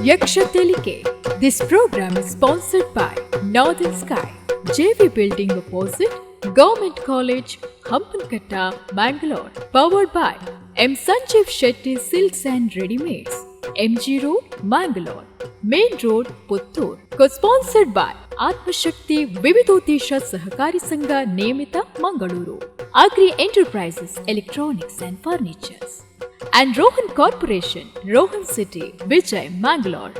Yaksha Telike. This program is sponsored by Northern Sky, JV Building opposite Government College, Hampankatta, Mangalore. Powered by M. Sanjeev Shetty Silks and Readymades, MG Road, Mangalore, Main Road, Puttur. Co-sponsored by Atmashakti Vividodesha Sahakari Sangha Nemita, Mangaluru, Agri Enterprises, Electronics and Furnitures, and Rohan Corporation, Rohan City, Vijay, Mangalore.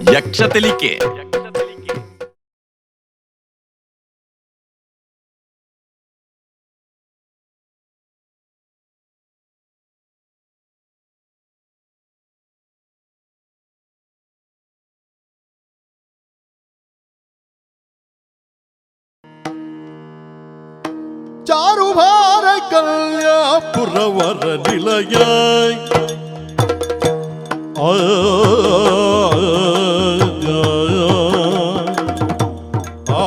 Yaksha Telike. Charubhara ಕಲ್ಯಾಪುರವರ ನಿಲಯ ಆ, ಆ, ಆ.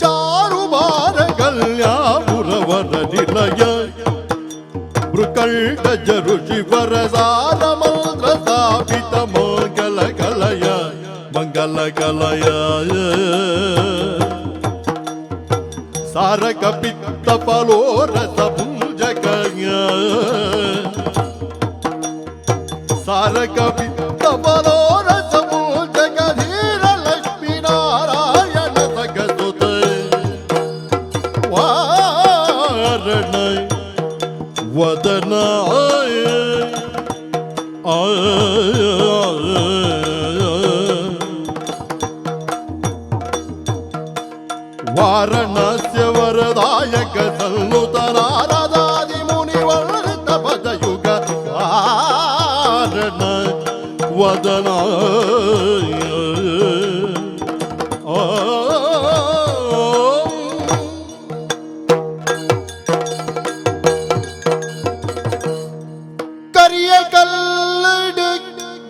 ಚಾರುಭಾರ ಕಲ್ಯಾಪುರವರ ನಿಲಯ ಮೃಕಂಡ ಜರು ಶಿವರ ಸಾರ ಮಂತ್ರ ಸ್ಥಾಪಿತ ಮಂಗಲ ಕಲಯ ಮಂಗಲ ಕಲಯ ಸಾರಕ ಪಿತ್ತ ಫಲೋರಸ ಭುಂಜಕ ಸಾರಕ ಪಿತ್ತ ಫಲೋರಸ ಭುಂಜಕ ಧೀರ ಲಕ್ಷ್ಮೀ ನಾರಾಯಣ ಸಗಸುತ ವಾರಣ ವದನ ವಾರಣಾಸ್ಯ ವರದಾಯಕ ಸನ್ನುತ ನಾರದಾದಿ ಮುನಿವರ್ತ ಪದಯುಗ ವಾರಣ ವದನ ಕರಿಯ ಕಲ್ಲಡ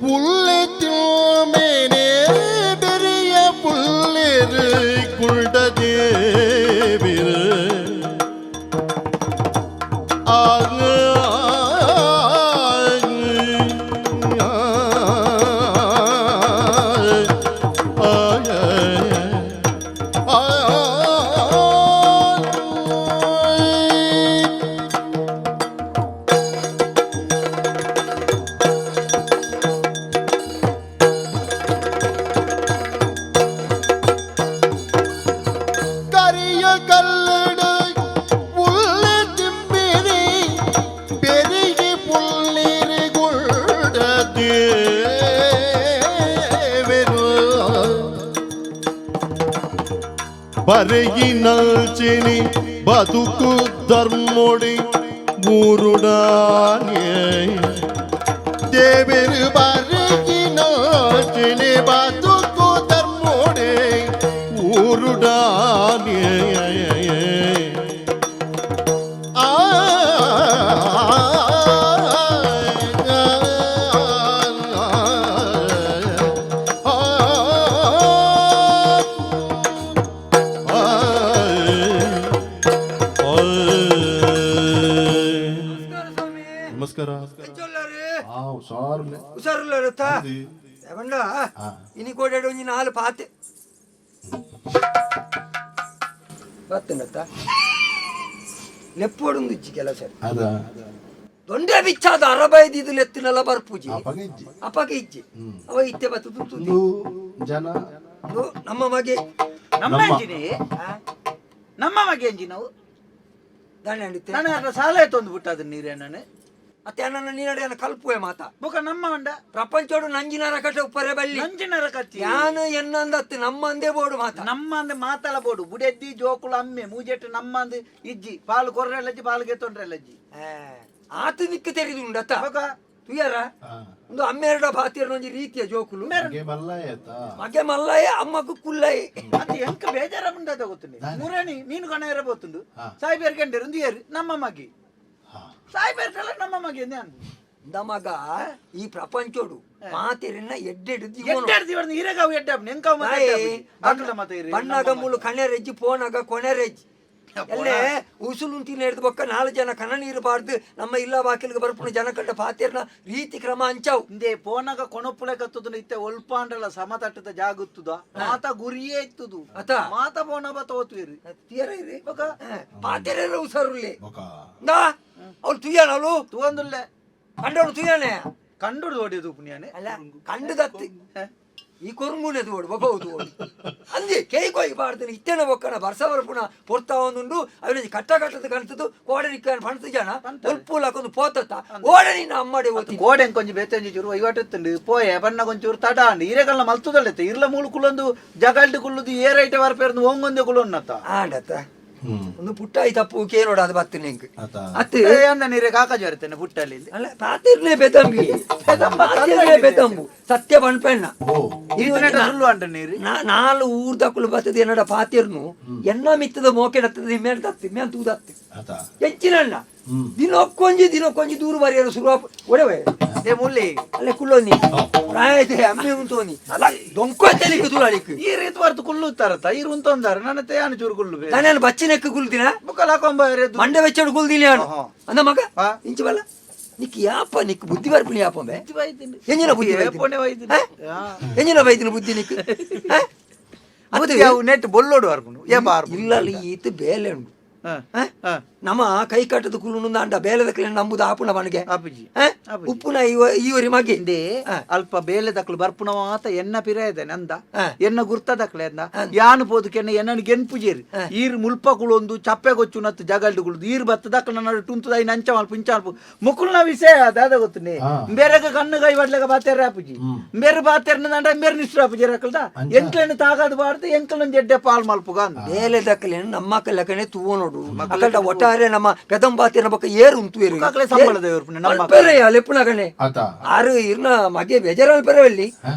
ಪುಲ್ಲೆ ತಿಮೇನೆ ಬೆರಿಯ ಪುಲ್ಲೆರು ಕುಳ್ಡ ದೇವಿರು ಕರಿಯ ಕಲ್ಲಡ ಪುಲ್ಲೆ ತಿಂಬಿರಿ பெருகி புல்லிரு குண்ட தேவிரு ಬರೆಗಿನಲ್ಚಿನಿ ಬದುಕು ಧರ್ಮೊಡಿ ಮೂರುಡಾನೆ ದೇವರು ಬರೆಗಿನಲ್ಚಿನಿ ಬದುಕು ಧರ್ಮೊಡಿ ಊರುಡಾನೆ ಆ ನಮಸ್ಕಾರ ಸ್ವಾಮಿ. ನಮಸ್ಕಾರ. ಎಂಚೊಲ್ಲರು? ಆ ಹುಷಾರ್ಲೆ. ಹುಷಾರುಲ್ಲರತ್ತ ಬಂಡ ಇನಿ ಕೋಡೆ ಒಂಜಿ ನಾಲ್ ಪಾತೆ ಬತ್ತನತ್ತ ಲೆಪ್ಪೋಡುಂದು ಇಜ್ಜಿ ಕೆಲಸ. ಅದ. ದೊಂಡೆ ಬಿಚ್ಚಾದ ಅರಬೈದಿದ್ದು ಲೆತ್ತಿನಲ್ಲ ಬರ್ಪೂಜಿ. ಅಪಗ ಇಜ್ಜಿ. ಅಪಗ ಇಜ್ಜಿ ಅವ ಇತ್ತೆ ಬತ್ತು ತುತ್ತು. ಒಂದು ಜನ. ಇದು ನಮ್ಮ ಮಗೆ. ನಮ್ಮ ನಮ್ಮ. ಎಂಜಿನಿ, ನಮ್ಮ ಮಗೆ ಎಂಜಿನವು. ದಾಣೆ ಅಂಡಿತ್ತೆ. ನಾನು ಅದ್ರ ಸಾಲ ತೊಂದು ಬಿಟ್ಟದ ನೀರೇ ನಾನು. ಅತ್ತೆ ನನ್ನ ನೀನಡೆ ಕಲ್ಪುವೆ ಮಾತ. ಬೊಕ ನಮ್ಮ ಮಂಡ. ಪ್ರಪಂಚೋಡು ನಂಜಿನರ ಕಟ್ಟ ಉಪ್ಪರೆ ಬಲ್ಲಿ. ನಂಜಿನರ ಕತ್ತಿ. ಯಾನು ಎನ್ನಂದತ್ತು ನಮ್ಮ ಅಂದೇ ಬೋಡು ಮಾತ. ನಮ್ಮ ಅಂದ್ ಮಾತಲ ಬೋಡು ಬುಡೆದ್ದಿ ಜೋಕುಳು ಅಮ್ಮೆ ಮೂಜೆಟ್ಟು ನಮ್ಮ ಅಂದ್ ಇಜ್ಜಿ ಪಾಲು ಕೊರ್ರೆಲ್ಲಜ್ಜಿ ಪಾಲು ಗೆತ್ತೊಂಡ್ರೆಲ್ಲಜ್ಜಿ. ಆತ ನಿಕ್ಕು ತೆರಿದುಂಡತ್ತ. ಬೊಕ. ತುಯ್ಯಾರ ಒಂದು ಅಮ್ಮೆರಡ ಬಾತಿಯರ ಒಂಜಿ ರೀತಿಯ ಜೋಕುಲು. ಮಗೆ ಮಲ್ಲಾಯತ. ಮಗೆ ಮಲ್ಲಾಯ, ಅಮ್ಮకు ಕುಲ್ಲೈ. ಅದು ಎಂಕ ಬೇಜಾರ ಉಂಡದ ಗೊತ್ತುಂಡು. ಮುರಣಿ ಮೀನು ಕಣ ಇರಬೋತುಂಡು. ಸಾಯಿಬೇರ್ ಕಂಡೇರು ಒಂದು ನಮ್ಮ ಮಗಿ. ಸಾಯಿಬೇರ್ ಕಲ ನಮ್ಮ ಮಗಿ ಅಂದೆ. ನಮಗ ಈ ಪ್ರಪಂಚೋಡು ಮಾತೆರಿನ ಎಡ್ಡೆಡು. ಎಡ್ಡೆಡ್ದು ಇವರ್ನ ಹಿರೇಗಾವು ಎಡ್ಡೆ ಎಂಕಾವು ಮತ್ತೆ ಎಡ್ಡೆ ಮತ್ತೆ ಇರಿ. ಬಣ್ಣಾಗ ಮೂಲು ಕಣೆರೆಜ್ಜಿ, ಪೋನಾಗ ಕೊನೆರೆಜ್ಜಿ. ಎಲ್ಲೇ ಉಸುಲು ತಿನ್ನ ಬೊಕ್ಕ ನಾಲ್ಕು ಜನ ಕಣ ನೀರು ಬಾರ್ದು ನಮ್ಮ ಇಲ್ಲ ಬಾಕಿಲ್ಗೆ ಬರ್ಪುಣ ಜನ ಕಂಡ ಪಾತೇರ್ನ ರೀತಿ ಕ್ರಮ ಅಂಚಾವು. ಇಂದೇ ಪೋನಾಗ ಕೊಣಪುಳೆ ಕತ್ತುದು ಇತ್ತೆ ಒಲ್ಪಾಂಡಲ ಸಮತಟ್ಟದ ಜಾಗುತ್ತುದ ಮಾತ ಗುರಿಯೇ ಇತ್ತುದು. ಅತ. ಮಾತ ಪೋನ ಬತ್ತ ಓತುವಿರಿ. ತೀರ ಇರಿ. ಬೊಕ ಪಾತೇರೆಲ್ಲ ಹುಷಾರುಲ್ಲೆ. ಬೊಕ ನಾ ಅವಳು ತುಯ್ಯಾನ ಅವಳು. ತೂವೊಂದುಲ್ಲೆ. ಕಂಡವಳು ತುಯ್ಯಾನೆ. ಕಂಡುಡು ಓಡಿಯೋದು ಪುಣ್ಯಾನೆ. ಅಲ್ಲ, ಕಂಡುದತ್ತು ಈ ಕೊರುಂಗುನೆ ತೋಡು ಬೊಕ ತೋಡು ಅಂದೆ ಕೇಯ್ಕೊಯ್ ಬಾರ್ದನೆ ಇತ್ತೇನ ಬೊಕ್ಕನ ಬರ್ಸ ಬರ್ಪುಣ ಪೊರ್ತಾ ಒಂದುಂಡು. ಅವನ ಕಟ್ಟ ಕಟ್ಟದ ಕಣ್ತದ್ದು ಕೋಡೆ ನಿಕ್ಕ ಪಣತು ಜನ ಒಲ್ಪುಲ್ ಹಾಕೊಂಡು ಪೋತತ್ತ ಓಡೆ ನಿನ್ನ ಅಮ್ಮಡೆ ಓತಿ. ಗೋಡೆ ಕೊಂಚ ಬೇತೊಂಜಿ ಚೂರು ವಹಿವಾಟಿತ್ತುಂಡು ಪೋಯೆ ಬಣ್ಣ ಕೊಂಚೂರು ತಡ ಅಂಡು ಹಿರೇಗಲ್ಲ ಮಲ್ತುದಲ್ಲೈತೆ ಇರ್ಲ ಮೂಲು ಕುಲ್ಲೊಂದು ಜಗಲ್ಡು ಕುಲ್ಲುದು ಏರೈಟೆ ವಾರಪೇರ್ದು ಓಂಗೊಂದೆ ಕುಲ್ಲೊನ್ನತ್ತ. ಆಂಡತ್ತ ಒಂದು ಪುಟ್ಟಾಯಿ ತಪ್ಪು ಕೇನೋಡ ಅದು ಬತ್ತು ನಿಂಗೆ. ಅತ. ಅತ್ತು. ಅಂದ ನೀರೆ ಕಾಕಜಿ ವರ್ತೇನೆ ಪುಟ್ಟಲ್ಲಿ. ಅಲ್ಲ, ಪಾತಿರ್ನೇ ಬೆದಂಬಿ, ಪಾತಿರ್ನೇ ಬೆದಂಬು ಸತ್ಯ ಪಣ್ಪೆಣ್ಣ. ಓ. ಈತನೆಟ ಸುಳ್ಳು ಅಂಟ ನೀರು. ನಾಲ್ ಊರ್ದಕುಲು ಬತ್ತದ ಎನ್ನಡ ಪಾತಿರ್ನು ಎನ್ನ ಮಿತ್ತದ ಮೋಕೆಡತ್ತದ ಮೇಲ್ ತತ್ತಿ ಮೇಲ್ ತೂದತ್ತಿ. ಅತ. ಹೆಚ್ಚಿನಣ್ಣ ದಿನಕ್ಕೊಂಜಿ ದಿನಕ್ಕೊಂಜಿ ದೂರು ಬರೆಯಲು ಶುರು ಒಡವೆ. ಏ ಮುಲ್ಲಿ. ಅಲ್ಲೇ ಕುಲ್ಲೋನಿ ಪ್ರಾಯತೆ ಅಮ್ಮೆ ಉಂಟೋನಿ ದೊಂಕೊತ್ತಲಿಕ್ಕೆ ದೂರಾಲಿಕ್ಕೆ. ಈ ರೀತಿ ವರ್ತು ಕುಲ್ಲುತ್ತಾರತ್ತ ಈರು ಉಂತೊಂದಾರ ನನ್ನ ತೇಯಾನು ಚೂರು ಕುಲ್ಲು ಬೇರೆ. ನಾನೇನು ಬಚ್ಚಿನೆಕ್ಕ ಕುಲ್ದಿನ. ಬುಕ್ಕಲ್ ಹಾಕೊಂಬ ಮಂಡೆ ವೆಚ್ಚಡು ಕುಲ್ದಿನಿ ನಾನು. ಆಹಾ. ಅಂದ ಮಗ. ಆ. ಇಂಚು ಬಲ್ಲ ನಿಕ್ ಯಾಪ ನಿಕ್ ಬುದ್ಧಿ ಬರ್ಪಿನಿ ಯಾಪ ಬೆ ಎಂಜಿನ ಬುದ್ಧಿ ಏಪೋನೆ ವೈದಿನಿ. ವೈದಿನಿ ಎಂಜಿನ ವೈದಿನ ಬುದ್ಧಿ ನಿಕ್ ಆ? ಬುದ್ಧಿ ಅವು ನೆಟ್ ಬೊಲ್ಲೋಡು ಅರ್ಪುಂಡು ಏ ಬಾರ್ಪುಂಡು. ಇಲ್ಲ ಈತ ಬೇಲೆ ಉಂಡು. ಹಾ. ಆ? ಹಾ. ನಮ್ಮ ಕೈ ಕಟ್ಟದ ಕುಲುನು ಅಂಡ ಬೇಲೆದ ಕಲೆ ನಂಬುದು ಆಪುಣ ಮನಗೆ. ಆಪುಜಿ. ಆ? ಆಪುಜಿ. ಉಪ್ಪುನ ಈ ಒರಿ ಮಗೆ. ಇಂದೇ ಆ. ಅಲ್ಪ ಬೇಲೆ ದಕ್ಲು ಬರ್ಪುಣ ಮಾತ ಎನ್ನ ಪಿರ ಇದೆ ನಂದ. ಆ. ಎನ್ನ ಗುರ್ತ ದಕ್ಲೆ ಅಂದ ಯಾನು ಪೋದು ಕೆನ್ನ ಎನ್ನನು ಗೆನ್ಪುಜೇರಿ ಈರ್ ಮುಲ್ಪ ಕುಳೊಂದು ಚಪ್ಪೆ ಗೊಚ್ಚು ನತ್ತು ಜಗಲ್ಡು ಕುಳುದು ಈರ್ ಬತ್ತ ದಕ್ಲ ನನ್ನ ಟುಂತುದ ಐನ ಅಂಚ ಮಲ್ಪ ಇಂಚ ಮಲ್ಪ ಮುಕುಲ್ನ ವಿಷಯ ದಾದ ಗೊತ್ತುನೆ. ಆ. ಬೇರೆಗ ಕಣ್ಣು ಕೈ ಬಡ್ಲೆಗ ಬಾತೇರ ಆಪುಜಿ ಬೇರೆ ಬಾತೇರ್ನ ದಂಡ ಬೇರೆ ನಿಷ್ಠ ಆಪುಜಿ ರಕಲ್ದ ಎಂಕ್ಲನ್ನು ತಾಗದು ಬಾರ್ದು ಎಂಕ್ಲನ್ನು ಜಡ್ಡೆ ಪಾಲ್ ಮಲ್ಪುಗ ಅಂದ. ಬೇಲೆ ದಕ್ಕಲೆ ನಮ್ಮ ಕಲ್ಲಕನೆ ತೂವ ನೋಡು ಅಕಲ್ಡ ಒಟ್ಟಾರೆ ನಮ್ಮ ಪೆದಂಬಾತಿನ ಬೊಕ್ಕ ಏರು ಉಂತು ಏರು. ಅಕಲೆ ಸಂಬಳದ ಏರ್ಪುಂಡು ನಮ್ಮ ಅಲ್ಪೆರೆ ಅಲೆಪ್ಪುನಗನೆ. ಅತ. ಆರು ಇರ್ನ ಮಗೆ ಬೇಜಾರಲ್ಲಿ ಪರವಲ್ಲಿ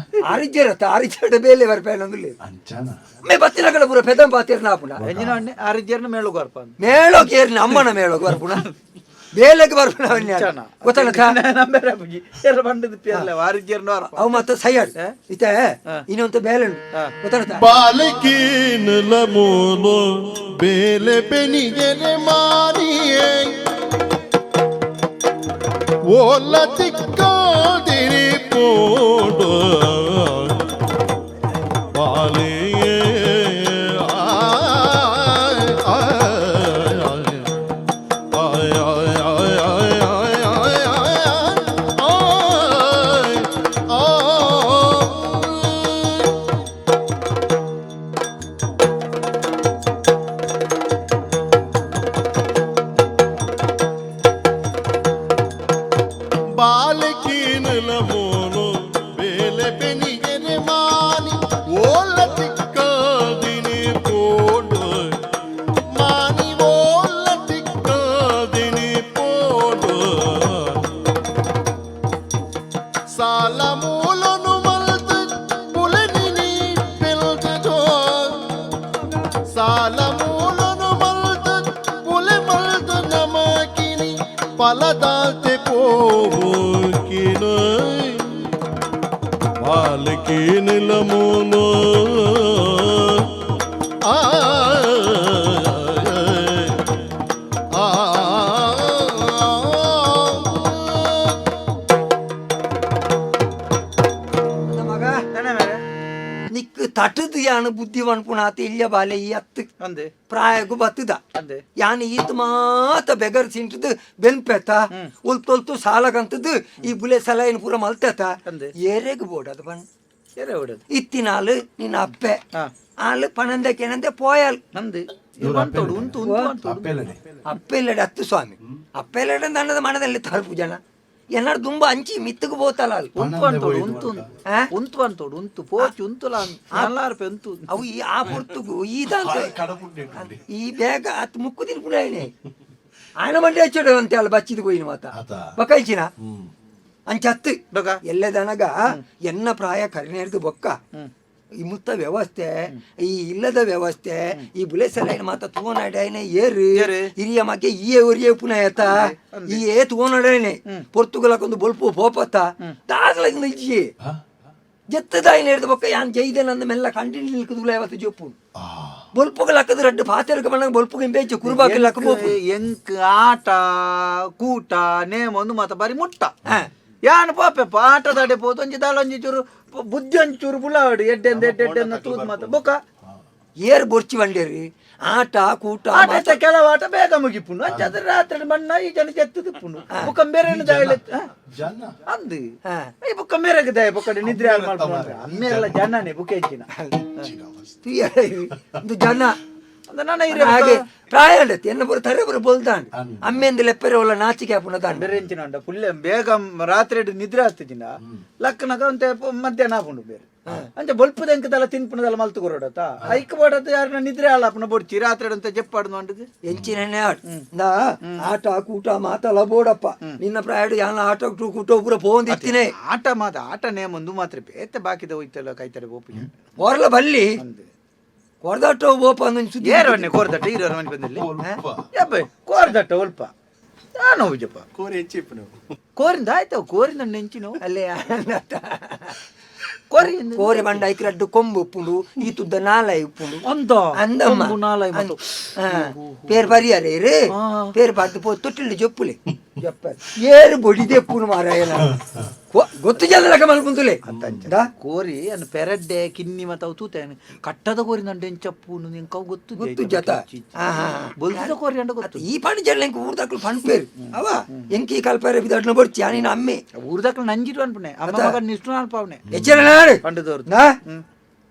ಆರಿಜ್ಜರತ್ತ ಆರಿಜ್ಜಡ ಬೇಲೆ ಬರ್ಪೇನಂದುಲ್ಲೆ. ಅಂಚನ. ಮೇ ಬತ್ತಿನ ಕಡೆ ಪೂರ ಪೆದಂಬಾತಿರ್ನ ಆಪುಣ. ಎಂಜಿನ ಆರಿಜ್ಜರ್ನ ಮೇಳುಗು ಅರ್ಪ ಅಂದ. ಮೇಳೋ ಕೇರ್ನ ಅಮ್ಮನ ಮೇಳೋ ಬರ್ಪುಣ ಬೇಲೆಗೆ ಬರ್ಪುಣ. ಗೊತ್ತಾಗತ್ತ. ನಂಬೆರೆ ಆಪುಜಿ ಎರ ಬಂಡದ ಪೇರ್ಲೆ ಆರಿಜ್ಜರ್ನ ಅರ್ಪ. ಅವು ಮತ್ತೆ ಸೈಯಾಡ್ ಇತ್ತೆ ಇನ್ನೊಂದು ಬೇಲೆ ಉಂಟು ಗೊತ್ತಾಗತ್ತ. ಬಾಲಕೀನ ಲಮೋಲೋ ಬೇಲೆ ಬೆನಿಗೆರೆ ಮಾರಿಯೇ ಓಲ ತಿಕ್ಕಾದಿರಿ ಪೋಡು ಬಾಲಿಯೇ ಆಯ್ ಆಯ್ ಆಯ್ ಆಯ್ ಆಯ್ ಆಯ್ ಆಯ್ ಆಯ್ ಆಯ್ ಆಯ್ ಆಯ್. ಬಾಲಕೀನಲ ಮೋನು ಬೇಲೆ ಬೆನಿಗೆರೆ ಮಾನಿ ಓಲ ತಿಕ್ಕಾದಿನಿ ಪೋಡು ಮಾನಿ ಓಲ ತಿಕ್ಕಾದಿನಿ ಪೋಡು ಸಾಲ ಮೂಲನು ಮಲ್ತು ಪುಲನಿ ಪೆಲ್ತದೋ ಸಾಲ ಮೂಲನು ಮಲ್ತು ಪುಲೆ ಮಲ್ತು ನಮಕಿನಿ ಫಲದಾಲ್ತೆ ಪೋಕಿನ ಬಾಲಕಿನ ಲಮೋನು ಆ ಆ ಅಂದ ಮಗ. ನನ್ನ ಮೇರೆ. ನಿಕ್ ತಟದು ಯಾನು ಬುದ್ಧಿ ಪನ್ಪುಣಾತ ಇಲ್ಲ ಬಾಲೆ ಈ ಅತ್ತು. ಅಂದೆ. ಪ್ರಾಯಗು ಬತ್ತದ. ಅಂದೆ. ಯಾನು ಈತ ಮಾತ ಬೆಗರ್ ಸಿಂಟದು ಬೆನ್ಪೆತ್ತ ಉಲ್ತೊಲ್ತು ಸಾಲಗಂತದ್ದು ಈ ಬುಲೆ ಸಲೈನ್ ಪೂರ ಮಲ್ತೆತ್ತ. ಅಂದೆ. ಏರೆಗ್ ಬೋಡು ಅದು ಬನ್ ಎರೆ ಹೊಡೆದು. ಇತ್ತಿನಾಲು ನಿನ್ನ ಅಪ್ಪೆ ಹಾ. ಆಲು ಪಣಂದೆ ಕೆನಂದೆ ಪೋಯಾಲ್. ನಂದು ಬಂತೋಡು ಉಂತು ಉಂತು ಬಂತೋಡು. ಅಪ್ಪೆಲ್ಲಡೆ. ಅಪ್ಪೆಲ್ಲಡೆ ಅತ್ತು ಸ್ವಾಮಿ, ಅಪ್ಪೆಲ್ಲಡೆ ನನ್ನದ ಮನದಲ್ಲಿ ತಲುಪು ಜನ ಎನ್ನಾರು ದುಂಬ ಅಂಚಿ ಮಿತ್ತಗೆ ಬೋತಲ್ಲ ಅಲ್ಲಿ. ಉಂತು ಬಂತೋಡು ಉಂತು. ಆ? ಉಂತು ಬಂತೋಡು ಉಂತು ಪೋಚು ಉಂತುಲ ನಲ್ಲಾರು ಉಂತು. ಅವು ಈ ಆ ಪೊರ್ತುಗು ಈ ದಾಂತ ಈ ಬೇಗ ಅತ್ ಮುಕ್ಕು ತಿನ್ಪುಣ ఆయన మండి వచ్చాడు అంతే వాళ్ళు బచ్చిది పోయిన మాత అత. బకాయిచిన. ಅಂಚತ್ತು ಬೊಕ? ಎಲ್ಲದನಗ ಎನ್ನ ಪ್ರಾಯ ಕರಿನೇರ್ದು ಬೊಕ್ಕ ಈ ಮುತ್ತ ವ್ಯವಸ್ಥೆ, ಈ ಇಲ್ಲದ ವ್ಯವಸ್ಥೆ, ಈ ಬುಲೆಸಲೈನ್ ಮಾತ ತೂವನಾಡೈನೆ ಏರು ಏರು. ಹಿರಿಯ ಮಗೆ ಈಯೆ ಒರಿಯೆ ಪುನಯತ ಈ ಏ ತೂವನಾಡೈನೆ ಪೊರ್ತುಗಲಕ್ಕೊಂದು ಬೊಲ್ಪು ಪೋಪತ್ತ ದಾಗಲ ಇಜ್ಜಿ ಜತ್ತದಾಯಿನ ಹಿಡ್ದು ಬೊಕ್ಕ ಯಾನ್ ಜೈದೆ ನಂದ ಮೆಲ್ಲ ಕಂಟಿನ್ಯೂ ನಿಲ್ಕುದುಲ ಯಾವತ್ತು ಜೊಪ್ಪು ಬೊಲ್ಪುಗಳ ಹಾಕದ್ ರಡ್ಡು ಪಾತೆರ್ಕ ಬಂದಾಗ ಬೊಲ್ಪುಗೆ ಬೇಚು ಕುರುಬಾಕಿಲ್ಲ ಹಾಕ ಎಂಕ್ ಆಟ ಕೂಟ ನೇಮ ಒಂದು ಮಾತ ಬಾರಿ ಮುಟ್ಟ. ಯಾನ್ ಪಾಪೆಪ್ಪ ಆಟದಾಡೆ ಪೋದು ಒಂಜಿ ದಾಲ ಒಂಜಿ ಚೂರು ಬುದ್ಧಿ ಒಂಜಿ ಚೂರು ಬುಲಾವಡು ಎಡ್ಡೆಂದ ಎಡ್ಡೆಂದ ತೂದ್ ಮಾತ ಬೊಕ. ಏರ್ ಬೊರ್ಚಿ ಬಂಡೇರಿ ಆಟ ಕೂಟ. ಆಟ ಇತ್ತ ಕೆಲವು ಆಟ ಬೇಗ ಮುಗಿಪುಂಡು. ಅಂಚಾದ್ರೆ ರಾತ್ರಿ ಮಣ್ಣ ಈ ಜನ ಜತ್ತದಿಪ್ಪುಂಡು ಬೊಕ್ಕ ಬೇರೆ ದಾಯಲೆ ಜನ ಅಂದು. ಹಾ. ಈ ಬೊಕ್ಕ ಮೇರೆಗೆ ದಾಯ ಬೊಕ್ಕ ನಿದ್ರೆ ಹಾಳು ಮಾಡ್ಕೊಂಡು ಅಮ್ಮೇರೆಲ್ಲ ಜನನೇ ಬುಕ್ ಹೆಚ್ಚಿನ. ಇದು ಜನ ಅಂದ ನನ್ನ ಹಿರಿಯ ಹಾಗೆ ಪ್ರಾಯ ಉಂಡತ್ತಿ ಎನ್ನ ಬರ ತರೆ ಬರ ಬೋಲ್ದಾಂಡ್ ಅಮ್ಮೆಂದು ಲೆಪ್ಪರೆ ಒಲ್ಲ ನಾಚಿಕೆ ಆಪುನ ದಾಂಡ್. ಬೇರೆ ಎಂಚಿನ ಉಂಡ ಫುಲ್ ಬೇಗ ರಾತ್ರಿ ಹಿಡ್ದು ನಿದ್ರೆ ಆಗ್ತಿದ್ದಿನ ಲಕ್ಕನಗ ಅಂತೆ ಮಧ್ಯಾಹ್ನ ಆಪುಂಡು ಬೇರೆ. ಅಂಚೆ ಬೊಲ್ಪುದ ಎಂಕದಲ್ಲ ತಿನ್ಪುನದಲ್ಲ ಮಲ್ತು ಕೊರಡತ್ತ ಐಕ್ ಬೋಡತ್ತ ಯಾರನ್ನ ನಿದ್ರೆ ಹಾಳಾಪುನ ಬೊಡ್ಚಿ ರಾತ್ರಿ ಅಂತ ಜಪ್ಪಾಡ್ದು ಅಂಟದು. ಎಂಚಿನ ನಾ ಆಟ ಕೂಟ ಮಾತಲ್ಲ ಬೋಡಪ್ಪ, ನಿನ್ನ ಪ್ರಾಯಡು ಯಾನ ಆಟ ಕೂಟ ಪೂರ ಪೋಂದಿತ್ತಿನೇ. ಆಟ ಮಾತ ಆಟ ನೇಮ ಒಂದು ಮಾತ್ರ ಬೇತೆ ಬಾಕಿದ ಹೋಯ್ತಲ್ಲ ಕೈತಡೆ ಬೋಪು. ಹೊರಲ ಬಲ್ಲಿ ಕೊರ್ದಾಟ ಬೋಪ ಅಂದ್ ಸುದ್ದಿ. ಏರವನ್ನೇ ಕೋರ್ದಟ್ಟ ಈರವರ ಮನೆ ಬಂದಲ್ಲಿ. ಒಲ್ಪ. ಯಬ್ಬೆ ಕೋರ್ದಟ್ಟ ಒಲ್ಪ ನಾನು ಹೋಗಿಜಪ್ಪ. ಕೋರಿ ಹೆಚ್ಚಿಪ್ಪು. ಕೋರಿಂದ ಆಯ್ತು, ಕೋರಿಂದ ನೆಂಚಿನ. ಅಲ್ಲೇ ಕೋರಿ. ಕೋರಿ ಬಂಡ ಐಕ್ ರಡ್ಡು ಕೊಂಬು ಉಪ್ಪುಂಡು, ಈ ತುದ್ದ ನಾಲೈ ಉಪ್ಪುಂಡು. ಅಂದ. ಅಂದಮ್ಮ. ಕೊಂಬು ನಾಲೈ ಮತ್ತು. ಹಾ. ಪೇರ್ ಬರಿಯಾರೆ ರೇ. ಆ. ಪೇರ್ ಬಾರ್ದು ಪೋ ತೊಟ್ಟಿಲ್ ಜೊಪ್ಪುಲೆ ಜೊಪ್ಪ ಏರು ಬೊಡಿದೆ ಪೂನು ಮಾರಾಯನ ಗೊತ್ತು ಜನ ಮಲ್ಪುಂತುಲೆ. ಅಂತಂಚ ಕೋರಿ ಅನ್ನು ಪೆರಡ್ಡೆ ಕಿನ್ನಿ ಮತ್ತು ಅವು ತೂತೇನೆ ಕಟ್ಟದ ಕೋರಿ ನಂಡು ಎಂಚಪ್ಪು ನಿಂಕವು ಗೊತ್ತು. ಗೊತ್ತು ಜತ. ಆಹಾ. ಬೊಲ್ಸದ ಕೋರಿ ಅಂಡ ಗೊತ್ತು. ಈ ಪಣ್ ಜನ ಎಂಕ್ ಊರ್ದಾಕ್ಲು ಪಣ್ಪೇರು ಅವ ಎಂಕಿ ಕಲ್ಪೇರೆ ಬಿದಾಡ್ನ ಬೊಡ್ಚಿ ಅನಿನ ಅಮ್ಮೆ. ಊರ್ದಾಕ್ಲು ನಂಜಿರು ಅನ್ಪುಣೆ ಅಮ್ಮ ಮಗ ನಿಷ್ಠು ಅನ್ಪಾವನೆ. ಎಚ್ಚರ. ಪಂಡದವ್ರು. ನಾ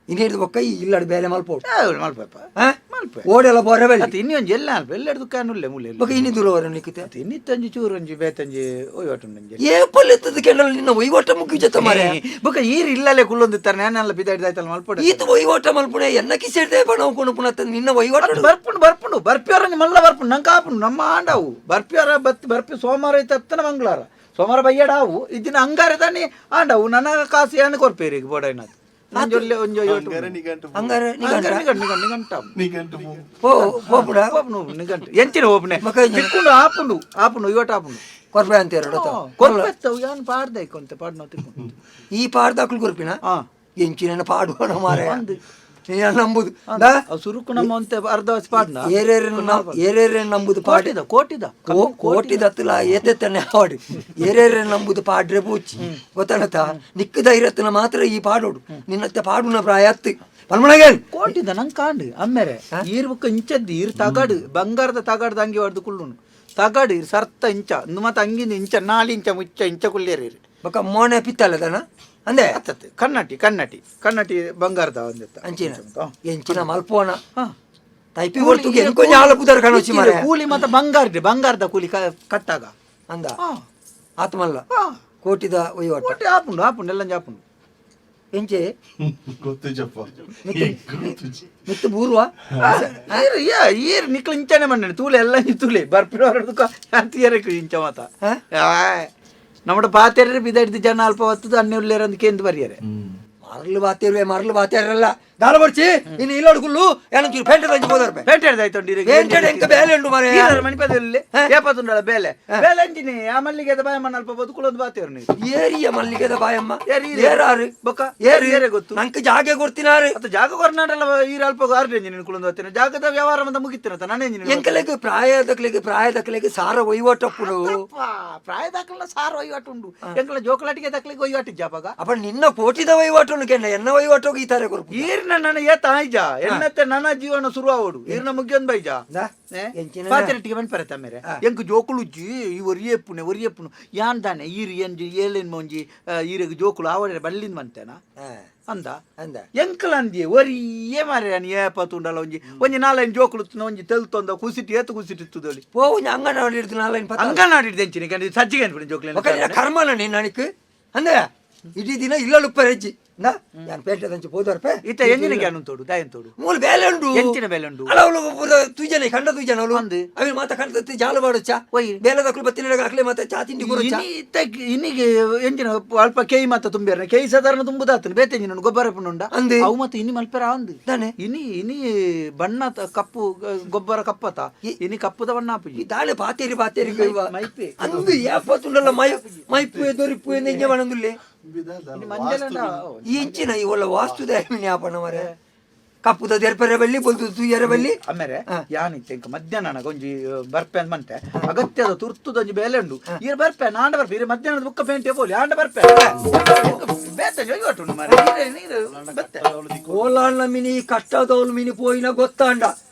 ಇನ್ನೇಳಿದ ಬೊಕ್ಕ ಈ ಇಲ್ಲಡ್ ಬೇಲೆ ಮಲ್ಪೋಡು. ಮಲ್ಪಪ್ಪ. ಹಾ? ಮಲ್ಪೆ. ಓಡೆಲ್ಲ ಬೋರೆ ಬೆಲೆ. ಅತ್ತ ಇನ್ನಿ ಒಂಜಿ ಎಲ್ಲ ಅಲ್ಪ ಎಲ್ಲೆಡ್ ದುಕಾನ್ ಉಲ್ಲೆ ಮೂಲೆ. ಬೊಕ್ಕ ಇನ್ನಿ ದೂರ ಹೊರ ನಿಕ್ಕುತ್ತೆ. ಅತ್ತ ಇನ್ನಿತ್ತಂಜಿ ಚೂರು ಒಂಜಿ ಬೇತಂಜಿ ಒಯ್ವಾಟು ನಂಜಿ. ಏ ಪೊಲ್ಲೆತ್ತದ ಕೆಂಡಲ ನಿನ್ನ ವಹಿವಾಟ ಮುಖ್ಯ ಜೊತೆ ಮಾರೆ. ಬೊಕ್ಕ ಈರ್ ಇಲ್ಲಲೇ ಕುಲ್ಲೊಂದಿತ್ತಾರೆ ನಾನೆಲ್ಲ ಬಿದಾಡಿದಾಯ್ತಲ್ಲ ಮಲ್ಪಡೆ. ಈತ ವಹಿವಾಟ ಮಲ್ಪುಣೆ ಎನ್ನ ಕಿಸೆಡ್ದೆ ಬಣ ಕೊಣಪುಣ ನಿನ್ನ ವಹಿವಾಟ. ಬರ್ಪುಂಡು ಬರ್ಪುಂಡು ಬರ್ಪಿಯವರ ಮಲ್ಲ ಬರ್ಪುಂಡು ನಂಗೆ ಆಪುಂಡು ನಮ್ಮ ಆಂಡವು ಬರ್ಪಿಯವರ ಬತ್ ಬರ್ಪಿ ಸೋಮವಾರ ಇತ್ತತ್ತನ ಮಂಗಳವಾರ ಸೋಮವಾರ ಬಯ್ಯಡಾವು ಇದ್ದಿನ ಅಂಗಾರೆ ತಾನೆ ಆಂಡವು ನನ್ನ ಕಾಸು ಏನು ಕೊರ್ಪೇರಿ ಬೋಡೈನದು ನಂಜೊಲ್ಲೆ ಒಂಜಿ ಒಯ್ಯೋಟು. ಅಂಗಾರೆ ನಿಗಂಟು. ಹಂಗಾರೆ ನಿಗಂಟ. ಅಂಗಾರೆ ನಿಗಂಟು ನಿಗಂಟು ನಿಗಂಟ. ನಿಗಂಟು. ಪೋ ಪೋಪುಡ. ಓಪನು ನಿಗಂಟು ಎಂಚಿನ ಓಪನೆ. ಮಕ್ಕ ತಿಕ್ಕೊಂಡು ಆಪುಂಡು ಆಪುಂಡು ಇವಟ ಆಪುಂಡು. ಕೊರ್ಪೆ ಅಂತ ಎರಡು. ಕೊರ್ಪೆತ್ತವು ಯಾನ್ ಪಾಡ್ದೈಕೊಂತೆ ಪಾಡ್ನೋ ತಿಕ್ಕೊಂಡು. ಈ ಪಾಡ್ದಾಕ್ಲು ಕೊರ್ಪಿನ. ಹಾ. ಎಂಚಿನ ಪಾಡುವಣ ಮಾರೆ ನೀನು ನಂಬುದು. ಅವು ಸುರುಕು ನಮ್ಮ ಅಂತೆ ಅರ್ಧ ವರ್ಷ ಪಾಡ್ನ. ಏರೇರೆ ಏರೇರೆ ನಂಬುದು ಪಾಡಿ. ಕೋಟಿದ ಕೋಟಿದ. ಕೋಟಿ ದತ್ತಲ ಏತೆತ್ತನೆ ಹಾಡು ಏರೇರೆ ನಂಬುದು ಪಾಡ್ರೆ ಪೂಚಿ ಗೊತ್ತಣತ ನಿಕ್ಕ ಧೈರ್ಯತ್ತನ ಮಾತ್ರ ಈ ಪಾಡೋಡು ನಿನ್ನತ್ತೆ ಪಾಡುನ ಪ್ರಾಯ ಅತ್ತು ಪಲ್ಮಣಗೇನ್. ಕೋಟಿದ ನಂಗೆ ಕಾಂಡು ಅಮ್ಮೆರೆ ಈರ್ ಬುಕ್ಕ ಇಂಚದ್ದು ಈರ್ ತಗಡು ಬಂಗಾರದ ತಗಡ್ದ ಅಂಗಿ ಹೊಡೆದು ಕುಳ್ಳುನು ತಗಡು ಇರ್ ಸರ್ತ ಇಂಚ ಇಂದು ಮತ್ತೆ ಅಂಗಿಂದ ಇಂಚ ನಾಲು ಇಂಚ ಮುಚ್ಚ ಇಂಚ ಕುಲ್ಲೇರಿ. ಬೊಕ್ಕ ಮೋನೆ ಪಿತ್ತಲ್ಲದನ ಅಂದೆ. ಅತ್ತತ್ತೆ ಕನ್ನಟಿ ಕನ್ನಟಿ ಕನ್ನಟಿ ಬಂಗಾರದ ಒಂದೆತ್ತ. ಅಂಚಿನ ಎಂಚಿನ ಮಲ್ಪೋಣ ಹಾ. ತೈಪಿ ಹೊರ್ತು ಎಂಕೊಂಜ ಆಲ ಪುದರ್ ಕಾಣೋಚಿ ಮಾರೆ. ಕೂಲಿ ಮತ್ತೆ ಬಂಗಾರದ ಬಂಗಾರದ ಕೂಲಿ ಕಟ್ಟಾಗ. ಅಂದ. ಹಾ. ಆತ್ಮಲ್ಲ. ಹಾ. ಕೋಟಿದ ವಹಿವಾಟ. ಕೋಟಿ ಆಪುಂಡು ಆಪುಂಡು ಎಲ್ಲ ಆಪುಂಡು. ಎಂಚೆ. ಗೊತ್ತು ಜಪ್ಪ ಗೊತ್ತು. ಮಿತ್ತು ಬೂರ್ವ. ಈರ್ ಯಾ ಈರ್ ನಿಕ್ಲು ಇಂಚನೆ ಮಣ್ಣೆ ತೂಲೆ ಎಲ್ಲ ತೂಲೆ ಬರ್ಪಿನ ಅಂತಿಯರಕ್ಕೆ ಇಂಚ ಮಾತ. ಹಾ? ನಮ್ಮ ಪಾತೆರೆ ಬಿದಡಿದ ಜನ ಅಲ್ಪ ಹೊತ್ತದು ಅನ್ಯ ಉಲ್ಲೇರಂದು ಕೇಂದ್ರ ಬರಿಯರೆ. ಮರಳು ಬಾತೇರುವೆ ಮರಳು ಬಾತೇರಲ್ಲ ದಾಳ ಬರ್ಚಿ ಇನ್ನು ಇಲ್ಲೋಡು ಕುಲ್ಲು ಏನಂಚೂರು ಪೇಂಟೆ ತಂಚಿ ಹೋದರ್ ಪೇಂಟೆ ಆಯ್ತು. ಪೇಂಟೆ ಎಂಕ ಬೇಲೆ ಉಂಟು ಮಾರ್ರೆ. ಮಣಿಪದಲ್ಲಿ ಏಪತ್ತುಂಡಲ್ಲ ಬೇಲೆ ಬೇಲೆ ಅಂಚಿನಿ ಆ ಮಲ್ಲಿಗೆದ ಬಾಯಮ್ಮನ ಅಲ್ಪ ಬದುಕುಲೊಂದು ಬಾತೇರು ನೀವು. ಏರಿಯ ಮಲ್ಲಿಗೆದ ಬಾಯಮ್ಮ. ಏರಿ ಏರಿ. ಏರಾರು. ಬೊಕ್ಕ ಏರು ಏರೆ ಗೊತ್ತು. ನಂಗೆ ಜಾಗೆ ಕೊಡ್ತಿನಾರು. ಅತ್ತ ಜಾಗ ಕೊರ್ನಾಡಲ್ಲ ಈರ ಅಲ್ಪ ಆರ್ಡೆ ನೀನು ಕುಲೊಂದು ಬಾತೇನೆ ಜಾಗದ ವ್ಯವಹಾರ ಅಂತ ಮುಗಿತ್ತಿನತ್ತ ನಾನೇ. ಎಂಕಲೆಗ್ ಪ್ರಾಯದಕ್ಲೆಗ್ ಪ್ರಾಯದಕ್ಲೆಗ್ ಸಾರ ವಹಿವಾಟಪ್ಪುಡು. ಪ್ರಾಯದಾಕಲ್ನ ಸಾರ ವಹಿವಾಟು ಉಂಡು ಎಂಕಲ ಜೋಕಲಾಟಿಗೆ ದಕ್ಲಿಗೆ ವಹಿವಾಟು ಜಾಪಗ. ಅಪ್ಪ ನಿನ್ನ ಕೋಟಿದ ವಹಿವಾಟು ಕೆಂಡ ಎನ್ನ ವಹಿವಾಟೋಗಿ ಈ ತರ ಕೊರ್ಪು. ಈರ್ನ ನನ್ನ ಏತ ಆಯ್ಜ ಎನ್ನತ್ತೆ ನನ್ನ ಜೀವನ ಶುರು ಆವಡು ಈರ್ನ ಮುಗಿಯೊಂದು ಬೈಜ. ದಾ? ಎಂಚಿನ? ಪಾತೆರಟ್ಟಿಗೆ ಮನ್ಪರೆ ತಮ್ಮೇರೆ ಎಂಕ್ ಜೋಕುಲು ಉಜ್ಜಿ ಈ ಒರಿಯಪ್ಪುನೆ ಒರಿಯಪ್ಪುನು ಯಾನ್ ದಾನೆ ಈರ್ ಎಂಜಿ ಏಳೆನ್ ಮೊಂಜಿ ಈರೆಗ್ ಜೋಕುಲು ಆವಡೆ ಬಲ್ಲಿಂದ ಮಂತೇನ. ಹಾ. ಅಂದ. ಅಂದ. ಎಂಕಲ ಅಂದಿಯೇ ಒರಿಯೇ ಮಾರೆ ಅನ್ ಏಪ ತುಂಡಲ ಒಂಜಿ ಒಂಜಿ ನಾಲೈನ್ ಜೋಕುಲು ತಿನ್ನ ಒಂಜಿ ತೆಲ್ತೊಂದ ಕುಸಿಟಿ ಏತು ಕುಸಿಟಿ ಇತ್ತುದೊಲಿ. ಪೋ ಒಂಜಿ ಅಂಗನವಾಡಿ ಹಿಡ್ದು ನಾಲೈನ್ ಪತ್ತ. ಅಂಗನಾಡಿ ಹಿಡ್ದು ಎಂಚಿನ ಸಜ್ಜಿಗೆ ಅನ್ಬಿಡಿ ಜೋಕುಲು. ఒక ಕರ್ಮನ ನಿನ್ನನಿಕ್ ಅಂದೆ ಇಡೀ ದಿನ ಇಲ್ಲಲುಪ್ಪರೆಜ್ಜಿ. ನಾ ಯಾನ್ ಪೇಟೆ ದಂಚಿ ಪೋದರ್ಪೆ. ಇತ್ತ ಎಂಜಿನಿಗೆ ಅನು ತೋಡು ದಾಯನ್ ತೋಡು. ಮೂಲು ಬೇಲೆ ಉಂಡು. ಎಂಚಿನ ಬೇಲೆ ಉಂಡು? ಅಲ್ಲ, ಅವಳು ಪೂರ ತೂಜನೆ ಕಂಡ ತೂಜನ ಅವಳು. ಅಂದ್. ಅವಿನ ಮಾತ ಕಂಡ ಜಾಲ ಬಾಡುಚ್ಚ. ಒಯ್. ಬೇಲೆದಕ್ಲು ಬತ್ತಿನ ಅಕ್ಲೆ ಮಾತ ಚಾ ತಿಂಡಿ ಕೊರುಚ್ಚ. ಇನಿ ಇತ್ತ ಇನ್ನಿಗೆ ಎಂಚಿನ ಅಲ್ಪ ಕೇಯಿ ಮಾತ ತುಂಬಿರ, ಕೇಯಿ ಸಾಧಾರಣ ತುಂಬುದಾತನ ಬೇತೆ ಎಂಜಿನ ಗೊಬ್ಬರ ಪುಂಡ. ಅಂದ್. ಅವು ಮತ್ತೆ ಇನಿ ಮಲ್ಪೆರ ಅಂದ್. ದಾನೆ? ಇನಿ ಇನಿ ಬಣ್ಣ ಕಪ್ಪು ಗೊಬ್ಬರ ಕಪ್ಪತ, ಇನಿ ಕಪ್ಪುದ ಬಣ್ಣ ಆಪುಜಿ. ಈ ದಾನೆ ಪಾತೇರಿ ಪಾತೇರಿ. ಮೈಪೆ. ಅಂದು ಏಪತ್ತುಂಡಲ್ಲ ಮೈ ಮೈಪು ದೊರಿಪು ಎಂಜ ಮಾಡಂದುಲ್ಲೆ. ಇನಿ ಮಂಜಲನ. ಈ ಎಂಚಿನ ಈ ಒಳ್ಳೆ ವಾಸ್ತು ದಾಮಿನಿ ಆಪಣ ಮರೆ ಕಪ್ಪುದ ದೆರ್ಪರೆ ಬಲ್ಲಿ ಬೊಲ್ದು ತೂಯರೆ ಬಲ್ಲಿ. ಆಮೇಲೆ ಯಾನಿತ್ತೆ ಇಂಕ ಮಧ್ಯಾಹ್ನ ಒಂಜಿ ಬರ್ಪೆ ಅಂದ್ ಮಂತೆ ಅಗತ್ಯದ ತುರ್ತುದ ಒಂಜಿ ಬೇಲೆ ಉಂಡು. ಈರ್ ಬರ್ಪೆ ನಾಂಡ ಬರ್ಪೆ, ಈರ್ ಮಧ್ಯಾಹ್ನದ ಬುಕ್ಕ ಪೇಂಟೆ ಪೋಲಿ ಆಂಡ ಬರ್ಪೆ. ಬೇತೆ ಜೊಯ್ಯೋಟುಂಡು ಮಾರೆ, ನೀರು ನೀರು ಬತ್ತೆ. ಕೋಲಾಣ್ಣ ಮಿನಿ ಕಷ್ಟದವಳು ಮಿನಿ ಪೋಯಿನ ಗೊತ್ತಾಂಡ,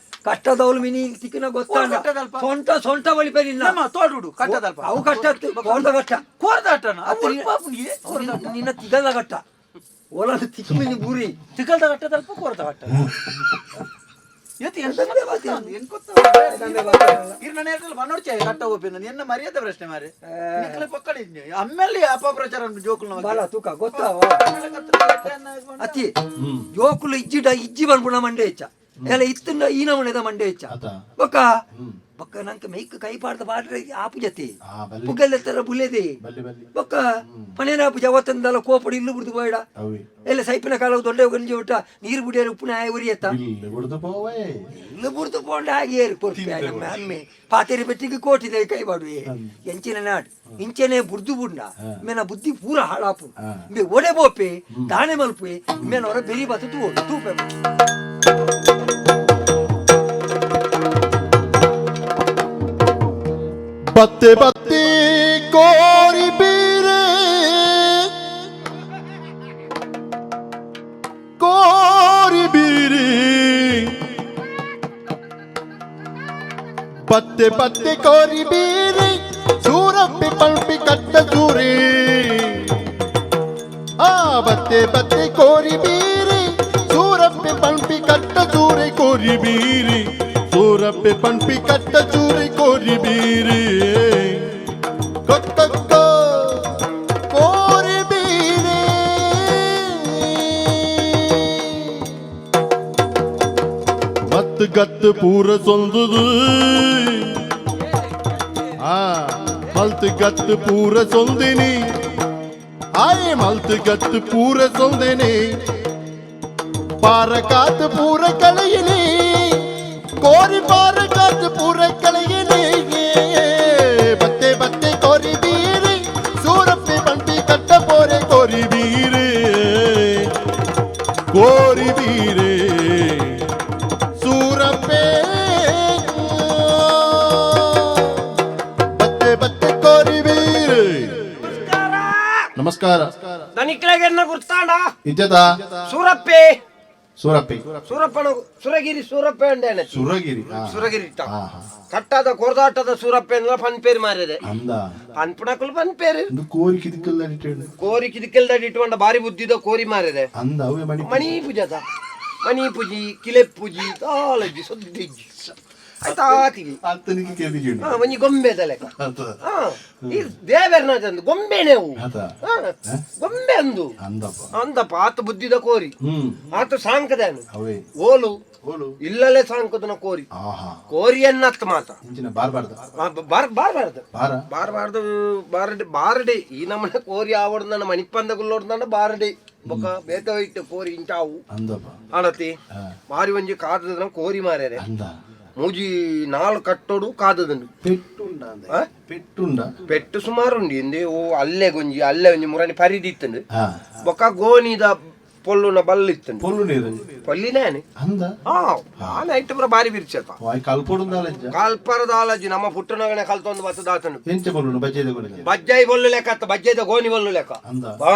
ಕಷ್ಟದವಳು ಮಿನಿ ತಿಕ್ಕಿನ ಗೊತ್ತಾಂಡ. ಕಟ್ಟದಲ್ಪ. ಸೊಂಟ ಸೊಂಟ ಬಲಿಪೆ ನಿನ್ನ. ನಮ್ಮ ತೋಡುಡು ಕಟ್ಟದಲ್ಪ. ಅವು ಕಟ್ಟ, ಕೋರ್ದ ಕಟ್ಟ. ಕೋರ್ದಾಟನ. ಅದು ನಿನ್ನ ತಿಗದ ಕಟ್ಟ, ಓಲಾಣ ತಿಕ್ಕು ಮಿನಿ ಬೂರಿ. ತಿಕಲ್ದ ಕಟ್ಟದಲ್ಪ ಕೋರ್ದ ಕಟ್ಟ ಎತ್ತಿ ಎಂತ ಕಟ್ಟ ಹೋಗ್ಬೇಕು, ಎನ್ನ ಮರ್ಯಾದೆ ಪ್ರಶ್ನೆ ಮಾರೆ. ನಿಕ್ಲೆ ಪಕ್ಕಡ ಅಮ್ಮೇಲೆ ಅಪಪ್ರಚಾರ ಜೋಕುಲ್. ಬಾಲ ತೂಕ ಗೊತ್ತಾವ ಅತಿ ಜೋಕುಲು ಇಜ್ಜಿಡ ಇಜ್ಜಿ ಬಂದ್ಪುಣ ಮಂಡೆ ಹೆಚ್ಚ ಎಲ್ಲ ಇತ್ತಂಡ ಈ ನಮೂನೆದ ಮಂಡೆ ಹೆಚ್ಚ. ಅತ. ಬೊಕ್ಕ ಬೊಕ್ಕ ನಂಗೆ ಮೈಕ್ ಕೈ ಪಾಡ್ದ ಪಾಡ್ರೆ ಆಪು ಜತಿ. ಆ, ಬಲ್ಲಿ. ಪುಗ್ಗಲ್ಲೆತ್ತರ ಬುಲೆದೆ. ಬಲ್ಲಿ ಬಲ್ಲಿ. ಬೊಕ್ಕ ಪನೇನ ಆಪುಜ ಅವತ್ತಂದಲ್ಲ ಕೋಪಡಿ ಇಲ್ಲು ಬಿಡ್ದು ಬೋಯ್ಡ. ಅವಿ. ಎಲ್ಲ ಸೈಪಿನ ಕಾಲ ದೊಡ್ಡ ಗಂಜಿ ಬಿಟ್ಟ ನೀರು ಬಿಡಿಯರು ಉಪ್ಪುನ ಆಯ ಉರಿಯತ್ತ. ಇಲ್ಲಿ ಬಿಡ್ದು ಪೋವೆ. ಇಲ್ಲು ಬುಡ್ದು ಪೋಂಡ ಹಾಗೆ ಕೊರ್ಪೆ ನಮ್ಮ ಅಮ್ಮೆ ಪಾತೇರಿ ಪೆಟ್ಟಿಗೆ ಕೋಟಿದೆ ಕೈ ಬಾಡುವೆ ಎಂಚಿನ ನಾಡ್ ಇಂಚನೆ ಬುಡ್ದು ಬುಂಡ ಮೇನ ಬುದ್ಧಿ ಪೂರ ಹಾಳಾಪು. ಮೇ ಒಡೆ ಬೋಪೆ ದಾಣೆ ಮಲ್ಪೆ ಮೇನ ಹೊರ ಬೆರಿ ಬತ್ತು ತೂ ತೂಪೆ. ಬತ್ತೆ ಬತ್ತೆ ಕೋರಿ ಬೀರೆ, ಕೋರಿ ಬೀರಿ, ಬತ್ತೆ ಬತ್ತೆ ಕೋರಿ ಬೀರಿ ಸೂರಪ್ಪಿ ಪಲ್ಪಿ ಕಟ್ಟ ಸೂರಿ. ಆ ಬತ್ತೆ ಬತ್ತೆ ಕೋರಿ ಬೀರಿ ಸೂರಪ್ಪಿ ಪಲ್ಪಿ ಕಟ್ಟ ಸೂರಿ, ಕೋರಿ ಬೀರಿ ಸೂರಪ್ಪಿ ಪಂಪಿ ಕಟ್ಟ ಚೂರಿ, ಕೋರಿ ಬೀರಿ ಕೊಕ್ಕ ಕೋರಿ ಬೀರಿ. ಮತ್ತು ಗತ್ತು ಪೂರ ಸೊಂದುದು, ಆ ಮಲ್ತು ಗತ್ತು ಪೂರ ಸೊಂದಿನಿ, ಆಯ್ ಮಲ್ತು ಗತ್ತು ಪೂರ ಸೊಂದಿನಿ, ಪಾರ ಕಾತು ಪೂರ ಕಳೆಯಿನಿ, ಕೋರಿ ಪಾರ ಕಾತು ಪೂರ ಕಳೆಯಿನಿ. ಬತ್ತೆ ಬತ್ತೆ ಕೋರಿ ಬೀರಿ ಸೂರಪ್ಪಿ ಬಂಟಿ ಕಟ್ಟ ಪೋರೆ, ಕೋರಿ ಬೀರಿ ಕೋರಿ ಬೀರಿ ಸೂರಪ್ಪೆ, ಬತ್ತೆ ಬತ್ತೆ ಕೋರಿ ಬೀರಿ. ನಮಸ್ಕಾರ. ದನಿಕ್ಲೆಗೆನ್ನ ಗುರ್ತಾಂಡ? ಇಜ್ಜದ. ಸೂರಪ್ಪೆ. ಸೂರಪ್ಪಿ. ಸೂರಪ್ಪನ ಸುರಗಿರಿ ಸೂರಪ್ಪೆ ಅಂಡೇನೆ. ಸುರಗಿರಿ ಆ. ಸುರಗಿರಿ ಇಟ್ಟ. ಆ, ಹಾ. ಕಟ್ಟಾದ ಕೊರದಾಟದ ಸೂರಪ್ಪೆ ಅಂದ್ರ ಪನ್ಪೇರು ಮಾರಿದೆ. ಅಂದ. ಪನ್ಪುಣಕುಲು ಪನ್ಪೇರು. ಒಂದು ಕೋರಿ ಕಿದಿಕಲ್ ಅಡಿಟೇಳು. ಕೋರಿ ಕಿದಿಕೆಲ್ದ ಇಟ್ಟುಕೊಂಡ ಬಾರಿ ಬುದ್ಧಿದ ಕೋರಿ ಮಾರಿದೆ. ಅಂದ ಅವೇ ಮಣಿ. ಮಣಿ ಪೂಜಾದ ಮಣಿ ಪೂಜಿ ಕಿಲೆ ಪೂಜಿ ತಾಳಜ್ಜಿ ಸೊದ್ದಿಜ್ಜಿ ಆಯ್ತಾ ಆತಿಗೆ. ಆತನಿಗೆ ಕೆದಿಗಿಡು. ಹಾ, ಒಂಜಿ ಗೊಂಬೆದ ಲೆಕ್ಕ. ಆತ. ಹಾ, ಈ ದೇವೆರ್ನ ತಂದು ಗೊಂಬೆನೆ ಅವು. ಆತ. ಹಾ, ಗೊಂಬೆ ಅಂದು. ಅಂದಪ್ಪ. ಅಂದಪ್ಪ, ಆತ ಬುದ್ಧಿದ ಕೋರಿ. ಆತ ಸಾಂಕದಾನು. ಅವೇ. ಓಲು. ಓಲು. ಇಲ್ಲಲೇ ಸಾಂಕದನ ಕೋರಿ. ಆಹಾ. ಕೋರಿಯನ್ನತ್ ಮಾತ. ಇಂಚಿನ ಬಾರ್ಬಾರ್ದ. ಬಾರ್ಬಾರ್ದು. ಬಾರ. ಬಾರ್ಬಾರ್ದು, ಬಾರಡೆ ಬಾರಡೆ. ಈ ನಮ್ಮನೆ ಕೋರಿ ಆವಡ್ ನನ್ನ ಮಣಿಪಂದ ಗುಲ್ಲೋಡ್ದಾನ ಬಾರಡೆ ಬೊಕ ಬೇತ ಇಟ್ಟು ಕೋರಿ ಇಂಚಾವು. ಅಂದಪ್ಪ. ಆಣತಿ ಮಾರಿ ಒಂಜಿ ಕಾದದನ ಕೋರಿ ಮಾರ್ಯಾರೆ. ಅಂದ. ಮೂಜಿ ನಾಲ್ ಕಟ್ಟೋಡು ಕಾದದಂಡು. ಪೆಟ್ಟುಂಡ ಅಂದೆ. ಆ? ಪೆಟ್ಟುಂಡ. ಪೆಟ್ಟು ಸುಮಾರು ಉಂಡು ಇಂದೆ. ಓ ಅಲ್ಲೇ ಗೊಂಜಿ ಅಲ್ಲೇ ಒಂಜಿ ಮುರಾನಿ ಪರಿದಿತ್ತಂಡು. ಹಾ. ಬೊಕ ಗೋನಿದ ಪೊಲ್ಲುನ ಬಲ್ಲಿತ್ತಂಡು. ಪೊಲ್ಲು ನೀರು. ಪೊಲ್ಲಿನೇನೆ. ಅಂದ. ಹಾ, ಆ ನೈಟ್ ಪೂರ ಬಾರಿ ಬಿರ್ಚತ. ವಾಯ್ ಕಲ್ಪೊಡುಂದಾಲಜ್ಜ. ಕಾಲ್ಪರದಾಲಜಿ ನಮ್ಮ ಪುಟ್ಟನಗನೆ ಕಲ್ತೊಂದು ಬತ್ತದಾತನು. ಎಂಚ ಪೊಲ್ಲುನು ಬಜ್ಜೆದ ಕೊಡಿದ. ಬಜ್ಜಾಯಿ ಬೊಲ್ಲು ಲೆಕ್ಕ ಅತ್ತ, ಬಜ್ಜೈದ ಗೋನಿ ಬೊಲ್ಲು ಲೆಕ್ಕ. ಅಂದ. ಹಾ,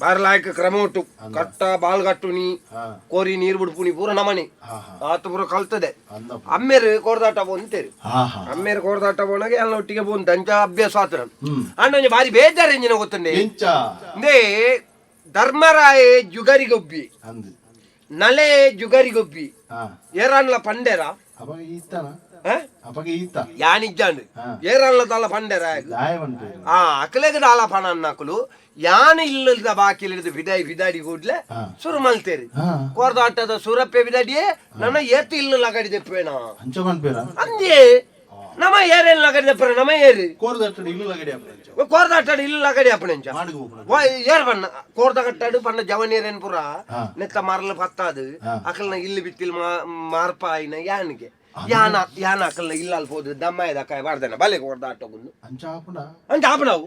ಬಾರ್ಲಾಯ್ಕ ಕ್ರಮ ಉಂಟು. ಕಟ್ಟ ಬಾಲ್ಗಟ್ಟುನಿ. ಹಾ. ಕೋರಿ ನೀರು ಬಿಡ್ಪುನಿ ಪೂರ ನಮನೆ. ಹಾ ಹಾ. ಆತ ಪೂರ ಕಲ್ತದೆ. ಅಂದಪ್ಪ. ಅಮ್ಮೇರು ಕೋರ್ದಾಟ ಬೋಂತೇರು. ಹಾ ಹಾ. ಅಮ್ಮೇರು ಕೋರ್ದಾಟ ಬೋನಾಗ ಎಲ್ಲ ಒಟ್ಟಿಗೆ ಬೋಂತ ಅಂಚ ಅಭ್ಯಾಸ ಆತನ. ಅಣ್ಣ ಒಂಜಿ ಬಾರಿ ಬೇಜಾರು ಎಂಜಿನ ಗೊತ್ತುಂಡೆ? ಎಂಚ? ಇಂದೇ ಧರ್ಮರಾಯೆ ಜುಗರಿಗೊಬ್ಬಿ. ಅಂದ್. ನಲೆ ಜುಗರಿಗೊಬ್ಬಿ. ಹಾ. ಏರಾನ್ಲ ಪಂಡೆರ. ಅವ ಈತನ. ಅಪಗ ಈತ ಯಾನಿಜ್ಜಾಂಡ್ ಏರಲ್ಲ ದಾಲ ಪಂಡೆರ ದಾಯ ಪನ್ಪೇರು ಆ ಅಕ್ಲೆಗ್ ದಾಲ ಪಣನ್ನಕುಲು ಯಾನ್ ಇಲ್ಲದ ಬಾಕಿಲಿಡ್ದು ಬಿದಾಯಿ ಬಿದಾಡಿ ಕೂಡ್ಲೆ ಸುರು ಮಲ್ತೇರಿ. ಕೋರ್ದಾಟದ ಸುರಪ್ಪೆ ಬಿದಾಡಿಯೇ ನನ್ನ ಏತು ಇಲ್ಲು ಲಗಡಿ ದೆಪ್ಪೇನ. ಅಂಚ ಪನ್ಪೇರ? ಅಂಜೆ ನಮ ಏರೇನ್ ಲಗಡಿ ದೆಪ್ಪರ ನಮ ಏರಿ. ಕೋರ್ದಟ್ಟಡ್ ಇಲ್ಲು ಲಗಡಿ ಆಪುನ ಅಂಚ. ಕೋರ್ದಾಟಡ್ ಇಲ್ಲು ಲಗಡಿ ಆಪುನ ಅಂಚ. ಮಾಡುಗು ಪೋಪುನ. ಏರ್ ಬಣ್ಣ ಕೋರ್ದ ಕಟ್ಟಾಡು ಪಂಡ ಜವನೇರೇನ್ ಪುರ ನೆತ್ತ ಮರಲು ಪತ್ತಾದು ಅಕಲ್ನ ಇಲ್ಲು ಬಿತ್ತಿಲ್ ಮಾರ್ಪ ಆಯಿನ ಯಾನಿಗೆ ಯಾನ ಯಾನ ಅಕಲ್ನ ಇಲ್ಲಲ್ ಪೋದು ದಮ್ಮಾಯದ ಕಾಯ ಬಾರ್ದನ ಬಲೆ ಕೋರ್ದ ಆಟೋಗುಂದು. ಅಂಚ ಆಪುನ? ಅಂಚ ಆಪುನವು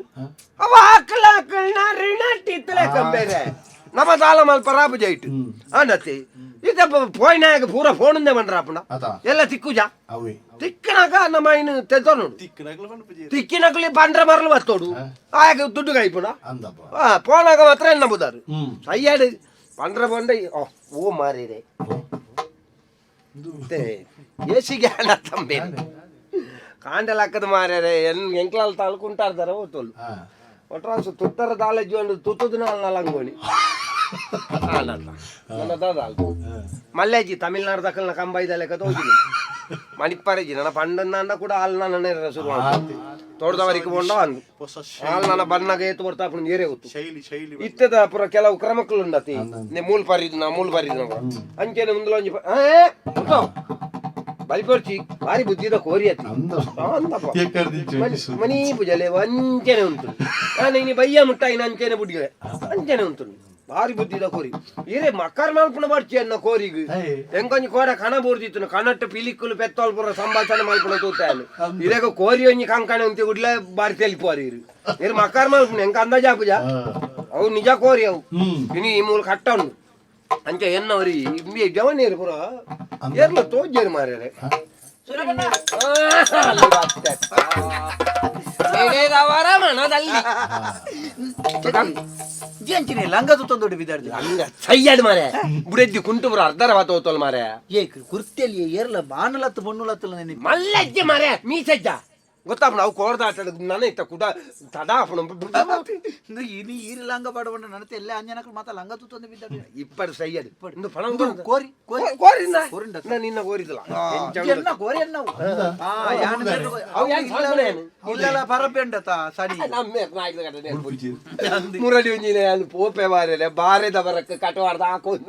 ಅವ ಅಕಲ ಅಕಲ್ನ ರಿಣಟ್ಟಿತ್ತಲೆ ಕಂಬೇರೆ ನಮ್ಮ ದಾಲ ಮಲ್ಪ ರಾಪು ಜೈಟ್ ಆಂಡತಿ ಇತ್ತ ಪೋಯ್ನಾಗ ಪೂರ ಫೋನಿಂದ ಬಂಡ್ರಾಪುನ. ಅತ. ಎಲ್ಲ ತಿಕ್ಕುಜ. ಅವೇ. ತಿಕ್ಕನಾಗ ನಮ್ಮ ಇನ್ನು ತೆತ್ತೋನು. ತಿಕ್ಕನಗ್ಲ ಪನ್ಪುಜಿ. ತಿಕ್ಕಿನಕಲಿ ಬಂಡ್ರ ಮರಲು ಬತ್ತೋಡು ಆಗ ದುಡ್ಡು ಕಾಯ್ಪುನ. ಅಂದಪ್ಪ. ಪೋನಾಗ ಮಾತ್ರ ಎನ್ನ ಬುದಾರು ಸಯ್ಯಾಡು ಪಂಡ್ರ ಬಂಡ ಓ ಓ ಮಾರಿರೆ ಏಸಿಗೆ ಹಣ ತಂಬೆ ಕಾಂಡಲ್ ಹಾಕದ ಮಾರ್ಯಾರೆ ಎನ್ ಎಂಕ್ಲಾಲ್ ತಾಳ್ಕುಂಟಾರ್ದಾರ ಓತೋಲು. ಒಟ್ರಾಸು ತುತ್ತರ ದಾಲ ಜೀವನ ತುತ್ತದ ನಾಲ್ ನಲಂಗೋಣಿ ನನ್ನ ದಾದ ಮಲ್ಲೇಜಿ ತಮಿಳ್ನಾಡು ದಕ್ಕಲ್ನ ಕಂಬೈದ ಲೆಕ್ಕ ತೋಜಿನಿ ಮಣಿಪ್ಪರಜಿ ನನ್ನ ಪಂಡನ್ನ ಕೂಡ ಹಾಲ್ ನನ್ನ ಶುರು ತೋಟದವರಿಗೆ ಬೋಂಡ ಅಂದು ಹಾಲ್ ನನ್ನ ಬಣ್ಣಗೆ ಏತು ಬರ್ತಾ ಏರೇ ಗೊತ್ತು. ಶೈಲಿ ಶೈಲಿ. ಇತ್ತದ ಪುರ ಕೆಲವು ಕ್ರಮಕ್ಕಲು ಉಂಡತಿ ಮೂಲ್ ಪರಿದ್ ಮೂಲ್ ಪರಿದ್ ಅಂಚೆನೆ ಮುಂದಲ ಒಂಜಿ ಬಲಿಪೊರ್ಚಿ ಬಾರಿ ಬುದ್ಧಿದ ಕೋರಿ ಅತಿ. ಅಂದಪ್ಪ. ಮನಿ ಪೂಜಲೆ ಅಂಚೆನೆ ಉಂಟು ನಾನು ಇನಿ ಬಯ್ಯ ಮುಟ್ಟಾಯಿನ ಅಂಚೆನೆ ಬುಡ್ಡಿಗೆ ಅಂಚೆನೆ ಉಂಟು ಬಾರಿ ಬುದ್ಧಿದ ಕೋರಿ ಇರೇ ಮಕ್ಕರ್ ಮಲ್ಪುನ ಬರ್ಚಿ ಅನ್ನ ಕೋರಿಗ್ ಎಂಕೊಂಜಿ ಕೋರ ಕಣ ಬೂರ್ದಿತ್ತು ಕಣಟ್ಟು ಪಿಲಿಕ್ಕುಲು ಪೆತ್ತೋಲ್ ಪುರ ಸಂಭಾಷಣೆ ಮಲ್ಪುನ ತೂತಾನು ಇರೇಗ ಕೋರಿ ಒಂಜಿ ಕಂಕಣೆ ಉಂತಿ ಗುಡ್ಲೆ ಬಾರಿ ತೆಲಿಪುವಾರು ಇರು ಇರು ಮಕ್ಕರ್ ಮಲ್ಪುನ ಎಂಕ ಅಂದಾಜ್ ಆಪುಜ ಅವು ನಿಜ ಕೋರಿ ಅವು ಇನಿ ಈ ಮೂಲ ಕಟ್ಟ ಉಂಡು ಅಂಚೆ ಎನ್ನವರಿ ಇಂಬಿ ಜವನೇರು ಪುರ ಏರ್ಲ ತೋಜ್ಜೇರು ಮಾರ್ಯಾರೆ. ಮಣದಲ್ಲಿ ಅಂಚಿನ ಲಂಗ ತುತ್ತೊಂದೊಡು ಬಿದಾಡ್ದು. ಹಂಗ ಸಯ್ಯಾಡು ಮಾರೆ ಬುಡೆದ್ದಿ ಕುಂಟು ಪುರ ಅರ್ಧರ ವಾತ ಹೋತಲ್ ಮಾರೆ. ಏ ಕುರ್ತಿಯಲ್ಲಿ ಏರ್ಲ ಬಾಣಲತ್ತು ಬೊಣ್ಣುಲತ್ತಲ್ಲ ನೆನಪು. ಮಲ್ಲಜ್ಜೆ ಮಾರೆ ಮೀಸಜ್ಜ ಗೊತ್ತಾಪ ನಾವು ಕೋರ್ದ ಆಟ ನನ್ನ ಇತ್ತ ಕುಡ ತಡಾ ಇನಿ ಈರು ಲಂಗ ಪಾಡಬಂಡ ನನತೆ ಎಲ್ಲ ಅಂಜನಕಲು ಮಾತ ಲಂಗ ತುತ್ತೊಂದು ಬಿದ್ದಾಡು. ಇಪ್ಪಡು ಸಯ್ಯಾಡು ಇಂದು ಪಣ. ಇಂದು ಕೋರಿ ಕೋರಿ. ಕೋರಿಂದ. ಕೋರಿಂಡ. ನಿನ್ನ ಕೋರಿದಲ್ಲ. ಎನ್ನ ಕೋರಿ ಎನ್ನವು ಆ ಯಾನ್ ಅವು ಯಾನ್ ಸಾಲ್ಪುನ ಯಾನ್? ಇಲ್ಲಲ ಪರಪೆಂಡತ ಸಡಿ. ಮುರಳಿ ಒಂಜಿನ ಅಲ್ಲಿ ಪೋಪೆ ಬಾರೆ ಬಾರೆದ ಬರಕ್ಕೆ ಕಟವಾರ್ದ ಹಾಕೊಂಡು.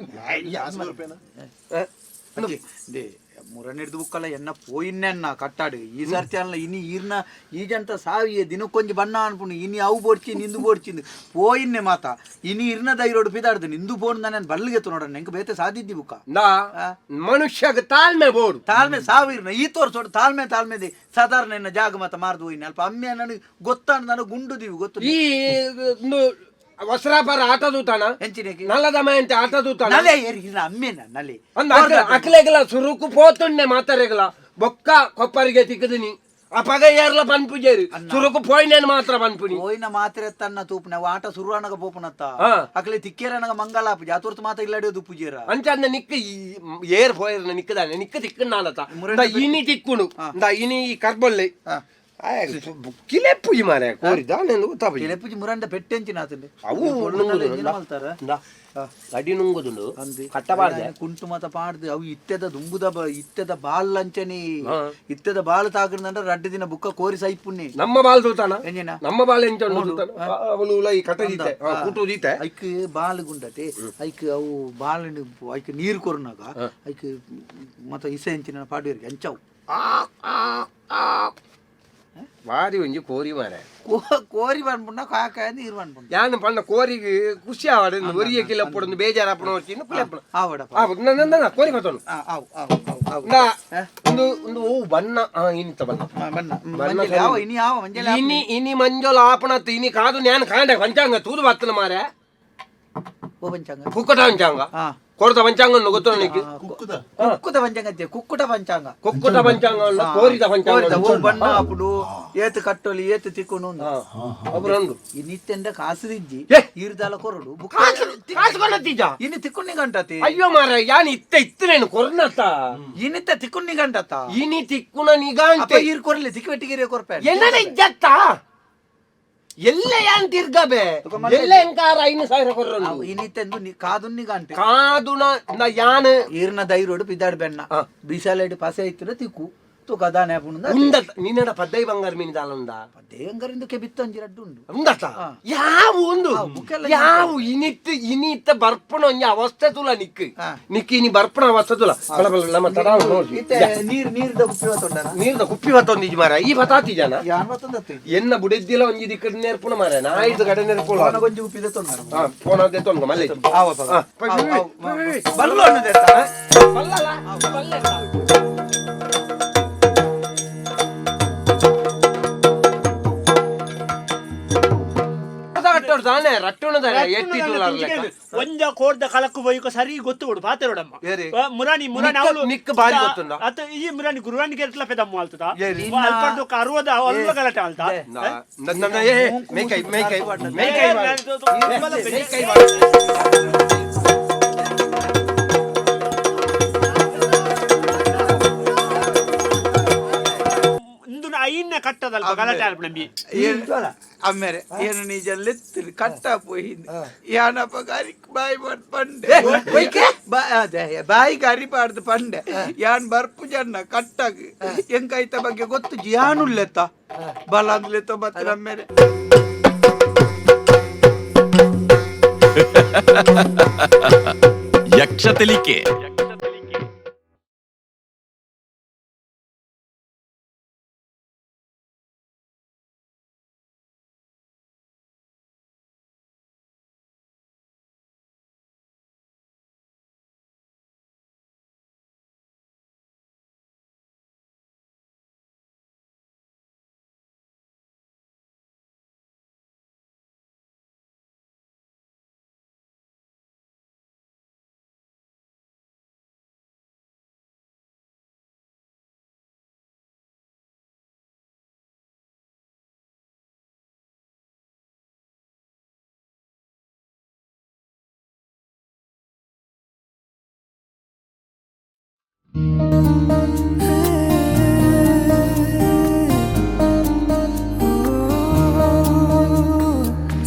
They ಮುರಣಿಡ್ದು ಬುಕ್ಕಲ್ಲ ಎನ್ನ ಪೋಯಿನ್ನೆನ್ನ ಕಟ್ಟಾಡು ಈ ಸರ್ತಿ ಅಲ್ಲ ಇನಿ ಈರ್ನ ಈಜಂತ ಸಾವಿಯ ದಿನಕ್ಕೊಂಜಿ ಬಣ್ಣ ಅನ್ಪುಂಡು ಇನಿ ಅವು ಬೋಡ್ಚಿ ನಿಂದು ಬೋಡ್ಚಿಂದು ಪೋಯಿನ್ನೆ ಮಾತ ಇನಿ ಇರ್ನ ದೈರೋಡು ಪಿದಾಡ್ದು ನಿಂದು ಬೋನ್ ನಾನು ಬಲ್ಲಿಗೆ ನೋಡೋಣ ಎಂಕ್ ಬೇತೆ ಸಾದಿದ್ದಿ ಬುಕ್ಕ. ನಾ ಮನುಷ್ಯಗ ತಾಳ್ಮೆ ಬೋಡು. ತಾಳ್ಮೆ ಸಾವಿರ್ನ ಈ ತೋರ್ಸೋಡು ತಾಳ್ಮೆ ತಾಳ್ಮೆದಿ ಸಾಧಾರಣ ಎನ್ನ ಜಾಗ ಮಾತ ಮಾರ್ದು ಹೋಯಿನ ಅಲ್ಪ ಅಮ್ಮೆ ನನಗೆ ಗೊತ್ತಾನ ನನಗೆ ಗುಂಡು ದಿವಿ ಗೊತ್ತು. ಈ ವಸ್ರಾಪರ ಆಟ ದೂತಾನ. ಎಂಚಿನಕ್ಕೆ? ನಲ್ಲದ ಮಯಂತೆ ಆಟ ದೂತಾನ. ನಲೆ ಏರಿ ಇರ್ನ ಅಮ್ಮೇನ ನಲೆ. ಅಂದ್ ಅಕ್ಲೆಗಲ ಸುರುಕು ಪೋತುಂಡೆ ಮಾತಾರೆಗಲ ಬೊಕ್ಕ ಕೊಪ್ಪರಿಗೆ ತಿಕ್ಕದಿನಿ ಆ ಪಗ ಏರ್ಲ ಪನ್ಪುಜೇರು ಸುರುಕು ಪೋಯ್ನೇನು ಮಾತ್ರ ಪನ್ಪುನಿ. ಹೋಯ್ನ ಮಾತ್ರೆ ತನ್ನ ತೂಪುನ ಅವು ಆಟ ಸುರುವನಗ ಪೋಪುನತ್ತ. ಅಕ್ಲೆ ತಿಕ್ಕೇರನಗ ಮಂಗಲಾಪು ಜಾತುರ್ತು ಮಾತ ಇಲ್ಲಡೆ ದುಪ್ಪುಜೇರ. ಅಂಚ ನಿಕ್ಕ ಈ ಏರ್ ಪೋಯರ್ನ ನಿಕ್ಕದಾನೆ ನಿಕ್ಕ ತಿಕ್ಕನಾಲತ ಇನಿ ತಿಕ್ಕುನು ಇಂದ ಇನಿ ಈ ಕರ್ಬೊಲ್ಲೆ ಕಿಲೆಪ್ಪುಜಿ ಮಾರೆ ಕೋರಿ ದಾನೆ ಗೊತ್ತಾಪುಜಿ. ಕಿಲೆಪ್ಪುಜಿ ಮುರಂಡ ಪೆಟ್ಟೆಂಚಿನ ಆತಂಡೆ. ಅವು ನುಂಗುದು ಮಲ್ತಾರ. ಅಡಿ ನುಂಗುದುಂಡು. ಅಂದೆ. ಕಟ್ಟಬಾರ್ದೆ. ಕುಂಟು ಮಾತ ಪಾಡ್ದು ಅವು ಇತ್ತೆದ ದುಂಬುದ ಇತ್ತೆದ ಬಾಲ್ ಲಂಚನಿ ಇತ್ತೆದ ಬಾಲ್ ತಾಕಡ್ದಂಡ ರಡ್ಡು ದಿನ ಬುಕ್ಕ ಕೋರಿ ಸೈಪುನ್ನಿ. ನಮ್ಮ ಬಾಲ್ ತೂತಾನ. ಎಂಜಿನ? ನಮ್ಮ ಬಾಲ್ ಎಂಚ ಉಂಡು ತೂತಾನ ಅವಳು ಉಲ ಈ ಕಟ್ಟ ದೀತೆ ಕೂಟು ದೀತೆ. ಐಕ್ ಬಾಲ್ ಗುಂಡತೆ ಐಕ್ ಅವು ಬಾಲ್ ಐಕ್ ನೀರು ಕೊರ್ನಾಗ ಐಕ್ ಮತ್ತ ಇಸೆ ಎಂಚಿನ ಪಾಡುವರಿಗೆ ಅಂಚವು. ಬಾರಿ ಒಂಜಿ ಕೋರಿ ಮಾರೆ. ಕೋರಿ ಪನ್ಪುಂಡ ಕಾಕಾಯ ನೀರು ಪನ್ಪುಂಡ. ಯಾನ್ ಪಂಡ ಕೋರಿಗೆ ಖುಷಿ ಆವಡ್ ಒರಿಯ ಕಿಲ ಪೊಡೊಂದು ಬೇಜಾರಾಪುಣ వచ్చిಂದು ಕುಲೆಪ್ಪಣ. ಆವಡಪ್ಪ. ಆ ನನ್ನ ಕೋರಿ ಬತ್ತೋನು. ಆವು ಆವು ಆವು ಆವು. ಇಂದಾ ಒಂದು ಒಂದು ಓ ಬಣ್ಣ ಆ ಇನಿತ ಬಣ್ಣ. ಬಣ್ಣ. ಬಣ್ಣ. ಮಂಜಲ್ ಯಾವ ಇನಿ ಯಾವ ಮಂಜಲ್. ಇನಿ ಇನಿ ಮಂಜೋಲ ಆಪಣತ್ ಇನಿ ಕಾದು ನ್ಯಾನ್ ಕಾಂಡೆ ಪಂಚಾಂಗ ತೂದು ಬತ್ತನ ಮಾರೆ. ಓ ಪಂಚಾಂಗ. ಕುಕ್ಕಟ ಪಂಚಾಂಗ. ಕೊಡ್ತ ಪಂಚಾಂಗ ಉಂಡು ಗೊತ್ತು ನಿಕ್ಕೆ. ಕುಕ್ಕುದ. ಕುಕ್ಕುದ ಪಂಚಾಂಗ ಅಂತೆ, ಕುಕ್ಕುಟ ಪಂಚಾಂಗ. ಕುಕ್ಕುಟ ಪಂಚಾಂಗ ಉಂಡು, ಕೋರಿದ ಪಂಚಾಂಗ. ಕೋರಿದ, ಓ ಉಂಡು. ಬಣ್ಣ ಆಪುಡು ಏತ್ ಕಟ್ಟೊಲಿ ಏತ್ ತಿಕ್ಕುನು. ಒಬ್ರು ಉಂಡು. ಇನಿತ್ತೆಂಡ ಕಾಸು ದಿಜ್ಜಿ. ಏ! ಈರ್ದಾಲ ಕೊರಡು ಬುಕ್ಕ. ಕಾಸು ಕಾಸು ಕೊಡತ್ತೀಜ. ಇನಿ ತಿಕ್ಕುಣ್ಣಿ ಗಂಟತಿ. ಅಯ್ಯೋ ಮಾರ ಯಾನ್ ಇತ್ತ ಇತ್ತನೇನು ಕೊರ್ನತ್ತ. ಇನಿತ್ತ ತಿಕ್ಕುಣ್ಣಿ ಗಂಟತ್ತ. ಇನಿ ತಿಕ್ಕುನ ನಿಗಾಂತೆ. ಅಪ್ಪ ಈರ್ ಕೊರ್ಲಿ ತಿಕ್ಕಿವೆಟ್ಟಿಗೆ ಕೊರ್ಪೆ. ಎನ್ನಡ ಇಜ್ಜತ್ತ ಎಲ್ಲ ಯಾನ್ ತಿರ್ಗಬೆ ಎಲ್ಲ ಎಂಕಾರ 5000 ಕೊರ್ರಂದು. ಇನಿತ್ತೆಂದು ಕಾದುನ್ನಿ ಗಂಟೆ. ಕಾದುನ ನ ಯಾನ್ ಈರ್ನ ದೈರೋಡು ಪಿದಾಡ್ ಬೆಣ್ಣ ಬಿಸಾಲೆಡ್ ಪಸೆ ಇತ್ತಿನ ತಿಕ್ಕು ಕದಾನೆ ಆಪುಂಡು. ಉಂಡ ನಿನ್ನಡ ಪದ್ದೈ ಬಂಗಾರ ಮೀನು ದಾಲ ಉಂಡ? ದೇಂಗರಿಂದಕ್ಕೆ ಬಿತ್ತೊಂಜಿ ರಡ್ಡು ಉಂಡು. ಉಂಡತ ಯಾವ ಉಂದು? ಬುಕ್ಕೆಲ್ಲ. ಯಾವ ಇನಿತ್ ಇನಿತ್ತ ಬರ್ಪಣ ಒಂಜಿ ಅವಸ್ಥೆ ತುಲ ನಿಕ್ ನಿಕ್ ಇನಿ ಬರ್ಪಣ ಅವಸ್ಥೆ ತುಲ ಬಲ ಬಲ ನಮ್ಮ ತಡ ನೋಡಿ. ಇತ್ತೆ ನೀರ್ ನೀರ್ದ ಕುಪ್ಪಿ ಬತ್ತುಂಡನ? ನೀರ್ದ ಕುಪ್ಪಿ ಬತ್ತೊಂದಿಜಿ ಮಾರ, ಈ ಬತಾತಿ ಜನ. ಯಾನ್ ಬತ್ತೊಂದತ್ತು. ಎನ್ನ ಬುಡೆದ್ದಿಲ ಒಂಜಿ ದಿಕ್ಕಡ್ ನೇರ್ಪುಣ ಮಾರ, ನಾಯ್ದು ಕಡೆ ನೇರ್ಪುಣ. ಗೊಂಜಿ ಉಪ್ಪಿದೆ ತೊಂದರೆ. ಫೋನ್ ಅದೇ ತೊಂದ ಮಲ್ಲೆ. ಆವ. ಬಲ್ಲು ಅನ್ನೋದೇ. ತಾನೆ ರಟ್ಟುಣದಾರೆ ಎಟ್ಟಿದ್ದು. ಒಂಜ ಕೋರ್ದ ಕಲಕ್ಕು ಬೈಕ ಸರಿ ಗೊತ್ತು ಕೊಡು ಪಾತೆರೋಡಮ್ಮ. ಏರಿ? ಮುರಾಣಿ ಮುರಾಣಿ ನಿಕ್ಕ- ಅವಳು ನಿಕ್ಕ ಬಾರಿ ಗೊತ್ತುಂಡ? ಅತ್ತ ಈ ಮುರಾಣಿ ಗುರುವಾಣಿ ಕೆರೆಟ್ಲ ಪೆದಮ್ಮ ಆಲ್ತದ. ಏರಿ? ಅಲ್ಪಡ್ದು ಅರುವದ ಅಲ್ಲ ಗಲಾಟೆ ಆಲ್ತ. ಮೇಕೈ ಮೇಕೈ ಮೇಕೈ. ಮೇಕೈ. ಇಂದು ಐನ್ನ ಕಟ್ಟದಲ್ಪ ಗಲಾಟೆ ಆಲ್ಪ ನಂಬಿ. ಅಮ್ಮೇರೆ ಏನು ನಿಜ ಲೆತ್ತಿರಿ ಕಟ್ಟ ಪೋಯಿಂದು ಯಾನಪ್ಪ ಕರಿ ಬಾಯಿ ಪಾಡ್ ಪಂಡೆ. ಅದೇ ಬಾಯಿ ಕರಿ ಪಾಡ್ದು ಪಂಡೆ ಯಾನ್ ಬರ್ಪು ಜನ ಕಟ್ಟಾಗ ಎಂಕೈತ ಬಗ್ಗೆ ಗೊತ್ತು ಯಾನುಲ್ಲೆತ್ತ ಬಲಾಂದ್ಲೆತ್ತ ಬತ್ತ ನಮ್ಮೇರೆ. ಯಕ್ಷ ತೆಲಿಕೆ.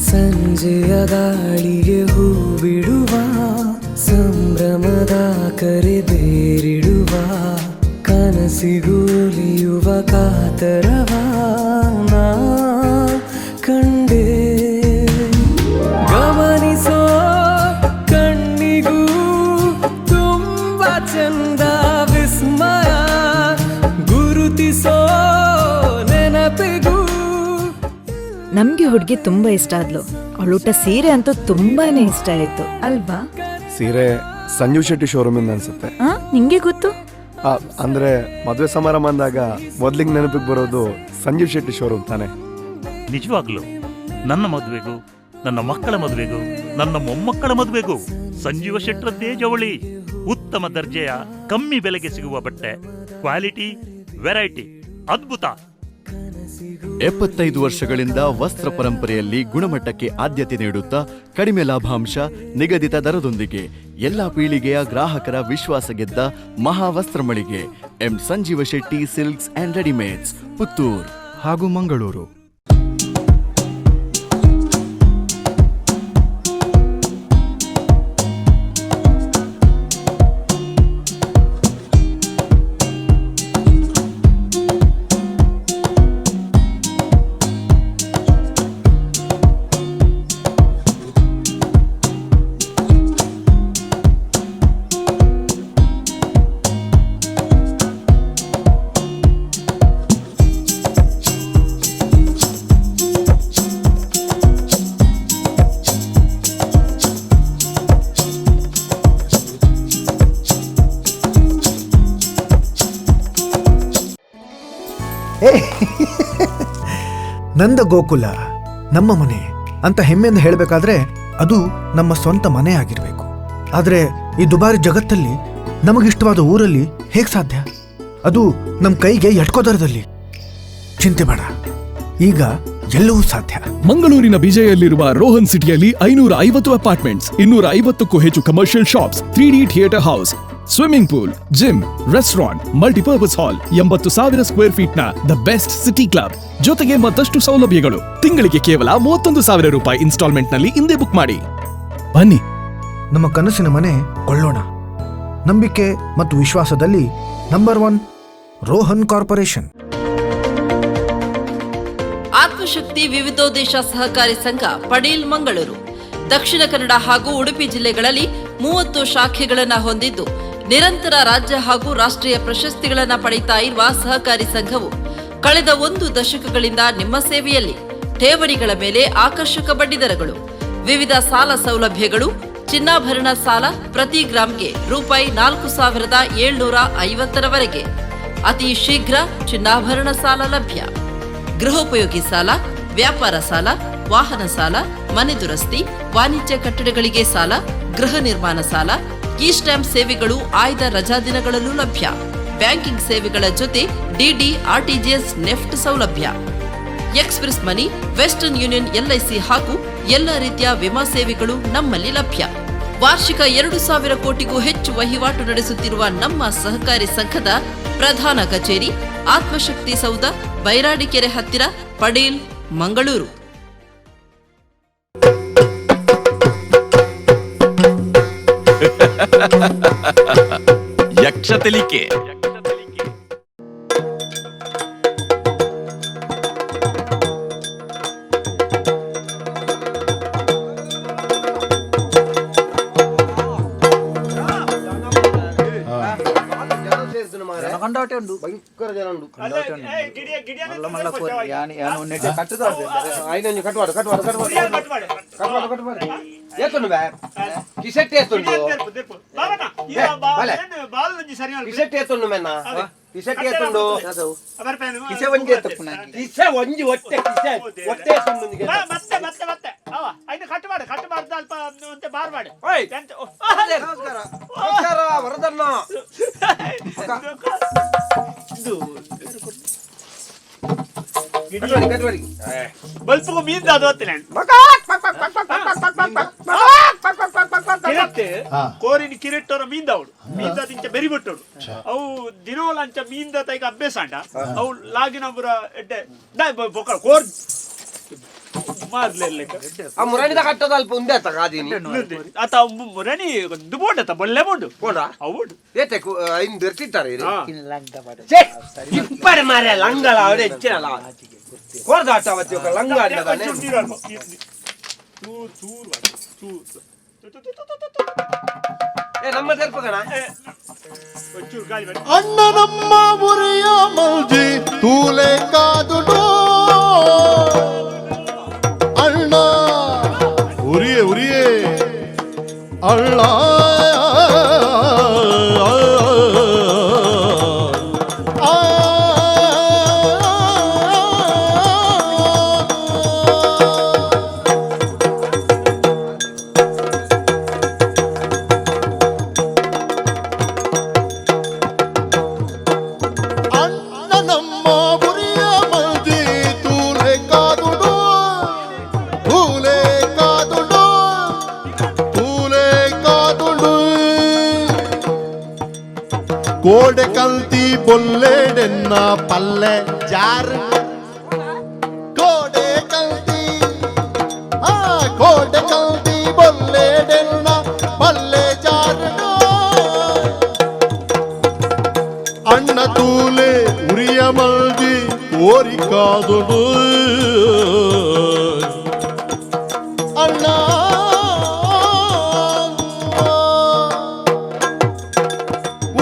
ಸಂಜೆಯ ಗಾಳಿಗೆ ಹೂ ಬಿಡುವ ಸಂಭ್ರಮದ ಕರೆ ಬೇರಿಡುವ ಕನಸಿಗೂಲಿಯುವ ಕಾತರವ ನಾ ಕಂಡೆ. ಗಮನಿಸೋ ಕಣ್ಣಿಗೂ ತುಂಬ ಚಂದ ವಿಸ್ಮಯ ಗುರುತಿಸೋ ನೆನಪಿಗೂ. ನಮ್ಗೆ ಹುಡುಗಿ ತುಂಬಾ ಇಷ್ಟ ಆದ್ಲು. ಅವಳುಟ್ಟ ಸೀರೆ ಅಂತೂ ತುಂಬಾನೇ ಇಷ್ಟ ಆಯ್ತು ಅಲ್ವಾ? ಸೀರೆ ಸಂಜೀವ್ ಶೆಟ್ಟಿ ಶೋರೂಮ್ ಇಂದ ಅನ್ಸುತ್ತೆ. ಆ, ನಿಂಗೆ ಗೊತ್ತು? ಅಂದ್ರೆ ಮದುವೆ ಸಮಾರಂಭ ಅಂದಾಗ ಮೊದ್ಲಿಗೆ ನೆನಪಿಗೆ ಬರೋದು ಸಂಜೀವ್ ಶೆಟ್ಟಿ ಶೋರೂಮ್ ತಾನೆ. ನಿಜವಾಗ್ಲೂ ನನ್ನ ಮದುವೆಗೂ, ನನ್ನ ಮಕ್ಕಳ ಮದುವೆಗೂ, ನನ್ನ ಮೊಮ್ಮಕ್ಕಳ ಮದುವೆಗೂ ಸಂಜೀವ ಶೆಟ್ಟರದ್ದೇ ಜವಳಿ. ಉತ್ತಮ ದರ್ಜೆಯ ಕಮ್ಮಿ ಬೆಲೆಗೆ ಸಿಗುವ ಬಟ್ಟೆ, ಕ್ವಾಲಿಟಿ, ವೆರೈಟಿ ಅದ್ಭುತ. 75 ವರ್ಷಗಳಿಂದ ವಸ್ತ್ರ ಪರಂಪರೆಯಲ್ಲಿ ಗುಣಮಟ್ಟಕ್ಕೆ ಆದ್ಯತೆ ನೀಡುತ್ತಾ ಕಡಿಮೆ ಲಾಭಾಂಶ, ನಿಗದಿತ ದರದೊಂದಿಗೆ ಎಲ್ಲಾ ಪೀಳಿಗೆಯ ಗ್ರಾಹಕರ ವಿಶ್ವಾಸ ಗೆದ್ದ ಮಹಾವಸ್ತ್ರ ಮಳಿಗೆ M Sanjeeva Shetty silks and readymades, Puttur ಹಾಗೂ ಮಂಗಳೂರು. ನಂದ ಗೋಕುಲ ನಮ್ಮ ಮನೆ ಅಂತ ಹೆಮ್ಮೆಯಿಂದ ಹೇಳಬೇಕಾದ್ರೆ ಅದು ನಮ್ಮ ಸ್ವಂತ ಮನೆ ಆಗಿರಬೇಕು. ಆದರೆ ಈ ದುಬಾರಿ ಜಗತ್ತಲ್ಲಿ ನಮಗಿಷ್ಟವಾದ ಊರಲ್ಲಿ ಹೇಗೆ ಸಾಧ್ಯ? ಅದು ನಮ್ಮ ಕೈಗೆ ಎಟ್ಕೋ ದರದಲ್ಲಿ. ಚಿಂತೆ ಬೇಡ, ಈಗ ಎಲ್ಲವೂ ಸಾಧ್ಯ. ಮಂಗಳೂರಿನ ಬಿಜೈಯಲ್ಲಿರುವ ರೋಹನ್ ಸಿಟಿಯಲ್ಲಿ 550 ಅಪಾರ್ಟ್ಮೆಂಟ್ಸ್, 250ಕ್ಕೂ ಹೆಚ್ಚು commercial shops, 3D theatre house, swimming pool, gym, restaurant, multipurpose hall, 80,000 square feet ನ the best city club ಜೊತೆಗೆ ಮತ್ತಷ್ಟು ಸೌಲಭ್ಯಗಳು. ತಿಂಗಳಿಗೆ ಕೇವಲ 31,000 ರೂಪಾಯಿ ಇನ್ಸ್ಟಾಲ್ಮೆಂಟ್ ನಲ್ಲಿ ಇಂದೇ ಬುಕ್ ಮಾಡಿ ಬನ್ನಿ. ನಮ್ಮ ಕನಸಿನ ಮನೆ ಕೊಳ್ಳೋಣ. ನಂಬಿಕೆ ಮತ್ತು ವಿಶ್ವಾಸದಲ್ಲಿ ನಂಬರ್ 1 Rohan corporation. Atmashakti ವಿವಿಧೋದ್ದೇಶ ಸಹಕಾರಿ ಸಂಘ ಪಡೀಲ್ ಮಂಗಳೂರು ದಕ್ಷಿಣ ಕನ್ನಡ ಹಾಗೂ ಉಡುಪಿ ಜಿಲ್ಲೆಗಳಲ್ಲಿ 30 ಶಾಖೆಗಳನ್ನು ಹೊಂದಿದ್ದು ನಿರಂತರ ರಾಜ್ಯ ಹಾಗೂ ರಾಷ್ಟ್ರೀಯ ಪ್ರಶಸ್ತಿಗಳನ್ನು ಪಡೆಯುತ್ತಾ ಇರುವ ಸಹಕಾರಿ ಸಂಘವು ಕಳೆದ 1 ದಶಕಗಳಿಂದ ನಿಮ್ಮ ಸೇವೆಯಲ್ಲಿ ಠೇವಣಿಗಳ ಮೇಲೆ ಆಕರ್ಷಕ ಬಡ್ಡಿದರಗಳು, ವಿವಿಧ ಸಾಲ ಸೌಲಭ್ಯಗಳು, ಚಿನ್ನಾಭರಣ ಸಾಲ ಪ್ರತಿ ಗ್ರಾಂಗೆ ರೂಪಾಯಿ 4,750ರವರೆಗೆ, ಅತಿ ಶೀಘ್ರ ಚಿನ್ನಾಭರಣ ಸಾಲ ಲಭ್ಯ, ಗೃಹೋಪಯೋಗಿ ಸಾಲ, ವ್ಯಾಪಾರ ಸಾಲ, ವಾಹನ ಸಾಲ, ಮನೆ ದುರಸ್ತಿ, ವಾಣಿಜ್ಯ ಕಟ್ಟಡಗಳಿಗೆ ಸಾಲ, ಗೃಹ ನಿರ್ಮಾಣ ಸಾಲ, ಇ ಸ್ಟ್ಯಾಂಪ್ ಸೇವೆಗಳು ಆಯ್ದ ರಜಾ ದಿನಗಳಲ್ಲೂ ಲಭ್ಯ. ಬ್ಯಾಂಕಿಂಗ್ ಸೇವೆಗಳ ಜೊತೆ ಡಿಡಿ, ಆರ್ಟಿಜಿಎಸ್, ನೆಫ್ಟ್ ಸೌಲಭ್ಯ, express money, Western Union, LIC ಹಾಗೂ ಎಲ್ಲ ರೀತಿಯ ವಿಮಾ ಸೇವೆಗಳು ನಮ್ಮಲ್ಲಿ ಲಭ್ಯ. ವಾರ್ಷಿಕ 2,000 ಕೋಟಿಗೂ ಹೆಚ್ಚು ವಹಿವಾಟು ನಡೆಸುತ್ತಿರುವ ನಮ್ಮ ಸಹಕಾರಿ ಸಂಘದ ಪ್ರಧಾನ ಕಚೇರಿ ಆತ್ಮಶಕ್ತಿ ಸೌಧ, ಬೈರಾಡಿಕೆರೆ ಹತ್ತಿರ, ಪಡೀಲ್, ಮಂಗಳೂರು. ಯಕ್ಷ ತೆಲಿಕೆ. ಕಂಡಾಟೆ ಉಂಟು, ಭಯಂಕರ ಜನ ಉಂಟು. ಮಲ್ಲ ಮಲ್ಲ ಕೋರಿ ಯಾನ್ ಯಾನ್ ಒಂದೆಟ್ಟೆ ಕಟ್ಟುದಾರ್ದೆ. ಐನೊಂಜಿ ಕಟ್ವಾಡು ಕಟ್ವಾಡು ಕಟ್ವಾಡು ಕಟ್ವಾಡು ಕಟ್ವಾಡು ಏತುಂಡು ಬೇ ಕಿಸೆಟ್ ಏತುಂಡು ಬಲೆ ಕಿಸೆಟ್ ಏತುಂಡು ಮೆನ್ನ ಕಿಸೆಟ್ ಏತುಂಡು ಕಿಸೆ ಒಂಜಿ ಏತಪ್ಪು ನಂಗೆ. ಕಿಸೆ ಒಂಜಿ ಒಟ್ಟೆ ಕಿಸೆ ಒಟ್ಟೆ ಏತುಂಡು ನಿಂಗೆ. ಮತ್ತೆ ಮತ್ತೆ ಮತ್ತೆ ಅವ ಐನು ಕಟ್ ಮಾಡು ಕಟ್ ಮಾಡ್ದ ಅಲ್ಪ ಒಂತೆ ಬಾರ್ ಮಾಡು. ಓಯ್ ನಮಸ್ಕಾರ ನಮಸ್ಕಾರ ವರದಣ್ಣ. ಕಟ್ವಾಡಿ ಕಟ್ವಾಡಿ ಬಲ್ಪಗೂ ಮೀನ್ದ ಅದು ಹೊತ್ತಿಲ್ಲ ಕಿರೆಟ್ ಕೋರಿನ ಕಿರೆಟ್ಟವರ ಮೀಂದವಳು ಮೀಂದ ಇಂಚ ಬೆರಿ ಬಿಟ್ಟವಳು ಅವು ದಿನೋಲ ಅಂಚ ಮೀಂದ ತೈಗ ಅಭ್ಯಾಸ ಅಂಡ ಅವು ಲಾಗಿನ ಬುರ ಎಡ್ಡೆ ಬೊಕ್ಕ ಕೋರ್ ಮಾರ್ಲೆ ಆ ಮುರಣಿದ ಕಟ್ಟದ ಅಲ್ಪ ಉಂದೆ ಆತ ಕಾದಿನಿ ಆತ ಮುರಣಿ ದುಬೋಂಡ ಬೊಲ್ಲೆ ಬೋಂಡು ಬೋಂಡ ಅವು ಏತೆ ಐನ್ ಬೆರ್ತಿತ್ತಾರೆ ಇರು ಲಂಗ ಮಾಡು. ಇಪ್ಪರೆ ಮಾರೆ ಲಂಗಲ ಅವರೇ ಹೆಚ್ಚಿನಲ್ಲ ಕೋರ್ದಾಟ ಅವತ್ತಿ ఒక లంಗ ಅಡ್ಡದಾನೆ. ಏ ನಮ್ಮ ತೆರ್ಪಗಣ ಅಣ್ಣನಮ್ಮ ಉರಿಯ ಮಲ್ಜಿ ತೂಲೆ ಕಾದುಡು ಅಣ್ಣ ಉರಿಯೇ ಉರಿಯೇ ಅಳ್ಳ ಅಣ್ಣನಮ್ಮ ಉರಿಯ ಮಲ್ಜಿ ತೂಲೆ ಕಾದುಡು ತೂಲೆ ಕಾದುಡು ತೂಲೆ ಕಾದುಡು ಕೋಡೆ ಕಲ್ತಿ ಬೊಲ್ಲೆಡೆನ್ನ ಪಲ್ಲೆ ಜಾರ್ ಕೋಡೆ ಕಲ್ತಿ ಆ ಕೋಡೆ ಕಲ್ತಿ ಬೊಲ್ಲೆಡೆನ್ನ ಪಲ್ಲೆ ಜಾರ್ ಅಣ್ಣ ತೂಲೆ ಉರಿಯ ಮಲ್ದಿ ಕೋರಿ ಕಾದುಡು ಅಣ್ಣ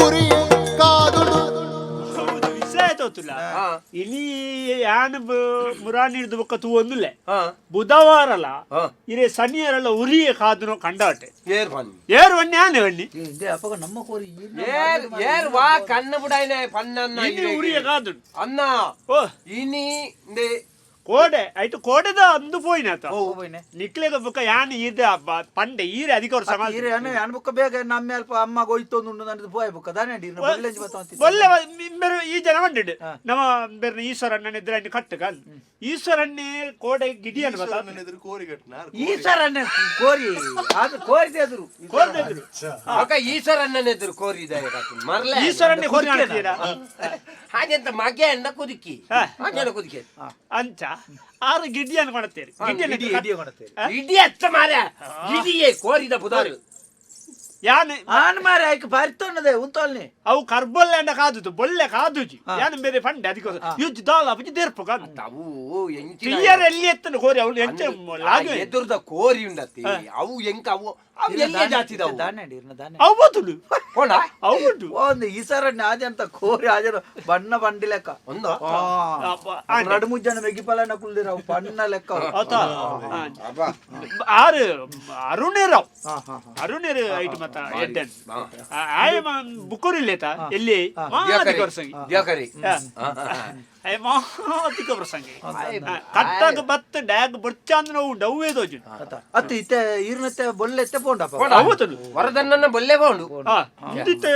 ಉರಿಯ ಕಾದುಡು. ವಿಷಯ ತೋತುಲ್ಲ ಇಲ್ಲಿ ಯಾನ್ ಮುರಾನಿ ಹಿಡ್ದು ಬೊಕ್ಕ ತೂ ಒಂದುಲ್ಲೆ ಬುಧವಾರಲ ಇರೇ ಶನಿಯರಲ್ಲ ಉರಿಯ ಕಾದುನು ಕಂಡಾಟೆ ಏರ್ ಬನ್ನಿ ಏರ್ ವನ್ನಿ ಆನೆ ವನ್ನಿ ಇಂದೆ ಅಪ್ಪಗ ನಮ್ಮ ಕೋರಿ ಏರ್ ಏರ್ ವಾ ಕಣ್ಣ ಬುಡಾಯ್ನೆ ಪನ್ನನ್ನ ಇನಿ ಉರಿಯ ಕಾದುಡು ಅನ್ನ ಓ ಇನಿ ಇಂದೆ ಕೋಡೆ ಆಯ್ತು ಕೋಡೆದ ಅಂದು ಪೋಯಿನಾತ ಪೋಯಿನೆ. ನಿಕ್ಲೆಗ ಬೊಕ್ಕ ಯಾನ್ ಈರ್ದ ಪಂಡೆ ಈರೆ ಅಧಿಕ ಅವ್ರ ಸಮಾಜ ಈರೆ ಅನ್ನ ಯಾನ್ ಬುಕ್ಕ ಬೇಗ ನಮ್ಮ ಅಲ್ಪ ಅಮ್ಮ ಗೊಯ್ತೊಂದುಂಡು ನನದು ಪೋಯ್ ಬುಕ್ಕ ದಾನೆ ಅಡಿ ಬೊಲ್ಲೆಂಜಿ ಬತ್ತ ಬೊಲ್ಲೆ ಬೇರೆ ಈ ಜನ ಬಂದಿಡ್ ನಮ್ಮ ಬೇರೆ ಈಶ್ವರಣ್ಣನ ಎದುರು ಅಣ್ಣಿ ಕಟ್ಟಕ ಈಶ್ವರಣ್ಣೆ ಕೋಡೆ ಗಿಡಿಯನ್ ಬತ್ತ ಈಶ್ವರನ್ನೇ ಕೋರಿ ಅದು ಕೋರಿದೆ ಎದುರು ಕೋರ್ದೆದ್ರು ಅಕ್ಕ ಈಶ್ವರಣ್ಣನ ಎದುರು ಕೋರಿ ಇದೆ ಮರ್ಲೆ ಈಶ್ವರಣ್ಣೆ ಕೋರಿ ಅಂತೀರಾ ಹಾಗೆಂತ ಮಗೆ ಅಣ್ಣ ಕುದುಕಿ ಹಾಗೆ ಕುದುಕಿ ಅಂಚ ಆರು ಗಿಡಿಯನ್ ಕೊಡತ್ತೇರಿ ಇಡಿ ಇಡಿ ಕೊಡತ್ತೇರಿ. ಇಡಿ ಅತ್ತ ಮಾರ್ಯ ಗಿಡಿಯೇ ಕೋರಿದ ಬುಧಾರು ಯಾನ್ ಆನ್ ಮಾರೆ ಐಕ್ ಪರಿತೊನ್ನದೆ ಉಂತೋಲ್ನಿ. ಅವು ಕರ್ಬೊಲ್ಲೆ ಅಂಡ ಕಾದುದು ಬೊಲ್ಲೆ ಕಾದುಜಿ ಯಾನ್ ಬೇರೆ ಪಂಡೆ ಅದಕ್ಕೋಸ್ಕರ ಯುಜ್ ದಾಲ ಅಪುಜಿ ದೇರ್ಪು ಕಾದು. ಅವು ಎಂಚಿನ ಪಿಯರ್ ಎಲ್ಲಿ ಎತ್ತನ ಕೋರಿ ಅವಳು ಎಂಚ ಲಾಗು ಎದುರ್ದ ಕೋರಿ ಉಂಡತಿ ಅವು ಎಂಕ ಅವು ಅವು ಎಲ್ಲಿ ಜಾತಿದವು? ದಾನೆ ಇರ್ನ ದಾನೆ. ಅವು ಬದುಲು ಕೋಣ ಅವು ಉಂಟು. ಒಂದು ಈ ಸರಣ್ಯ ಆಜಂತ ಕೋರಿ ಆಜನ ಬಣ್ಣ ಬಂಡಿ ಲೆಕ್ಕ. ಒಂದು ಎರಡು ಮೂರು ಜನ ಮೆಗಿಪಲನ ಕುಲ್ದಿರ ಅವು ಬಣ್ಣ ಲೆಕ್ಕ ಅವು. ಆತಾ ಆರು ಅರುಣೇರಾವ್ ಅರುಣೇರು ಐಟ್ ಮತ್ತ ಎಡ್ಡೆನ್ ಆಯ ಬುಕ್ಕೂರಿಲ್ಲೇತ ಎಲ್ಲಿ ಮಾತಿಕ ಪ್ರಸಂಗಿ ದಿವಾಕರಿ. ಆಯ ಮಾತಿಕ ಪ್ರಸಂಗಿ ಕಟ್ಟಾಗ ಬತ್ತ ಡ್ಯಾಗ್ ಬೊಚ್ಚಾಂದ್ರ ಉಂಡು ಅವೇ ದೋಜು. ಅತ್ತು ಇತ್ತೆ ಈರ್ನತ್ತೆ ಬೊಲ್ಲೆ ಎತ್ತೆ ಪೋಂಡಪ್ಪ. ಅವತನು ವರದನ್ನ ಬೊಲ್ಲೆ ಪೋಂಡು. ಇಂದಿತ್ತೆ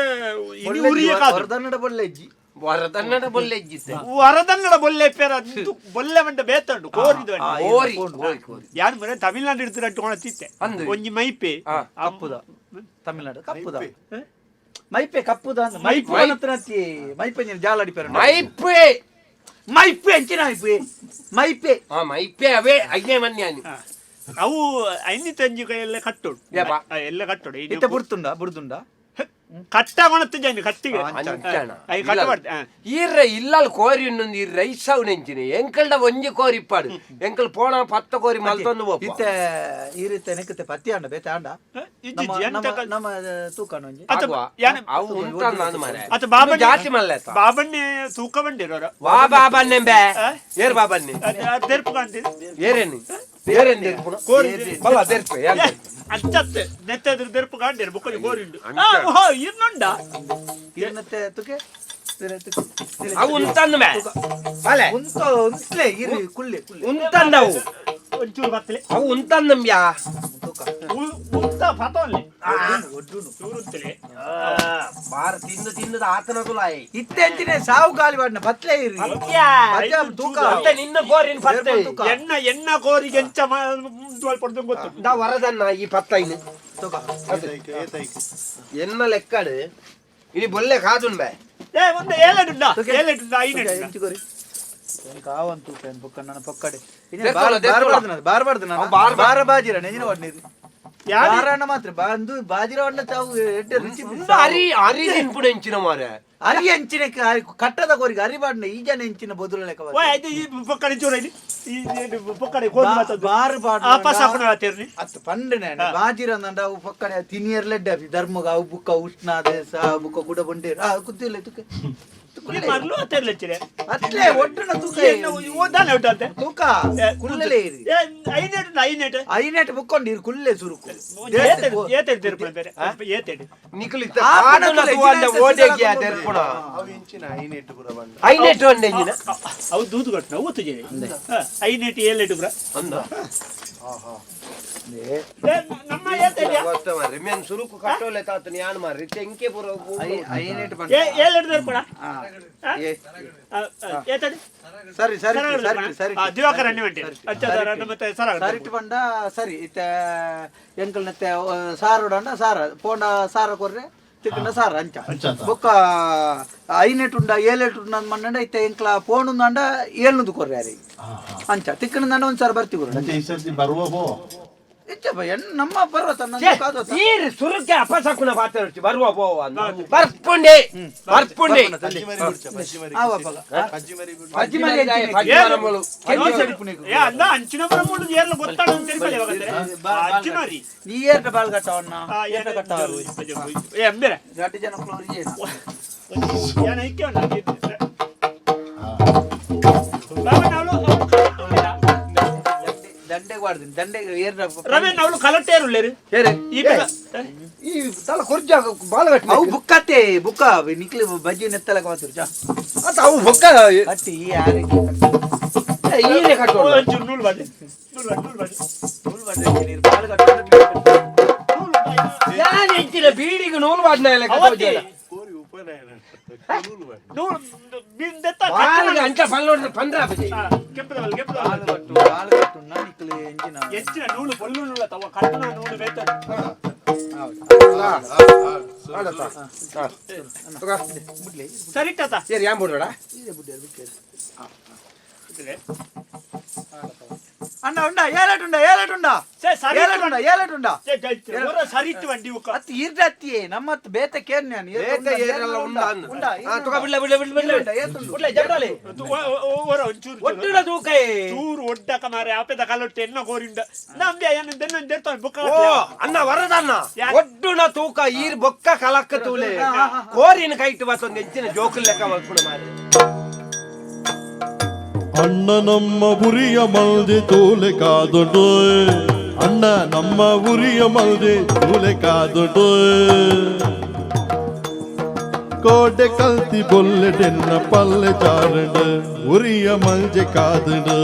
ಇನಿ ಉರಿಯ ಕಾದು. ವರದನ್ನಡ ಬೊಲ್ಲೆ ಇಜ್ಜಿ. ವರದನ್ನಡ ಬೊಲ್ಲೆ ಇಜ್ಜಿತ್ತೆ. ವರದನ್ನಡ ಬೊಲ್ಲೆ ಪೇರ ಬೊಲ್ಲೆ ಮಂಡ ಬೇತಂಡು ಕೋರಿದ ಕೋರಿ ಕೋರಿ ಕೋರಿ. ಯಾನ್ ಮರೆ ತಮಿಳ್ನಾಡು ಹಿಡಿದು ಅಟ್ಟುಕೊಂಡ ತಿತ್ತೆ ಒಂಜಿ ಮೈಪೆ ಕಪ್ಪುದ ತಮಿಳ್ನಾಡು ಕಪ್ಪುದ ಮೈಪೆ ಕಪ್ಪುದ ಅಂದ್ ಮೈಪೆ ಅನ್ನತ್ತಿ ಮೈಪೆ ನೀನು ಜಾಲಾಡಿ ಪೇರ ಮೈಪೆ ಮೈಪೆ ಅಂಚಿನ ಮೈಪೆ ಮೈಪೆ ಮೈಪೆ ಅವೇ ಐನೇ ಮನ್ಯಾನಿ. ಅವು ಐನಿ ತಂಜಿ ಎಲ್ಲ ಕಟ್ಟೋಡು ಎಲ್ಲ ಕಟ್ಟೋಡು. ಇತ್ತೆ ಬುಡ್ತುಂಡ ಬುಡ್ದುಂಡ ಕಟ್ಟ ಕೊಣತ್ತು ಜನ ಕಟ್ಟಿಗೆ I ಕಟ್ಟ ಮಾಡ್ತೆ. ಈರ್ರ ಇಲ್ಲಲ್ ಕೋರಿ ಇನ್ನೊಂದು ಈ ರೈಸ್ ಅವು ನೆಂಚಿನ ಎಂಕಲ್ಡ ಒಂಜಿ ಕೋರಿ ಇಪ್ಪಾಡು ಎಂಕಲ್ ಪೋಣ ಪತ್ತ ಕೋರಿ ಮಲ್ತೊಂದು ಪೋಪ. ಇತ್ತೆ ಈ ರೀತಿ ನೆಕ್ಕತೆ ಪತ್ತಿ ಅಂಡ ಬೇತೆ ಅಂಡ ನಮ್ಮ ತೂಕನ ಒಂಜಿ ಅವು ಉಂಟಂದು ಅಂದ್ ಮಾರ್ರೆ. ಅತ್ತ ಬಾಬಣ್ಣ ಜಾತಿ ಮಲ್ಲೆ ಬಾಬಣ್ಣೆ ತೂಕ ಬಂಡಿರೋರ ವಾ ಬಾಬಣ್ಣೆ ಬೇ ಏರ್ ಬಾಬಣ್ಣೆ ತೆರ್ಪು ಕಾಣ್ತೀರಿ ಏರೇನು ಏರೇನು ತೆರ್ಪುನ ಕೋರಿ ಬಲ್ಲ ತೆರ್ಪೆ ಅಂಚತ್ತೆ ನೆತ್ತೆದ್ರು ತೆರ್ಪು ಕಾಂಡೇರು ಬುಕ್ಕಲಿ ಕೋರಿಂಡು ಇನ್ನುಂಡ ಇನ್ನತ್ತೆ ತುಕೆ ಅವು ಉಂಟಂದು ಮೇ ಬಲೆ ಉಂತ ಉಂತ್ಲೆ ಇರಿ ಕುಲ್ಲೆ ಕುಲ್ಲೆ ಉಂಟಂದವು ಒಂಚೂರು ಬತ್ತಲೆ ಅವು ಉಂಟಂದಂಬ್ಯಾ ಉಂತ ಫತೋನ್ಲೆ ಒಡ್ಡುನು ಚೂರುತ್ತಲೆ ಬಾರ್ ತಿಂದು ತಿಂದು ಆತನ ತುಲಾಯಿ ಇತ್ತೆ ಅಂಚಿನೆ ಸಾವು ಗಾಲಿ ಬಾಡ್ನ ಬತ್ಲೆ ಇರಿ ಪತ್ಯ ತೂಕ ಮತ್ತೆ ನಿನ್ನ ಕೋರಿನ ಪತ್ತೆ ಎಣ್ಣ ಎಣ್ಣ ಕೋರಿಗೆ ಎಂಚ ಮುಂದುವಲ್ ಪಡ್ದು ಗೊತ್ತು ದಾ ವರದನ್ನ ಈ ಪತ್ತೈನು ತೂಕ ಎನ್ನ ಲೆಕ್ಕಡು ಇನಿ ಬೊಲ್ಲೆ ಕಾದುನ್ ಬೇ ಏ ಒಂದು ಏಲೆಡುಂಡ ಏಲೆಡುಂಡ ಐನೆಡುಂಡ ಎಂಚು ಕೋರಿ ಕಾವನ್ ತೂಕ ಏನ್ ಬೊಕ್ಕ ನನ್ನ ಪೊಕ್ಕಡೆ ಬಾರ್ಬಾರ್ದು ನಾನು ಬಾರ ಬಾಜಿರ ನೆಂಜಿನ ಒಡ್ನಿರಿ ಬಾರಣ್ಣ ಮಾತ್ರ ಬಂದು ಬಾಜಿರ ಒಡ್ನ ಚಾವು ಎಡ್ಡೆ ರುಚಿ ಅರಿ ಅರಿ ತಿನ್ಪುಡು ಎಂಚಿನ ಮಾರೆ ಅರಿ ಎಂಚಿನ ಕಟ್ಟದ ಕೋರಿಗೆ ಅರಿ ಬಾಡ್ನ ಈ ಜನ ಎಂಚಿನ ಬದುಲ ಲೆಕ್ಕ ಪೊಕ್ಕಡೆ ಚೂರ ಈ ಪೊಕ್ಕಡೆ ಕೋರಿ ಮಾತದ್ದು ಬಾರು ಬಾಡ್ನ ಅಪಸ ಹಾಕೊಂಡು ಆತಿರ್ನಿ ಅತ್ತು ಪಂಡನೆ ಬಾಜಿರ ಅಂದಂಡ ಅವು ಪೊಕ್ಕಡೆ ತಿನಿಯರ್ ಲೆಡ್ಡೆ ಧರ್ಮಗ ಅವು ಬುಕ್ಕ ಉಷ್ಣ ದೇಸ ಬುಕ್ಕ ಗುಡ ಬಂಡೇರು ಆ ಕುತ್ತಿಲ್ಲ ತುಕೆ ಮರ್ಲು ಆತಿರ್ಲೆ ಅತ್ಲೆ ಒಟ್ಟುನ ತೂಕ ಓದಾನೆ ಒಟ್ಟಂತೆ ತೂಕ ಕುಲ್ಲಲೇ ಇರಿ ಐನೆಟ್ ಐನೆಟ್ ಐನೆಟ್ ಬುಕ್ಕೊಂಡು ಇರು ಕುಲ್ಲೆ ಸುರುಕು ಏತೆಡ್ ತೆರ್ಪುಣ ಬೇರೆ ಏತೆಡ್ ನಿಕುಲು ಇತ್ತ ಕಾಡುನ ತೂವಂಡ ಓದೆಗಿಯ ತೆರ್ಪುಣ ಅವು ಇಂಚಿನ ಐನೆಟ್ ಪುರ ಬಂಡ ಐನೆಟ್ ಒಂಡೆ ಇಂಚಿನ ಅವು ದೂದು ಕಟ್ಟುನ ಒತ್ತು ಜೆ ಐನೆಟ್ ಏಳೆಟ್ ಪುರ ಅಂದ ನಮ್ಮ ಏತೆಡ್ ಗೊತ್ತ ಮಾರ್ರೆ ಮೇನ್ ಸುರುಕು ಕಟ್ಟೋಲೆ ತಾತನ ಯಾನ್ ಮಾರ್ರೆ ತೆಂಕೆ ಪುರ ಐನೆಟ್ ಬಂಡ ಏಳೆಟ್ ತೆರ್ಪುಣ ಏತೆಡ್ ಸರಿ ಸರಿ ಸರಿ ಸರಿ ದಿವಾಕರ್ ಅಣ್ಣೆ ಬಂಟಿ ಮತ್ತೆ ಸರ ಸರಿಟ್ ಬಂಡ ಸರಿ ಇತ್ತೆ ಎಂಕಲ್ನತ್ತೆ ಸಾರುಡಂಡ ಸಾರ ಪೋಂಡ ಸಾರ ಕೊರ್ರೆ ತಿಕ್ಕಂಡ ಸಾರ ಅಂಚ ಬೊಕ್ಕ ಐನೆಟ್ ಉಂಡ ಏಳೆಟ್ ಉಂಡ ಮಣ್ಣಂಡ ಇತ್ತೆ ಎಂಕ್ಲ ಪೋಣುಂದಂಡ ಏಳ್ನೂದು ಕೊರ್ರೆ ಯಾರಿಗೆ ಅಂಚ ತಿಕ್ಕಂಡ ಒಂದ್ ಸಾರ ಬರ್ತಿ ಕೊರ ಈ ಸರ್ತಿ ಬರುವ ಪೋ ಇಚ್ಚಪ್ಪ ನಮ್ಮ ಪರ್ವತ ಈರು ಸುರುಕೆ ಅಪಸಕುನ ಪಾತ್ರ ಬರುವ ಪೋವ ಬರ್ಪುಂಡೆ ಬರ್ಪುಂಡೆ ಅಂಚಿನ ಬರಮುಂಡು ಏರ್ಲ ಗೊತ್ತಾಡ ತೆರಿಪಲೆ ಅಜ್ಜಿಮರಿ ನೀ ಏರ್ಟ ಬಾಳ್ ಕಟ್ಟವಣ್ಣ ಏರ್ಟ ಕಟ್ಟವರು ಏ ಅಂಬೇರೆ ರಡ್ಡು ಜನ ಕ್ಲೋರಿ ಯಾನ ಐಕ್ಯವಣ್ಣ ದಂಡೆಗೆ ವಾಡ್ತೀನಿ ದಂಡೆಗೆ ಏರ್ ರಮೇಶ್ ಅವಳು ಕಲಟೇರುಳ್ಳೇರು ಈ ಈ ತಲ ಕೊರ್ಜ ಬಾಲ ಅವು ಬುಕ್ಕತ್ತೆ ಬುಕ್ಕ ನಿಕ್ಲಿ ಬಜ್ಜಿ ನೆತ್ತಲಕ ಮಾತ್ರ ಚಾ ಅತ್ತ ಅವು ಬುಕ್ಕ ಅತ್ತಿ ಈ ಯಾರಿಗೆ ಈರೆ ಕಟ್ಟೋಣ ಒಂಚೂರು ನೂಲು ಬಾಡ್ಲಿ ನೂಲು ಬಾಡ್ಲಿ ನೂಲು ಬಾಡ್ಲಿ ನೂಲು ಬಾಡ್ಲಿ ನೀರು ಬಾಳ ಕಟ್ಟೋಣ ಯಾನ್ ಎಂಚಿನ ಬೀಡಿಗೆ ನೂಲು ಬಾಡ್ನ ಲೆಕ್ಕ ತೋಜಲ್ಲ. ಕೋರಿ ಉಪನಯನ ನೂಲು ಬಾಡ್ನ ನೂಲು ಬಿಂದೆತ್ತ ಬಾಲ್ಗೆ ಅಂಚ ಪಲ್ಲೋಡ್ರೆ ಪಂದ್ರ ಆಪುಜಿ. ಕೆಂಪದ ಕೆಂಪದ ಬಾಳ ಕಟ್ಟು ಬಾಳ ಕಟ್ಟು ನಿಕ್ಲಿ ಎಂಚಿನ ಹೆಚ್ಚಿನ ನೂಲು ಪೊಲ್ಲು ನೂಲ ತವ ಕಟ್ಟಣ ನೂಲು ಬೇತ ಸರಿ ತಾತ ಸರಿ ಯಾನ್ ಬಿಡ್ಬೇಡ. ಅಣ್ಣ ಉಂಡ ಏಲಟುಂಡ ಏಲಟುಂಡ ಏಲಟುಂಡ ಏಲಟುಂಡ ಸರಿಟ್ಟು ವಂಡಿ ಅತ್ ಇರ್ದತ್ತಿಯೇ ನಮ್ಮತ್ ಬೇತೆ ಕೇರ್ ನಾನು ಬೇತೆ ಏರಲ್ಲ ಉಂಡ ಉಂಡ ತುಕ ಬಿಡ್ಲ ಬಿಡ್ಲ ಬಿಡ್ಲ ಬಿಡ್ಲ ಬಿಡ್ಲ ಜಬ್ರಲೆ ಓರ ಒಂಚೂರು ಒಡ್ಡುಡ ತೂಕೈ ಚೂರು ಒಡ್ಡಕ ಮಾರೆ ಆಪೆದ ಕಲೊಟ್ಟೆ ಎನ್ನ ಕೋರಿಂಡ ನಂಬಿ ಅಯ್ಯನ ದೆನ್ನ ದೆರ್ತಾನೆ ಬೊಕ್ಕ ಓ ಅಣ್ಣ ವರದಣ್ಣ ಒಡ್ಡುನ ತೂಕ ಈರ್ ಬೊಕ್ಕ ಕಲಕ್ಕ ತೂಲೆ ಕೋರಿನ ಕೈಟ್ ಬತ್ತೊಂದು ಹೆಚ್ಚಿನ ಜೋಕುಲ್ ಲೆಕ್ಕ ಮಲ್ಪುಣ ಮಾರೆ ಅಣ್ಣ ನಮ್ಮ ಉರಿಯ ಮಲ್ದೆ ತೋಲೆ ಕಾದೊಡು ಅಣ್ಣ ನಮ್ಮ ಉರಿಯ ಮಲ್ದೆ ತೋಲೆ ಕಾದೊಡು ಕೋಟೆ ಕಲ್ತಿ ಬೊಲ್ಲೆಡೆನ್ನ ಪಲ್ಲೆ ಜಾರಡು ಉರಿಯ ಮಲ್ಜೆ ಕಾದಡು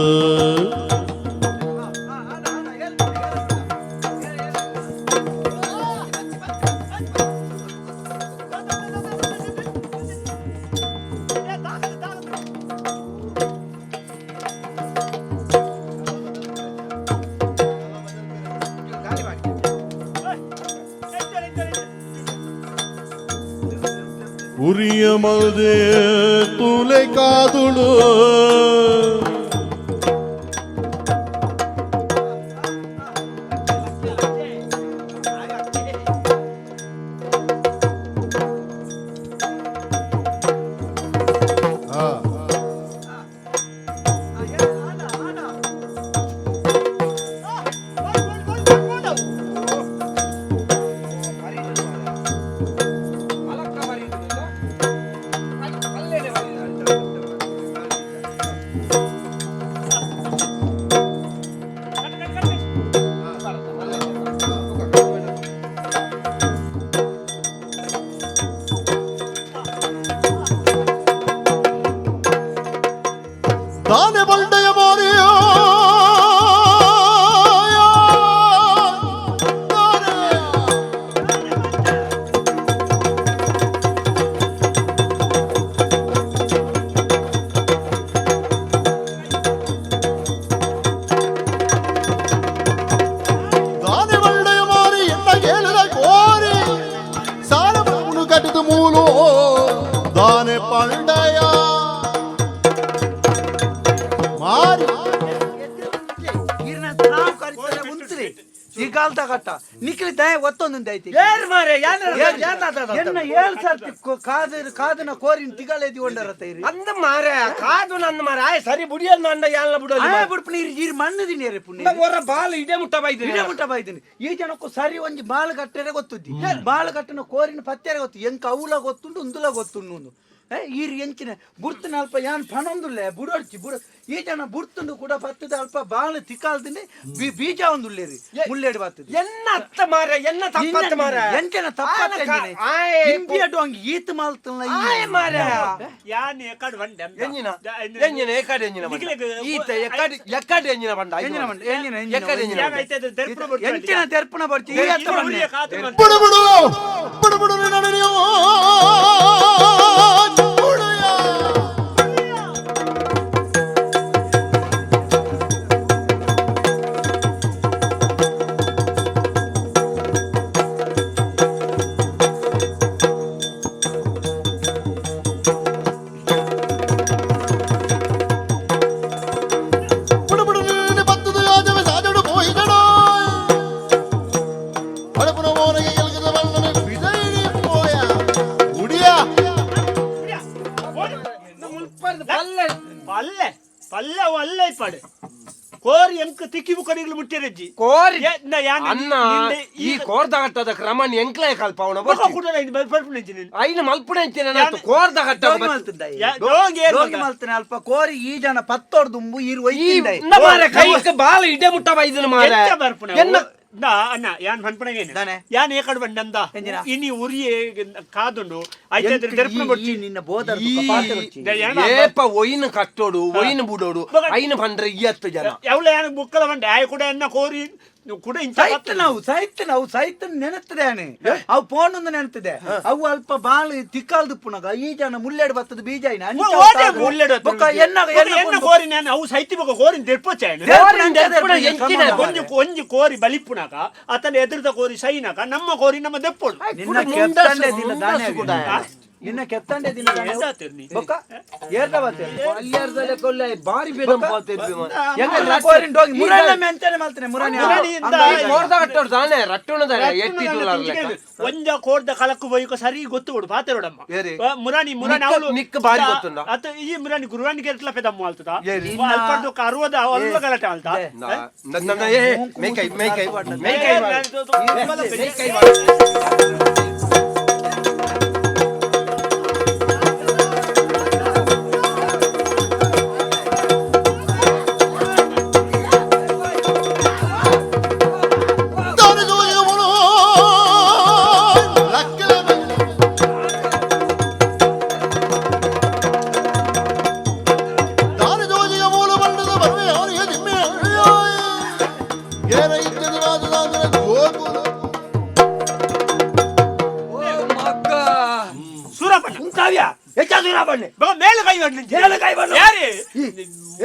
ಉರಿಯ ಮಲ್ದೆ ತೂಲೆ ಕಾದುಳು ತಾನೆ ಬಂಡೆಯ ಮೋರಿಯೋ ತಾನೆ ಬಂಡೆಯ ಮಾರಿ ಎನ್ನ ಕೇಳಿದ ಕೋರಿ ಸಾಲ ಕಟ್ಟಿದ ಮೂಲು ದಾನೆ ಪಂಡಯ ಈಗಾಲ್ದ ಕಟ್ಟ ನಿಕ್ಲಿ ದಯ ಒತ್ತೊಂದು ಐತಿ ಏರ್ ಮಾರೆ ಎನ್ನ ಏಳ್ ಸರ್ತಿ ಕಾದ ಕಾದನ ಕೋರಿನ ತಿಗಳೆದಿ ಒಂಡರತ್ತ ಇರಿ ಅಂದ ಮಾರೆ ಕಾದು ನನ್ನ ಮಾರೆ ಆಯ್ ಸರಿ ಬುಡಿಯನ್ನ ಅಂಡ ಯಾಲ ಬುಡ ಆಯ್ ಬುಡ್ಪುನ ಇರಿ ಇರಿ ಮಣ್ಣು ದಿನೇರೆ ಪುಣ್ಯ ಹೊರ ಬಾಲ್ ಇದೇ ಮುಟ್ಟ ಬೈದಿನಿ ಇದೇ ಮುಟ್ಟ ಬೈದಿನಿ ಈ ಜನಕ್ಕೂ ಸರಿ ಒಂಜಿ ಬಾಲ್ ಕಟ್ಟರೆ ಗೊತ್ತುದ್ದಿ ಬಾಲ್ ಕಟ್ಟನ ಕೋರಿನ ಪತ್ತೆರೆ ಗೊತ್ತು ಎಂಕ ಅವಲ ಗೊತ್ತುಂಡು ಉಂದುಲ ಗೊತ್ತುಂಡು ಈರ್ ಎಂಚಿನ ಬುಡ್ತನ ಅಲ್ಪ ಯಾನ್ ಪಣೊಂದುಲ್ಲೆ ಬುಡೊಡ್ಚಿ ಬುಡ ಈ ಜನ ಬುಡ್ತುಂಡು ಕೂಡ ಬತ್ತದ ಅಲ್ಪ ಬಾಳ ತಿಕ್ಕಾಲ್ದಿಂದೆ ಬೀಜ ಒಂದುಲ್ಲೇರಿ ಮುಲ್ಲೇಡು ಬತ್ತದ ಎನ್ನ ಅತ್ತ ಮಾರ ಎನ್ನ ತಪ್ಪತ್ತ ಮಾರ ಎಂಚನ ತಪ್ಪತ್ತ ಇಂಬಿಯ ಡೋಂಗಿ ಈತ ಮಾಲ್ತನ ಆಯ್ ಮಾರ ಯಾನ್ ಎಕಡ್ ಬಂಡೆ ಎಂಜಿನ ಎಂಜಿನ ಎಕಡ್ ಎಂಜಿನ ಈತ ಎಕಡ್ ಎಕಡ್ ಎಂಜಿನ ಬಂಡ ಎಂಜಿನ ಬಂಡ ಎಂಜಿನ ಎಕಡ್ ಎಂಜಿನ ಎಂಚಿನ ದರ್ಪಣ ಬರ್ತಿ ಈ ಅತ್ತ ಬಂಡೆ ಬುಡು ಬುಡು ಬುಡು ಬುಡು ನಡೆಯೋ ಕೋರಿ ಎಂಕ್ ತಿಕ್ಕಿ ಬುಕ್ಕಡಿಗಳು ಮುಟ್ಟಿರಜ್ಜಿ ಕೋರಿ ಅನ್ನ ಈ ಕೋರ್ದಗಟ್ಟದ ಕ್ರಮ ಎಂಕ್ಲೇ ಕಲ್ಪವಣ ಐನ ಮಲ್ಪುಣ ಕೋರ್ದ ಕಟ್ಟ ಮಲ್ತನೆ ಅಲ್ಪ ಕೋರಿ ಈ ಜನ ಪತ್ತೋಡ್ ದುಂಬು ಈರು ಕೈಕ್ ಬಾಲ ಇಡೆ ಮುಟ್ಟ ಬೈದನ ಮಾರೆ ಅಣ್ಣ ಯಾನ್ ಪನ್ಪಣಗೇನೆ ಯಾನ್ ಏಕಡ್ ಬಂಡಂದ ಇನಿ ಉರಿಯೇ ಕಾದುಂಡು ನಿನ್ನ ಬೋಧ ಏಪ ಒಯ್ನ ಕಟ್ಟೋಡು ಒಯ್ನ ಬುಡೋಡು ಐನ ಬಂದ್ರೆ ಇಯತ್ತು ಜನ ಎವಳ ಯಾನ್ ಬುಕ್ಕಲ ಬಂಡೆ ಆಯ್ ಕೂಡ ಎನ್ನ ಕೋರಿ ಕೂಡ ಸಾಹಿತ್ಯ ನಾವು ಸಾಹಿತ್ಯ ನಾವು ಸಾಹಿತ್ಯ ನೆನತ್ತದೆ ಅವು ಫೋನ್ ಒಂದು ನೆನತ್ತದೆ ಅವು ಅಲ್ಪ ಬಾಲ್ ತಿಕ್ಕಾಲ್ದು ಪುನಗ ಈ ಜನ ಮುಲ್ಲೇಡು ಬತ್ತದ ಬೀಜ ಕೋರಿ ನಾನು ಅವು ಸಾಹಿತ್ಯ ಬೊಕ್ಕ ಕೋರಿನ ದೆರ್ಪೊಚ್ಚ ಒಂಜಿ ಒಂಜಿ ಕೋರಿ ಬಲಿಪುನಕ ಅತನ ಎದುರುದ ಕೋರಿ ಸೈನಕ ನಮ್ಮ ಕೋರಿ ನಮ್ಮ ದೆಪ್ಪೊಡು ನಿನ್ನ ಕೆತ್ತಂಡೆ ದಿನ ಬೊಕ್ಕ ಏರ್ದ ಬಾತೇರು ಅಲ್ಲಿಯರ್ದಲೆ ಕೊಲ್ಲೆ ಬಾರಿ ಬೇದಂ ಪಾತೇರು ಕೋರಿನ್ ಡೋಗಿ ಮುರಾನಿ ಅಂತಾನೆ ಮಾಡ್ತಾನೆ ಮುರಾನಿ ಕೋರ್ದ ಕಟ್ಟೋರು ತಾನೆ ರಟ್ಟುಣದಾರೆ ಎಟ್ಟಿ ತುಲಾರ್ ಲೆಕ್ಕ ಒಂಜ ಕೋರ್ದ ಕಲಕ್ಕು ಬೈಕ ಸರಿ ಗೊತ್ತು ಕೊಡು ಪಾತೆರೋಡಮ್ಮ ಮುರಾನಿ ಮುರಾನಿ ನಿಕ್ಕ- ಅವಳು ನಿಕ್ಕ ಬಾರಿ ಗೊತ್ತುಂಡ? ಅತ್ತ ಈ ಮುರಾನಿ ಗುರುವಾನಿ ಕೆಟ್ಲ ಪೆದಮ್ಮ ಆಲ್ತದ ಅಲ್ಪಡ್ದು ಅರುವದ ಅಲ್ಲ ಗಲಾಟೆ ಆಲ್ತ ನನ್ನ ಏ ಮೇಕೈ ಮೇಕೈ ಮೇಕೈ ಮೇಕೈ ಸೂರಪ್ಪಣ್ಣ ಉಂತಾವ್ಯ ಹೆಚ್ಚ ಸೂರಪ್ಪಣ್ಣೆ ಮೇಲೆ ಕೈ ಹೊಡ್ಲಿ ಮೇಲೆ ಕೈ ಹೊಡ್ಲು. ಯಾರೇ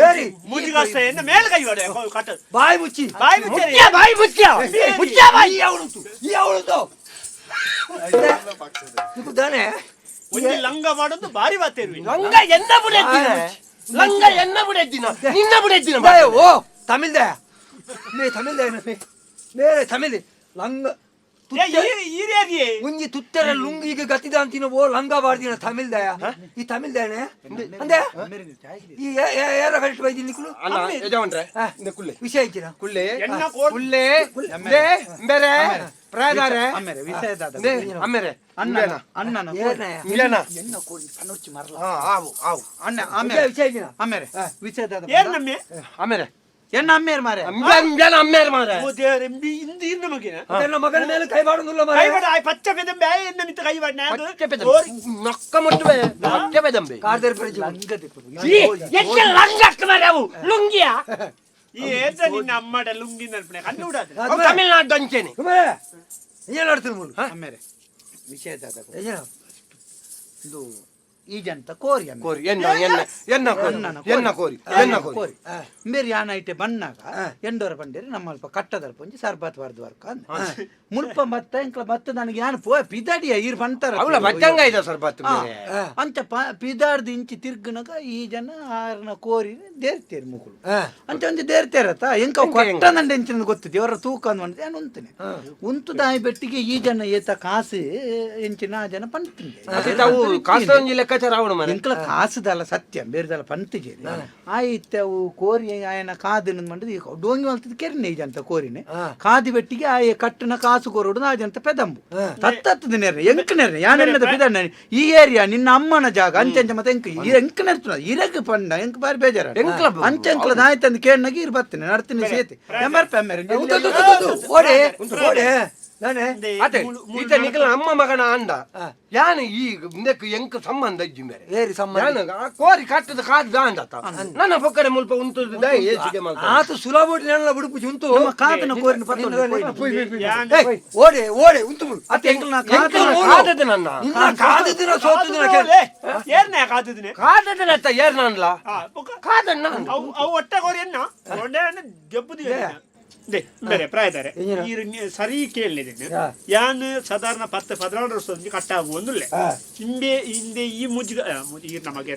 ಏರಿ ಮುಜಿಗಾಸ್ತ ಎನ್ನ ಮೇಲೆ ಕೈ ಹೊಡೆ ಕಟ್ಟ ಬಾಯಿ ಮುಚ್ಚಿ ಬಾಯಿ ಮುಚ್ಚಿ ಮುಚ್ಚ ಬಾಯಿ ಮುಚ್ಚ ಮುಚ್ಚ ಬಾಯಿ ಈ ಅವಳುಂಟು ಈ ಅವಳುಂಟು ದಾನೆ ಒಂಜಿ ಲಂಗ ಮಾಡೋದು ಬಾರಿ ಬಾತೇರ್ವಿ ಲಂಗ ಎನ್ನ ಬುಡೆದ್ದಿನ ಲಂಗ ಎನ್ನ ಬುಡೆದ್ದಿನ ನಿನ್ನ ಬುಡೆದ್ದಿನ ಓ ತಮಿಳ್ದ ಮೇ ತಮಿಳ್ದ ಮೇ ತಮಿಳ್ ಲಂಗ ಒಂಜಿ ತುತ್ತರ ಲುಂಗಿಗೆ ಗತಿದ ಅಂತಿನ ಓ ಲಂಗ ಬಾರ್ದಿನ ತಮಿಳ್ದಯ ಈ ತಮಿಳ್ದಯನೆ ಅಂದೆ ಈ ಏರ ಕರೆಕ್ಟ್ ಬೈದಿ ನಿಕುಲು ಅಣ್ಣ ಯಜಮಾನ್ರೆ ಇಂದ ಕುಲ್ಲೆ ವಿಷಯ ಇಚ್ಚಿನ ಕುಲ್ಲೆ ಕುಲ್ಲೆ ಕುಲ್ಲೆ ಬೇರೆ ಪ್ರಾಯದಾರೆ ಅಮ್ಮೆರೆ ವಿಷಯದಾದ ಅಮ್ಮೆರೆ ಅಣ್ಣನ ಅಣ್ಣನ ಇಂಬೇನ ಎನ್ನ ಕೋರಿ ಪನ್ನೊಚ್ಚಿ ಮರಲ ಹಾ ಆವು ಆವು ಅಣ್ಣ ಆಮೇಲೆ ವಿಷಯ ಇಚ್ಚಿನ ಆಮೇಲೆ ವಿಷಯದಾದ ಏರ್ ನಮ್ಮೆ ಆಮೇಲೆ ಎನ್ನ ಅಮ್ಮೇರ್ ಮಾರೆ ಇಂಬೇನ ಅಮ್ಮೇರ್ ಮಾರೆ ಓ ದೇವರೇ ಇಂಬಿ ಇಂದು ಇಂದು ಮಗಿನ ನನ್ನ ಮಗನ ಮೇಲೆ ಕೈ ಬಾಡುದಿಲ್ಲ ಮಾರೆ ಕೈ ಬಾಡ ಆಯ್ ಪಚ್ಚ ಪೆದಂಬೆ ಆಯ್ ಎನ್ನ ಮಿತ್ತ ಕೈ ಬಾಡ ಪಚ್ಚ ಪೆದಂಬೆ ನೊಕ್ಕ ಮುಟ್ಟುವೆ ಪಚ್ಚ ಪೆದಂಬೆ ಕಾರ್ದರ್ ಪರಿಚಯ ಎಚ್ಚ ಲಂಗ ಮಾರೆ ಅವು ಲುಂಗಿಯಾ ಈ ಏತ ನಿನ್ನ ಅಮ್ಮಡ ಲುಂಗಿ ನಲ್ಪನೆ ಕಣ್ಣು ಉಡಾದ ಅವು ತಮಿಳ್ನಾಡು ಅಂಚೇನೆ ಏನು ಆಡ್ತೀನಿ ಮುಳು ಆಮೇಲೆ ವಿಷಯದಾದ ಏನು ಇದು ಈ ಜಂತ ಕೋರಿ ಅಮ್ಮೆ. ಕೋರಿ ಎನ್ನ ಎನ್ನ ಎನ್ನ ಕೋರಿ ಅಣ್ಣನ ಎನ್ನ ಕೋರಿ ಎನ್ನ ಕೋರಿ ಬೇರೆ ಯಾನ ಐಟೆ ಬಣ್ಣಾಗ ಎಂಡೋರ ಬಂಡೇರಿ ನಮ್ಮ ಅಲ್ಪ ಕಟ್ಟದಲ್ಪ ಒಂಜಿ ಸರ್ಬತ್ ವಾರ್ದು ವರ್ಕ ಅಂದ ಮುಲ್ಪ ಮತ್ತ ಎಂಕ್ಲ ಮತ್ತ ನನಗೆ ಯಾನ್ ಪೋ ಪಿದಾಡಿಯ ಈರ್ ಬಂತಾರ ಅವಳ ಬಚ್ಚಂಗ ಇದೆ ಸರ್ಬತ್ ಬೇರೆ ಅಂಚ ಪಿದಾಡ್ದು ಇಂಚಿ ತಿರ್ಗನಗ ಈ ಜನ ಆರ್ನ ಕೋರಿ ದೇರ್ತೇರು ಮುಗುಳು ಅಂಚ ಒಂಜಿ ದೇರ್ತೇರತ್ತ ಎಂಕ ಕೊಟ್ಟ ನಂಡೆ ಎಂಚಿನ ಗೊತ್ತು ದೇವರ ತೂಕ ಅಂದ್ ಬಂದ್ರೆ ನಾನು ಉಂತನೆ ಉಂತು ದಾಯಿ ಬೆಟ್ಟಿಗೆ ಈ ಜನ ಏತ ಕಾಸು ಎಂಚಿನ ಆ ಜನ ಪಂತೀನಿ ಅದೇ ತಾವು ಕಾಸು ಒಂಜಿ ಲೆಕ್ಕಾಚಾರ ಅವನು ಮನೆ ಎಂಕ್ಲ ಕಾಸುದಲ್ಲ ಸತ್ಯ ಬೇರೆದಲ್ಲ ಪಂತಿಜೇರಿ ಆಯ್ತು ಅವು ಕೋರಿ ಆಯನ ಕಾದು ಮಂಡದು ಈಗ ಡೋಂಗಿ ಮಲ್ತದ ಕೆರ್ನೆ ಈ ಜಂತ ಕೋರಿನೆ ಕಾದಿ ಬೆಟ್ಟಿಗೆ ಆಯ ಕಟ್ಟನ ಕಾಸು ಕೋರೋಡು ಆ ಜಂತ ಪೆದಂಬು ತತ್ತತ್ತದ ನೆರ್ನೆ ಎಂಕ್ ನೆರ್ನೆ ಯಾನೆನ್ನದ ಪಿದಣ್ಣ ಈ ಏರಿಯಾ ನಿನ್ನ ಅಮ್ಮನ ಜಾಗ ಅಂಚಂಚ ಮತ್ತೆ ಎಂಕ್ ಈ ಎಂಕ್ ನೆರ್ತುನ ಇರಗ್ ಪಂಡ ಎಂಕ್ ಬಾರಿ ಬೇಜಾರ ಎಂಕ್ಲ ಅಂಚಂಕ್ಲ ದಾಯ್ತಂದು ಕೇಳ್ನಾಗ ಇರ್ ಬತ್ತನೆ ನಡ್ತೀನಿ ಸೇತಿ ಎಂಬರ್ಪೆ ಅಮ್ಮೇರೆ ಓಡೆ ಓಡೆ ನಾನೇ ಅದೇ ಈತ ನಿಖಲ ಅಮ್ಮ ಮಗನ ಅಂದ ಯಾನು ಈ ಇಂದಕ್ಕೆ ಎಂಕ್ ಸಂಬಂಧ ಇಜ್ಜಿ ಮೇರೆ ಏರಿ ಸಂಬಂಧ ಯಾನು ಆ ಕೋರಿ ಕಟ್ಟದ ಕಾದ ಅಂದತ ನನ್ನ ಪೊಕ್ಕಡೆ ಮುಲ್ಪ ಉಂಟು ಏಸಿಗೆ ಮಲ್ತ ಆತ ಸುಲಭ ನೆಲ್ಲ ಬಿಡುಪು ಉಂಟು ನಮ್ಮ ಕಾದನ ಕೋರಿನ ಪತ್ತೊಂದು ಏಯ್, ಓಡೆ ಓಡೆ ಉಂಟು ಬಿಡು ಅತ್ತೆ ಎಂಕ್ಲ ಕಾದನ ಕಾದದ ನನ್ನ ನಿನ್ನ ಕಾದದಿನ ಸೋತದಿನ ಕೇಳಿ ಏರ್ನ ಕಾದದಿನ ಕಾದದ ಅತ್ತ ಏರ್ ನಾನ್ಲ ಕಾದಣ್ಣ ಅವು ಅವು ಒಟ್ಟ ಕೋರಿ ಎನ್ನ ಒಳ್ಳೆ ಜಬ್ಬುದಿ they ಬೇರೆ ಪ್ರಾಯದಾರೆ ಈರು ಸರಿ ಕೇಳಲಿದ್ದೀನಿ ಯಾನ್ ಸಾಧಾರಣ 10 14 ವರ್ಷದ ಕಟ್ಟಾಗು ಒಂದುಲ್ಲೆ ಇಂಬೆ ಹಿಂದೆ ಈ ಮುಜ್ಗ ಈರ್ ನಮಗೆ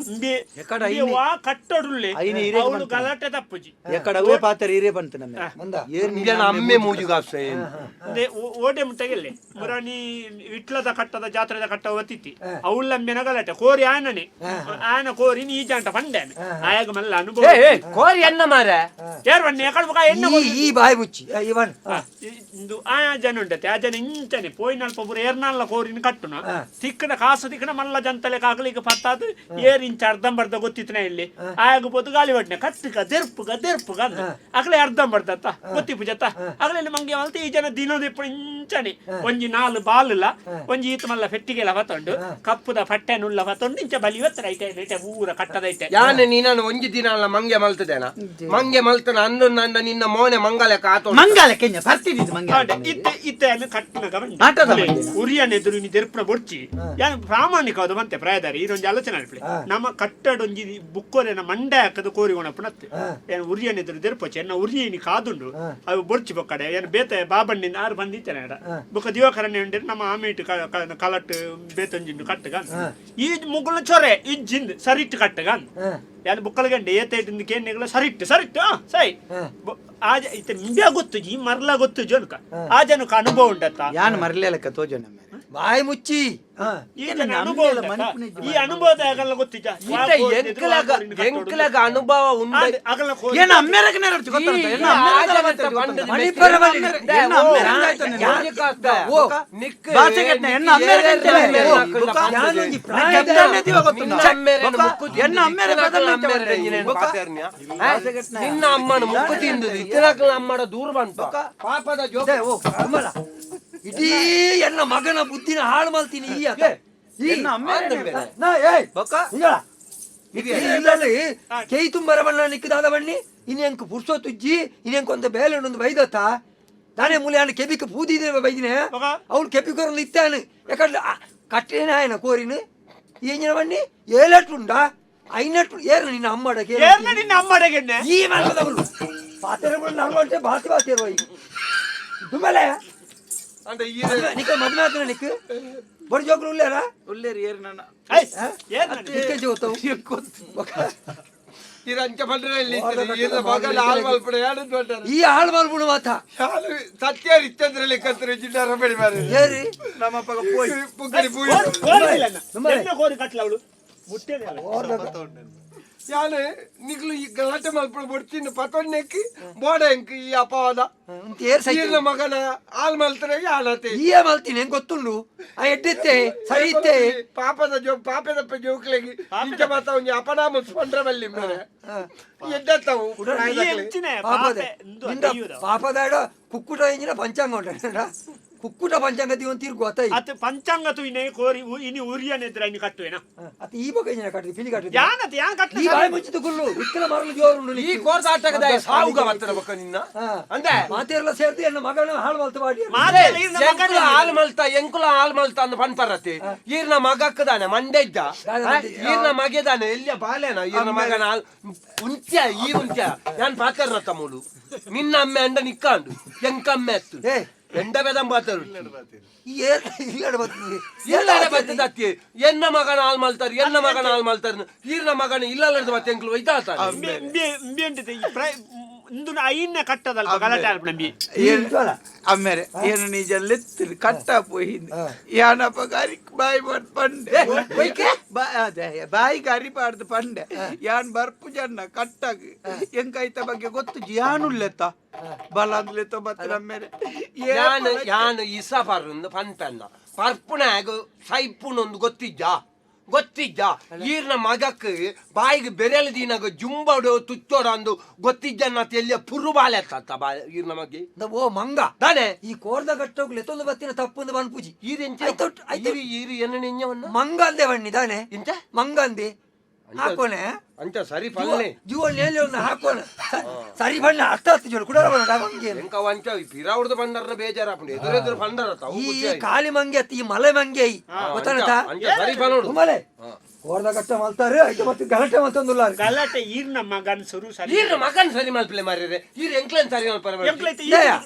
ಇಂಬೆ ಎಕಡ ಇಂಬೆ ಐನೆ- ವಾ ಕಟ್ಟಡುಲ್ಲೆ ಐನೆ ಹಿರೇ ಅವಳು ಬಂತು. ಗಲಾಟೆ ತಪ್ಪುಜಿ ಎಕಡ ಅವೇ ಪಾತ್ರ ಹಿರೇ ಬಂತು ನಮ್ಮ ಏರ್ ಇಂಬೇನ ಅಮ್ಮೆ ಮೂಜುಗಾಸೆ they ಓಡೆ ಮುಟ್ಟಗೆಲ್ಲೆ ಮುರಾಣಿ ವಿಟ್ಲದ ಕಟ್ಟದ ಜಾತ್ರೆದ ಕಟ್ಟ ಒತ್ತಿತ್ತಿ ಅವಳಂಬೆನ ಗಲಾಟೆ ಕೋರಿ ಆನನೆ ಆನ ಕೋರಿ ನೀ ಜಾಂಟ ಪಂಡೇನೆ ಆಯಾಗ ಮಲ್ಲ ಅನುಭವ ಏ ಏ ಕೋರಿ ಎನ್ನ ಮಾರೆ ಏರ್ ಬನ್ನಿ ಎಕಡ ಬುಕ ಎನ್ನ ಈ ಈ ಬಾಯಿ ಮುಚ್ಚಿ ಇವನ್ ಇಂದು ಆ ಜನ ಉಂಟತೆ ಆ ಜನ ಇಂಚನೆ ಪೋಯಿನಲ್ಪ ಪೂರ ಏರ್ನಾಲ್ಲ ಕೋರಿನ ಕಟ್ಟುನ ತಿಕ್ಕನ ಕಾಸು ತಿಕ್ಕನ ಮಲ್ಲ ಜಂತಲೆ ಕಾಕಲಿಗೆ ಪತ್ತಾದು ಏರ್ ಇಂಚ ಅರ್ಧಂಬರ್ಧ ಗೊತ್ತಿತ್ತನ ಇಲ್ಲಿ ಆಯಾಗ ಪೋತು ಗಾಳಿ ಒಡ್ನೆ ಕಟ್ಟುಕ ದೆರ್ಪುಗ ದೆರ್ಪುಗ ಅಂದ ಅಗಲೇ ಅರ್ಧಂಬರ್ಧ ಗೊತ್ತಿಪ್ಪು ಜತ್ತ ಅಗಲೇ ಮಂಗೆ ಮಲ್ತ ಈ ಜನ ದಿನದ ಇಂಚನೆ ಒಂಜಿ ನಾಲು ಬಾಲಿಲ್ಲ ಒಂಜಿ ಈತ ಮಲ್ಲ ಫೆಟ್ಟಿಗೆಲ್ಲ ಬತ್ತೊಂಡು ಕಪ್ಪುದ ಪಟ್ಟೆ ನುಲ್ಲ ಬತ್ತೊಂಡು ಇಂಚ ಬಲಿ ಒತ್ತರ ಐತೆ ಐತೆ ಊರ ಕಟ್ಟದೈತೆ ಯಾನೆ ನೀನನ್ನು ಒಂಜಿ ದಿನ ಅಲ್ಲ ಮಂಗೆ ಮಲ್ತದೇನ ಮಂಗೆ ಮಲ್ತನ ಅಂದು ನನ್ನ ನಿನ್ನ ಮೋನೆ ಮಂಗಲಕ್ಕೆ ಆತೋ ಮಂಗಾಲ ಕೆಂಜ ಬರ್ತಿದ್ದು ಮಂಗಾಲ ಇತ್ತೆ ಇತ್ತೆ ಅನ್ನು ಕಟ್ಟಿನ ಆಟದ ಉರಿಯನ್ ಎದುರು ನೀ ದೆರ್ಪುನ ಬೊಡ್ಚಿ ಯಾನ್ ಪ್ರಾಮಾಣಿಕವಾದ ಬಂತೆ ಪ್ರಾಯದಾರಿ ಇದೊಂದು ಆಲೋಚನೆ ಅನ್ಪಲೆ ನಮ್ಮ ಕಟ್ಟಡೊಂಜಿ ಬುಕ್ಕೋರೆನ ಮಂಡೆ ಹಾಕದು ಕೋರಿ ಒಣಪುನತ್ತೆ ಏನು ಉರಿಯನ್ ಎದುರು ದೆರ್ಪೊಚ್ಚಿ ಎನ್ನ ಉರಿಯನಿ ಕಾದುಂಡು ಅವು ಬೊಡ್ಚಿ ಬೊಕ್ಕಡೆ ಏನು ಬೇತೆ ಬಾಬಣ್ಣಿಂದ ಆರು ಬಂದಿತ್ತೇನೆ ಅಡ ಬೊಕ ದಿವಾಕರನೆ ಉಂಡೆ ನಮ್ಮ ಆಮೇಟ್ ಕಲಟ್ ಬೇತೊಂಜಿಂಡು ಕಟ್ಟಗ ಈ ಮುಗುಲ ಚೊರೆ ಇಜ್ಜಿಂದ್ ಸರಿಟ್ ಕಟ್ಟಗ ಯಾನ್ ಬುಕ್ಕಲ ಗಂಡೆ ಏತೈಟಿಂದ ಕೇನ್ನೆಗಳ ಸರಿಟ್ ಸರಿಟ್ ಸೈ ಆಜ ಇತ್ತೆ ಇಂಬ್ಯಾ ಗೊತ್ತು ಈ ಮರ್ಲ ಗೊತ್ತು ಜೋನ್ಕ ಆ ಜನಕ್ಕೆ ಅನುಭವ ಉಂಡತ್ತ ಯಾನ್ ಮರ್ಲೇಲಕ್ಕ ತೋಜೋ ನಮ್ಮ ಬಾಯಿ ಮುಚ್ಚಿ ಈ ಜನ ಅನುಭವ ಈ ಅನುಭವದ ಆಗಲ್ಲ ಗೊತ್ತಿಜ್ಜ ಎಂಕ್ಲಗ ಅನುಭವ ಉಂಡ ಏನ ಅಮ್ಮೇರಗ ನೆರಡ್ತು ಗೊತ್ತುಂಟ ಎನ್ನ ಅಮ್ಮೇರಗ ನಿನ್ನ ಅಮ್ಮನ ಮುಕ್ಕು ತಿಂದು ಇತ್ತಿನಕ್ಲ ಅಮ್ಮಡ ದೂರ ಬಂತು ಪಾಪದ ಜೋ ಇಡೀ ಎನ್ನ ಮಗನ ಬುದ್ಧಿನ ಹಾಳು ಮಾಡ್ತೀನಿ ಈ ಆತ. ಈ ಕೈ ತುಂಬರ ಬಣ್ಣ ನಿಕ್ಕದಾದ ಬಣ್ಣಿ ಇನ್ನೆಂಕ್ ಪುರ್ಸೊತ್ತುಜ್ಜಿ ಇನ್ನೆಂಕ್ ಒಂದು ಬೇಲೆ ಒಂದು ಬೈದತ್ತ ತಾನೇ ಮೂಲೆ ಕೆಬಿಕ್ ಪೂದಿದೆ ಬೈದಿನೇ ಅವ್ನು ಕೆಪಿಕೊರಲು ಇತ್ತಾನು ಯಾಕಂದ್ರೆ ಕಟ್ಟೇನ ఆయన ಕೋರಿನ ಎಂಜಿನ ಬಣ್ಣಿ ಏಳೆಟ್ಟುಂಡಾ ಐನಟ್ಟು ಏರ್ನ ನಿನ್ನ ಅಮ್ಮಡಕ್ಕೆ ಏರ್ನ ನಿನ್ನ ಅಮ್ಮಡಗೆ ಈ ಮನದವಳು ಪಾತೆರಗಳು ನಲ್ವಂಟೆ ಬಾತಿ ಬಾತಿರುವ ಈಗ ದುಮ್ಮಲೆ ನಿಕ್ಕ ಮದ್ವೆ ಆತನ ನಿಕ್ಕ ಬಡಿ ಜೋಕ್ಲು ಉಲ್ಲೇರಾ ಉಲ್ಲೇರಿ ಏರ್ ನನ್ನ ನಿಕ್ಕೆ ಜೋತವು ಈ ಹಾಳು ಮಲ್ಪುಣ ಮಾತ ಸತ್ಯ ಇತ್ತಂದ್ರೆ ಏರಿ ನಮ್ಮ ಪಗ ಪೋಯ್ ಪುಕ್ಕಡಿ ಪೂಯ್ ಕೋರಿ ಕಟ್ಲ ಅವಳು ಮುಟ್ಟೆ ಯಾನೆ ನಿಗ್ಲು ಈ ಗಲಾಟೆ ಮಲ್ಪಡ ಬಡ್ತೀನಿ ಪತೊನ್ನೆಕ್ಕಿ ಬೋಡ ಎಂಕ್ ಈ ಅಪವಾದ ಈರ್ನ ಮಗನ ಹಾಲ್ ಮಲ್ತಾರೆ ಯಾನತೆ ಈಯ ಮಲ್ತೀನಿ ಹೆಂಗ್ ಗೊತ್ತುಂಡು ಆ ಎಡ್ಡಿತ್ತೆ ಸರಿ ಇತ್ತೆ ಪಾಪದ ಜೋ ಪಾಪದಪ್ಪ ಜೋಕ್ಲೆಗಿ ಇಂಚ ಮಾತ ಒಂಜಿ ಅಪನಾಮ ಸ್ಪಂದ್ರ ಬಲ್ಲಿ ಮೇರೆ ಎಡ್ಡತ್ತವು ಪಾಪದ ಕುಕ್ಕುಟ ಎಂಜಿನ ಪಂಚಾಂಗ ಉಂಟ ಕುಕ್ಕುಟ ಪಂಚಾಂಗ ದಿವನ್ ತೀರ್ಗು ಅತ್ತ ಅತ್ತ ಪಂಚಾಂಗ ತುಯಿನೆ ಕೋರಿ ಇನಿ ಉರಿಯನೆ ಇದ್ರ ಇನಿ ಕಟ್ಟುವೆನ ಅತ್ತ ಈ ಬೊಕ ಇಂಜಿನ ಕಟ್ಟು ಪಿಲಿ ಕಟ್ಟು ಯಾನತ ಯಾನ್ ಕಟ್ಟ ಈ ಬಾಯಿ ಮುಚ್ಚಿತು ಕುಲ್ಲು ಇಕ್ಕಲ ಮರಲು ಜೋರುಂಡು ಈ ಕೋರ್ದ ಆಟಗದ ಸಾವುಗ ಬತ್ತದ ಬೊಕ ನಿನ್ನ ಅಂದೆ ಮಾತೆರ್ಲ ಸೇರ್ದು ಎನ್ನ ಮಗನ ಹಾಳು ಮಲ್ತ ಬಾಡಿ ಎಂಕುಲ ಹಾಲು ಮಲ್ತ ಎಂಕುಲ ಹಾಲು ಮಲ್ತ ಅಂದ್ ಪನ್ಪರತಿ ಈರ್ನ ಮಗಕ್ಕದಾನೆ ಮಂಡೆಜ್ಜ ಈರ್ನ ಮಗೆದಾನೆ ಎಲ್ಲಿಯ ಬಾಲೆನ ಈರ್ನ ಮಗನ ಹಾಲ್ ಉಂತ್ಯ ಈ ಉಂತ್ಯ ಯಾನ್ ಪಾತರ್ನ ಮೂಲು ನಿನ್ನ ಅಮ್ಮೆ ಅಂಡ ನಿಕ್ಕಾಂಡು ಎಂಕಮ್ಮೆ ಅತ್ತು ಎಂಡ ಬೆದಂ ಪಾತರು ಬತ್ತದತ್ತಿ ಎನ್ನ ಮಗನ ಹಾಲ್ ಮಲ್ತಾರ ಎನ್ನ ಮಗನ ಹಾಲ್ ಮಲ್ತಾರ ಈರ್ನ ಮಗನ ಇಲ್ಲಲ್ಲದ ಮತ್ತೆ ಎಂಕ್ಲು ಒಯ್ತಾತ ಇಂದು ಐನ್ನ ಕಟ್ಟದಲ್ಪ ಗಲಾಟೆ ಆಲ್ಪಣ ಬಿ ಅಮ್ಮೇರೆ ಏನು ನಿಜ ಲೆತ್ತಿರು ಕಟ್ಟ ಪೋಯಿ ಯಾನಪ್ಪ ಗಾರಿ ಬಾಯಿ ಬಾಡ್ ಪಂಡೆ ಬಾಯಿ ಗಾರಿ ಪಾಡ್ದು ಪಂಡೆ ಯಾನ್ ಬರ್ಪು ಜನ ಕಟ್ಟಾಗ ಎಂಕೈತ ಬಗ್ಗೆ ಗೊತ್ತು ಯಾನುಲ್ಲೆತ್ತ ಬಲ ಅಂದ್ಲೆತ್ತ ಮತ್ತೆ ನಮ್ಮೇರೆ ಯಾನ್ ಯಾನ್ ಇಸ ಪರ್ಂದು ಪನ್ಪೆನ್ನ ಪರ್ಪುನಾಗ ಸೈಪುನೊಂದು ಗೊತ್ತಿಜ್ಜಾ ಗೊತ್ತಿಜ್ಜ ಈರ್ನ ಮಗಕ್ ಬಾಯಿಗೆ ಬೆರೆಲ್ ದೀನಾಗ ಜುಂಬಡು ತುಚ್ಚೋಡ ಅಂದು ಗೊತ್ತಿಜ್ಜನ್ನ ಎಲ್ಲಿಯ ಪುರು ಬಾಲೆ ಅತ್ತ ಬಾ ಈರ್ನ ಮಗೆ ಓ ಮಂಗ ತಾನೆ ಈ ಕೋರ್ದ ಕಟ್ಟೋಗ್ಲೆ ತೊಂದು ಬತ್ತಿನ ತಪ್ಪುಂದು ಬನ್ಪುಜಿ ಈರು ಈರು ಎನ್ನ ನೆಂಜವನ್ನ ಮಂಗ ಅಂದೆ ಬಣ್ಣಿ ತಾನೆ ಎಂತ ಮಂಗ ಅಂದೆ ಹಾಕೋನೆ ಅಂಚ ಸರಿ ಪಲ್ಲೆ ಜೀವ ನೇಲೆ ಒಂದು ಹಾಕೋಣ ಸರಿ ಬಣ್ಣ ಅರ್ಥ ಆಗ್ತದೆ ಜೋರು ಕುಡರ ಬಣ್ಣ ಮಂಗೆ ಎಂಕ ವಂಚ ಪಿರಾವುಡ್ದು ಬಂಡರ್ನ ಬೇಜಾರಾಪುಂಡು ಎದುರೆದುರು ಬಂಡರ ಈ ಕಾಲಿ ಮಂಗೆ ಅತ್ತಿ ಈ ಮಲೆ ಮಂಗೆ ಗೊತ್ತಾನತ ಸರಿ ಪನೋಡು ಮಲೆ ಕೋರ್ದ ಕಟ್ಟ ಮಲ್ತಾರೆ ಐತೆ ಮತ್ತೆ ಗಲಾಟೆ ಮಲ್ತೊಂದುಲ್ಲ ಗಲಾಟೆ ಈರ್ನ ಮಗನ್ ಸುರು ಸರಿ ಈರ್ನ ಮಗನ್ ಸರಿ ಮಲ್ಪಲೆ ಮಾರಿರೆ ಈರ್ ಎಂಕ್ಲೆನ್ ಸರಿ ಮಲ್ಪರೆ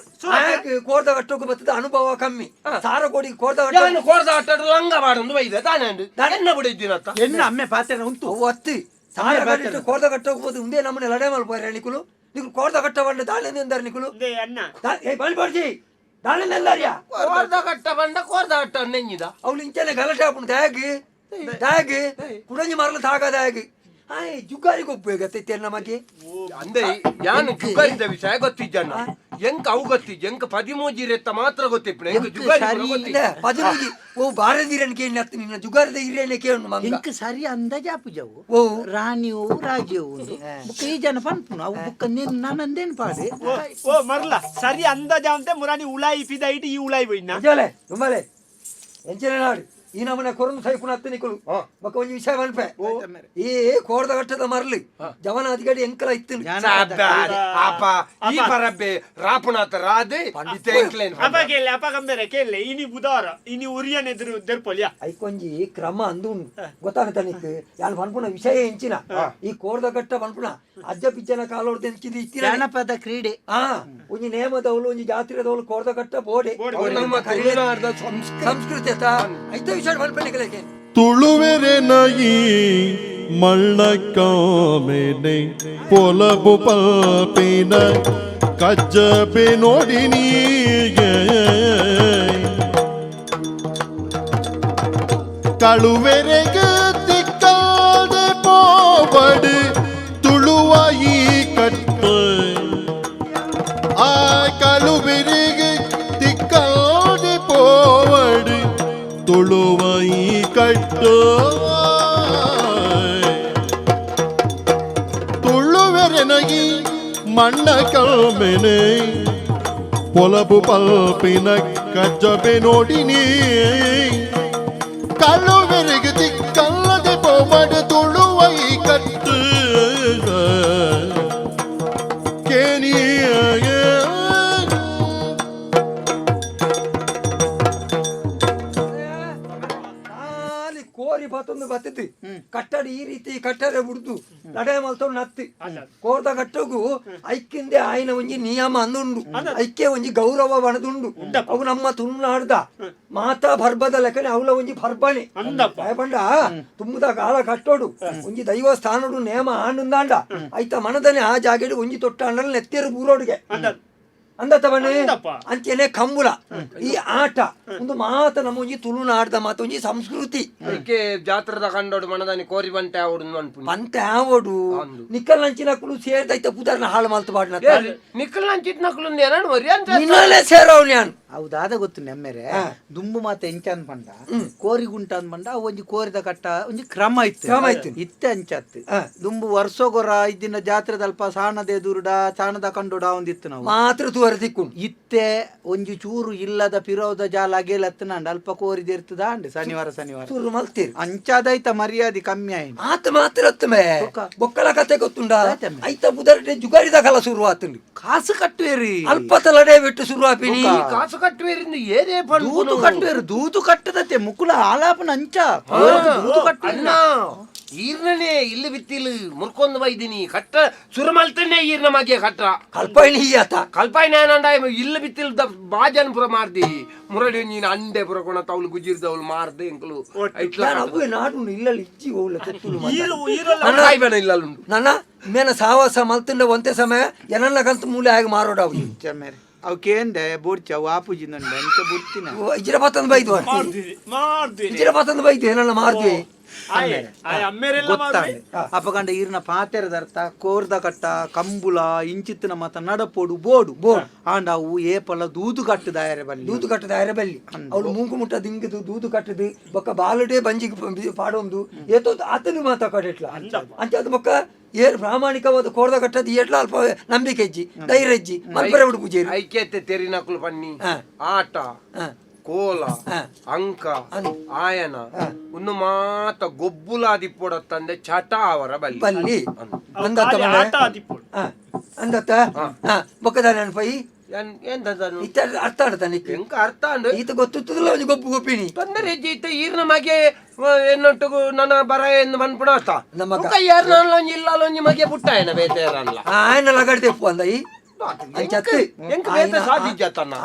ಕೋರ್ದ ಕಟ್ಟೋಕು ಬತ್ತದ ಅನುಭವ ಕಮ್ಮಿ ಸಾರ ಕೋಡಿ ಕೋರ್ದ ಕಟ್ಟ ಕೋರ್ದ ಕಟ್ಟ ಲಂಗ ಬಾಡೊಂದು ಬೈದೆ ತಾನೇ ಎನ್ನ ಬಿಡಿದ್ದೀನತ್ತ ಎನ್ನ ಅಮ್ಮೆ ಪಾತ್ರೆ ಉಂಟು ಒತ್ತಿ ಸಾರ ಕಟ್ಟಿಟ್ಟು ಕೋರ್ದ ಕಟ್ಟೋಗ್ಬೋದು ಉಂದೇ ನಮ್ಮನೆ ಲಡೆ ಮಲ್ಪೋರೆ ನಿಕುಲು ನಿಕುಲು ಕೋರ್ದ ಕಟ್ಟ ಬಂಡ ದಾಳೆ ಅಂದಾರೆ ನಿಕುಲು ಏ ಬಳಿ ಬಡ್ಜಿ ದಾಳೆ ಎಲ್ಲಾರ್ಯಾ ಕೋರ್ದ ಕಟ್ಟ ಬಂಡ ಕೋರ್ದ ಕಟ್ಟ ನೆಂಜಿದ ಅವಳು ಇಂಚನೆ ಗಲಾಟೆ ಹಾಕೊಂಡು ತ್ಯಾಗಿ ತ್ಯಾಗಿ ಕುಡಂಜಿ ಮರಲು ತಾಗದ ಹೇಗೆ ಆಯ್ ಜುಗ್ಗಾರಿ ಗೊಬ್ಬು ಗತ್ತೈತೆ ನಮಗೆ ಅಂದೆ ಯಾನು ಜುಗ್ಗಾರಿದ ವಿಷಯ ಗೊತ್ತಿಜ್ಜಣ್ಣ ಎಂಕ ಅವು ಗೊತ್ತಿಜ್ಜ ಎಂಕ ಪದಿಮೂಜಿ ರೆತ್ತ ಮಾತ್ರ ಗೊತ್ತಿಪ್ಪಣ ಎಂಕ ಜುಗ್ಗಾರಿ ಗೊತ್ತಿಲ್ಲ ಪದಿಮೂಜಿ ಓ ಬಾರದಿರನ್ ಕೇಳಿ ಅತ್ತ ನಿನ್ನ ಜುಗಾರದ ಹಿರಿಯನೆ ಕೇಳು ಮಂಗ ಎಂಕ್ ಸರಿ ಅಂದಾಜಾಪುಜವು ಓ ರಾಣಿಯು ರಾಜಿಯು ಬುಕ್ಕ ಈ ಜನ ಪನ್ಪುನು ಅವು ಬುಕ್ಕ ನೀನು ನಾನಂದೇನು ಪಾಡಿ ಓ ಮರ್ಲ ಸರಿ ಅಂದಾಜ ಅಂತೆ ಮುರಾನಿ ಉಳಾಯಿ ಪಿದೈಟ್ ಈ ಉಳಾಯಿ ಬೈನ ನಿಜಲೇ ತುಂಬಲೇ ಎಂಚನೆ ನಾಡು ಈ ನಮನೆ ಕೊರೊಂದು ಸೈಪುನ ಅತ್ತ ನಿಕುಲು ಬೊಕ ಒಂಜಿ ವಿಷಯ ಮನ್ಪೆ ಈ ಕೋರ್ದ ಕಟ್ಟದ ಮರ್ಲಿ ಜವನ ಅಧಿಕಾರಿ ಎಂಕಲ ಇತ್ತು. ಆಪ ಈ ಪರಬ್ಬೆ ರಾಪುನಾಥ ರಾದೆ ಅಪ ಕೇಳಿ ಅಪ ಕಂಬೇರೆ ಕೇಳಿ ಇನಿ ಬುಧಾರ ಇನಿ ಉರಿಯನ್ ಎದುರು ದೆರ್ಪೊಲಿಯಾ. ಐಕೊಂಜಿ ಕ್ರಮ ಅಂದು ಗೊತ್ತಾಗತ್ತ ನಿಕ್ ಯಾನ್ ಪನ್ಪುನ ವಿಷಯ ಎಂಚಿನ ಈ ಕೋರ್ದ ಕಟ್ಟ ಪನ್ಪುನ ಅಜ್ಜ ಪಿಜ್ಜನ ಕಾಲೋರ್ದ ಎಂಚಿದ ಇತ್ತಿನ ಜಾನಪದ ಕ್ರೀಡೆ. ಒಂಜಿ ನೇಮದವಳು ಒಂಜಿ ಜಾತ್ರೆದವಳು ಕೋರ್ದ ಕಟ್ಟ ಬೋಡೆ ನಮ್ಮ ಸಂಸ್ಕೃತಿ ಐತ ವಿಷಯ ಪನ್ಪೆ. ತುಳುವೆರೆನಯಿ ಮಳ್ಳ ಕಾಮೆನೆ ಪೊಲಬು ಪಲ್ಪಿನ ಕಜ್ಜಬೆ ನೋಡಿ ನೀಗೆ ಕಳುವೆರೆಗೆ ತಿಕ್ಕಾದೆ ಪೋಬಡು ತುಳುವ ಈ ಕಟ್ಟು ಆ ಕಳುವೆರೆಗೆ ತಿಕ್ಕಾದೆ ಪೋವಡು ತುಳುವ ಈ ಕಟ್ಟು ತುಳುವೆರೆನಗಿ ಮಣ್ಣ ಕಲ್ಮೆನೆ ಪೊಲಬು ಪಲ್ಪಿನ ಕಜ್ಜಬೆ ನೋಡಿನಿ ಕಳುವೆರೆಗೆ ತಿಕ್ಕಲ್ಲದೆ ಪೋಬಡು ತುಳುವ ಈ ಕಟ್ಟು ಕೇನಿಯ. ಕೋರಿ ಬತ್ತೊಂದು ಬತ್ತಿತ್ತು ಕಟ್ಟಡ ಈ ರೀತಿ ಕಟ್ಟರೆ ಬುಡ್ದು ಲಡೆ ಮಲ್ತೊಂಡು ನತ್ತಿ ಕೋರ್ದ ಕಟ್ಟಗು ಐಕ್ಕಿಂದೆ ಆಯ್ನ ಒಂಜಿ ನಿಯಮ ಅಂದುಂಡು ಐಕ್ಕೆ ಒಂಜಿ ಗೌರವ ಬಣದುಂಡು ಅವು ನಮ್ಮ ತುಳುನಾಡ್ದ ಮಾತಾ ಪರ್ಬದ ಲೆಕ್ಕನೆ ಅವಲ ಒಂಜಿ ಪರ್ಬನೆ ಭಯಪಂಡ ತುಂಬುದ ಕಾಲ ಕಟ್ಟೋಡು ಒಂಜಿ ದೈವಸ್ಥಾನಡು ನೇಮ ಆಂಡುಂದಾಂಡ ಐತ ಮನದನೆ ಆ ಜಾಗೆಡು ಒಂಜಿ ತೊಟ್ಟ ಅಂಡಲ್ ನೆತ್ತೇರು ಬೂರೋಡುಗೆ ಅಂದತ್ತ ಬನ್ನಿ ಅಂಚೆನೆ ಕಂಬುಲ ಈ ಆಟ ಒಂದು ಮಾತ ನಮ್ಮ ಒಂಜಿ ತುಳುನಾಡ್ದ ಮಾತ ಒಂಜಿ ಸಂಸ್ಕೃತಿ. ಜಾತ್ರದ ಕಂಡೋಡು ಮನದಾನಿ ಕೋರಿ ಬಂಟೆ ಆವಡು ಬಂತೆ ಆವಡು ನಿಕ್ಕಲ್ ನಂಚಿನಕುಲು ಸೇರ್ದೈತ ಪುದರ್ನ ಹಾಳು ಮಲ್ತು ಬಾಡ್ನ ನಿಕ್ಕಲ್ ನಂಚಿನಕುಲು ಸೇರವ್ ನಾನು ಹೌದಾದ ಗೊತ್ತು ನೆಮ್ಮೆರೆ ದುಂಬು ಮಾತ ಎಂಚ ಅನ್ಪಂಡ ಕೋರಿ ಗುಂಟ ಅನ್ಪಂಡ ಒಂಜಿ ಕೋರಿದ ಕಟ್ಟ ಒಂಜಿ ಕ್ರಮ ಇತ್ತು ಕ್ರಮ ಇತ್ತು ಇತ್ತೆ ಅಂಚತ್ತು ದುಂಬು ವರ್ಷಗೊರ ಇದ್ದಿನ ಜಾತ್ರೆದಲ್ಪ ಸಾಣದ ಎದುರುಡ ಸಾಣದ ಕಂಡುಡ ಒಂದಿತ್ತು ನಾವು ಮಾತ್ರ ತೂವರೆ ತಿಕ್ಕು ಇತ್ತೆ ಒಂಜಿ ಚೂರು ಇಲ್ಲದ ಪಿರೋದ ಜಾಲ ಅಗೇಲತ್ತನಾಂಡ ಅಲ್ಪ ಕೋರಿದ ಇರ್ತದ ಅಂಡ್ ಶನಿವಾರ ಶನಿವಾರ ಚೂರು ಮಲ್ತೀರಿ ಅಂಚಾದೈತ ಮರ್ಯಾದೆ ಕಮ್ಮಿ ಆಯ್ತು ಆತ ಮಾತ್ರ ಬೊಕ್ಕಲ ಕತೆ ಗೊತ್ತುಂಡ ಐತ ಬುದರ್ಡೆ ಜುಗಾರಿದ ಕಾಲ ಶುರು ಆತಂಡು ಕಾಸು ಕಟ್ಟುವೇರಿ ಅಲ್ಪ ತಲಡೆ ಬಿಟ್ಟು ಶುರು ಆಪಿನಿ ಕಾಸು ಕಟ್ಟುವೇರಿಂದ ಏನೇ ದೂತು ಕಟ್ಟುವೇರು ದೂತು ಕಟ್ಟದತ್ತೆ ಮುಕುಲ ಆಲಾಪನ ಅಂಚ ದೂತು ಕಟ್ಟು ಅಣ್ಣ ಈರ್ನೇ ಇಲ್ಲಿ ಬಿತ್ತಿಲ್ ಮುರ್ಕೊಂದು ಬೈದಿನಿ ಕಟ್ಟ ಸುರು ಮಲ್ತನೆ ಈರ್ನ ಮಗೆ ಕಟ್ಟ ಕಲ್ಪಾಯಿನಿ ಆತ ಕಲ್ಪಾಯಿನ ಏನಂಡ ಇಲ್ಲ ಬಿತ್ತಿಲ್ ಬಾಜನ್ ಪುರ ಮಾರ್ದಿ ಮುರಳಿ ನೀನು ಅಂಡೆ ಪುರ ಕೊಣ ತೌಲು ಗುಜಿರ್ದವಳು ಮಾರ್ದೆ ಎಂಕಲು ಅವು ನಾಡು ಇಲ್ಲ ಇಜ್ಜಿ ಹೋಗ್ಲ ತೊತ್ತುಲು ಇಲ್ಲ ನನ್ನ ಮೇನ ಸಾವಾಸ ಮಲ್ತುಂಡ ಒಂತೆ ಸಮಯ ಏನನ್ನ ಕಂತು ಮೂಲೆ ಆಗಿ ಮಾರೋಡ ಅವು ಅವು ಕೇಂದೆ ಬೋಡ್ಚ ಅವು ಆಪುಜಿ ನಂಡ ಅಂಚ ಬುಡ್ತಿನ ಇಜ್ರ ಪತ್ತಂದು ಬೈದು ಇಜ್ರ ಪತ್ತಂದು ಬೈದು ಏನನ್ನ ಮಾರ್ದ್ವಿ ಗೊತ್ತಾಂಡೆ ಅಪಗಂಡ ಈರ್ನ ಪಾತೆರದರ್ಥ ಕೋರ್ದ ಕಟ್ಟ ಕಂಬುಲ ಇಂಚಿತ್ತಿನ ಮಾತ ನಡಪೋಡು ಬೋಡು ಬೋಡು ಆಂಡ ಅವು ಏಪಲ ದೂದು ಕಟ್ಟದಾಯರೆ ಬಲ್ಲಿ ದೂದು ಕಟ್ಟದಾಯರೆ ಬಲ್ಲಿ ಅವಳು ಮೂಗು ಮುಟ್ಟ ದಿಂಗಿದು ದೂದು ಕಟ್ಟದು ಬೊಕ್ಕ ಬಾಲುಡೆ ಬಂಜಿಗೆ ಪಾಡೊಂದು ಏತೋ ಆತನು ಮಾತ ಕಡೆಟ್ಲ ಅಂಚ ಅದು ಬೊಕ್ಕ ಏರ್ ಪ್ರಾಮಾಣಿಕವಾದ ಕೋರ್ದ ಕಟ್ಟದ ಏಟ್ಲ ಅಲ್ಪ ನಂಬಿಕೆ ಇಜ್ಜಿ ಧೈರ್ಯ ಇಜ್ಜಿ ಮಲ್ಪರೆ ಬಿಡು ಪೂಜೆ ಐಕ್ಯತೆ ತೆರಿನಕುಲು ಪನ್ನಿ ಆಟ ಕೋಲ ಅಂಕ ಆಯನ ಉನ್ನು ಮಾತ ಗೊಬ್ಬುಲಾದಿಪ್ಪೊಡತ್ತಂದೆ ಚಟ ಅವರ ಬಲ್ಲಿ ಬಲ್ಲಿ ಅಂದತ್ತ ಅಂದತ್ತ ಬೊಕ್ಕದ ನೆನಪೈ ಅರ್ಥ ಆಡ್ತಾನೆ ಎಂಕ ಅರ್ಥ ಅಂಡ್ ಈತ ಗೊತ್ತಿತ್ತದಲ್ಲ ಒಂಜಿ ಗೊಬ್ಬು ಗೊಪ್ಪಿನಿ ತೊಂದರೆ ಈತ ಈರ್ನ ಮಗೆ ಎನ್ನೊಟ್ಟುಗು ನನ್ನ ಬರ ಎಂದು ಮನ್ಪುಣ ಅರ್ಥ ನಮ್ಮ ಇಲ್ಲ ಒಂಜಿ ಮಗೆ ಪುಟ್ಟ ಬೇತೆ ಆಯನ ಲಗಡ್ದೆಪ್ಪು ಅಂದ ಈ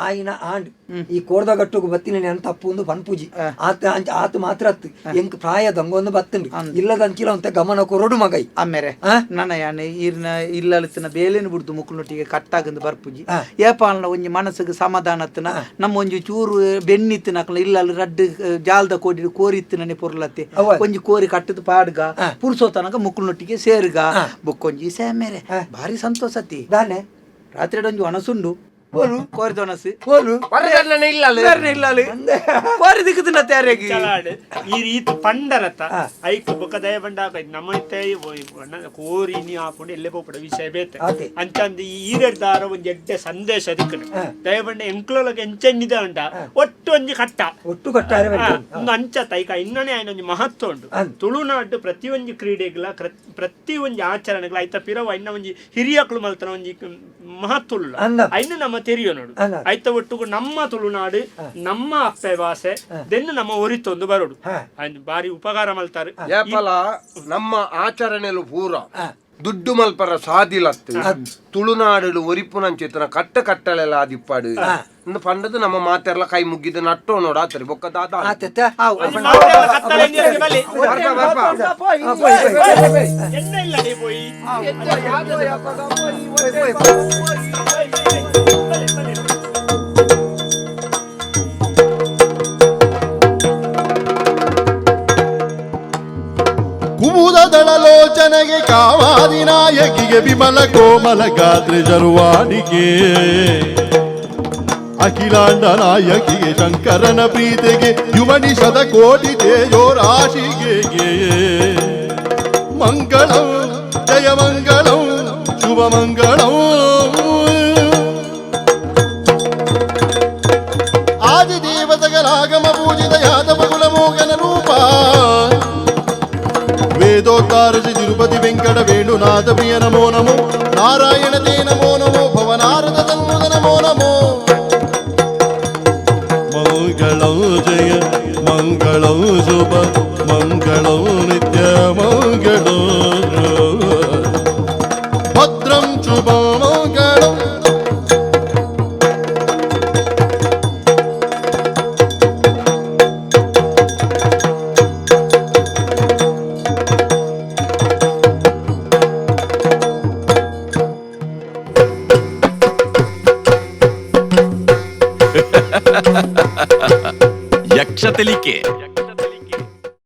ಆಯ್ನ ಆಂಡ್ ಈ ಕೋರ್ದಗಟ್ಟುಗು ಬತ್ತಿನ ನೆನ್ ತಪ್ಪು ಒಂದು ಪನ್ಪುಜಿ ಆತ ಆತ ಮಾತ್ರ ಅತ್ತು ಎಂಕ್ ಪ್ರಾಯ ದಂಗೊಂದು ಬತ್ತುಂಡು ಇಲ್ಲದ ಅಂಚಿಲ ಅಂತ ಗಮನ ಕೊರಡು ಮಗೈ ಆಮೇಲೆ ನನ್ನ ಯಾನೆ ಈರ್ನ ಇಲ್ಲಲತ್ತಿನ ಬೇಲೆನ ಬಿಡ್ದು ಮುಕ್ಕುನೊಟ್ಟಿಗೆ ಕಟ್ಟಾಗಂದು ಬರ್ಪುಜಿ ಏಪಾಲನ ಒಂಜಿ ಮನಸ್ಸಿಗೆ ಸಮಾಧಾನತ್ತನ ನಮ್ಮ ಒಂಜಿ ಚೂರು ಬೆನ್ನಿತ್ತಿನ ಇಲ್ಲಲ್ಲಿ ರಡ್ಡು ಜಾಲ್ದ ಕೋಡಿ ಕೋರಿತ್ತಿನನೆ ಪೊರ್ಲತ್ತೆ ಒಂಜಿ ಕೋರಿ ಕಟ್ಟದ ಪಾಡ್ಗ ಪುರುಸೋತನಕ ಮುಕ್ಕುನೊಟ್ಟಿಗೆ ಸೇರ್ಗ ಬುಕ್ಕೊಂಜಿ ಸೇಮೇರೆ ಭಾರಿ ಸಂತೋಷತಿ ದಾನೆ ರಾತ್ರಿ ಒಂಜಿ ಒಣಸುಂಡು ಬೋಲು ಕೋರಿ ದೋನಸ್ ಬೋಲು ಬರಗಲ್ಲನೆ ಇಲ್ಲ ಇಲ್ಲ ಕೋರಿ ದಿಕ್ಕುದಿನ ತಯಾರಾಗಿ ಚಲಾಡು ಈ ರೀತಿ ಪಂಡರತ ಐಕ್ ಬೊಕ ದಯ ಬಂಡ ನಮ್ಮ ಇತ್ತೆ ಕೋರಿ ನೀ ಹಾಕೊಂಡು ಎಲ್ಲೇ ಪೋಪಡ ವಿಷಯ ಬೇತೆ ಅಂಚಂದು ಈ ಈರೆಡ್ದಾರ ಒಂಜಿ ಎಡ್ಡೆ ಸಂದೇಶ ದಿಕ್ಕನು ದಯ ಬಂಡ ಎಂಕ್ಲೊಳಗೆ ಎಂಚೆನ್ನಿದ ಉಂಡ ಒಟ್ಟು ಒಂಜಿ ಕಟ್ಟ ಒಟ್ಟು ಕಟ್ಟ ಒಂದು ಅಂಚತ ಐಕ ಇನ್ನನೇ ಆಯ್ನ ಒಂಜಿ ಮಹತ್ವ ಉಂಡು ತುಳುನಾಡು ಪ್ರತಿಯೊಂಜಿ ಕ್ರೀಡೆಗಳ ಪ್ರತಿ ಒಂಜಿ ಆಚರಣೆಗಳ ಐತ ಪಿರವ ಇನ್ನ ಒಂಜಿ ಹಿರಿಯಕ್ಲು ಮಲ್ತನ ಒಂಜಿ ಮಹತ್ವ ಉಳ್ಳ ಐನ ನಮ್ಮ ತೆರಿಯೋ ನೋಡು ಐತ ಒಟ್ಟುಗು ನಮ್ಮ ತುಳುನಾಡು ನಮ್ಮ ಅಪ್ಪೆ ಭಾಷೆ ದೆನ್ನು ನಮ್ಮ ಒರಿತೊಂದು ಬರೋಡು ಬಾರಿ ಉಪಕಾರ ಮಲ್ತಾರೆ. ಏಪಲ ನಮ್ಮ ಆಚರಣೆಲು ಪೂರ ದುಡ್ಡು ಮಲ್ಪರ ಸಾದಿಲತ್ತು ತುಳುನಾಡು ಒರಿಪುನಂಚೇತನ ಕಟ್ಟ ಕಟ್ಟಲೆಲ್ಲ ಆದಿಪ್ಪಾಡು ಇಂದು ಪಂಡದು ನಮ್ಮ ಮಾತೆಲ್ಲ ಕೈ ಮುಗ್ಗಿದ ನಟ್ಟೋ ನೋಡ ಆತರಿ ಬೊಕ್ಕ ದಾದ ಕುಮುದದಳಲೋಚನೆಗೆ ಕಾಮಾದಿ ನಾಯಕಿಗೆ ವಿಮಲ ಕೋಮಲ ಗಾತ್ರೆ ಜರುವಾಣಿಗೆ ಅಖಿಲಾಂಡ ನಾಯಕಿಗೆ ಶಂಕರನ ಪ್ರೀತಿಗೆ ಯುವನಿಷದ ಕೋಟಿ ತೇಜೋ ರಾಶಿಗೆ ಮಂಗಳಂ ಜಯ ಮಂಗಳಂ ಶುಭ ಮಂಗಳಂ. ಆದಿದೇವತಗಲಾಗಮ ಪೂಜಿತ ಯಾದವ ಕುಲಮೋಗನ ರೂಪ ವೇದೋತ್ತಾರಸಿ ತಿರುಪತಿ ವೆಂಕಟ ವೇಣುನಾಥ ಪ್ರಿಯ ನಮೋ ನಮೋ ನಾರಾಯಣ ತೇ ನಮೋ ನಮೋ ಭವನಾರದ ತನ್ಮುದ ನಮೋ ನಮೋ. ಮಂಗಳಂ ಜಯ ಮಂಗಳಂ ಶುಭ ಮಂಗಳಂ ನಿತ್ಯ ಮಂಗಳಂ ಭದ್ರಂ ಶುಭ ಮಂಗಳಂ. ಯಕ್ಷ ತೆಲಿಕೆ.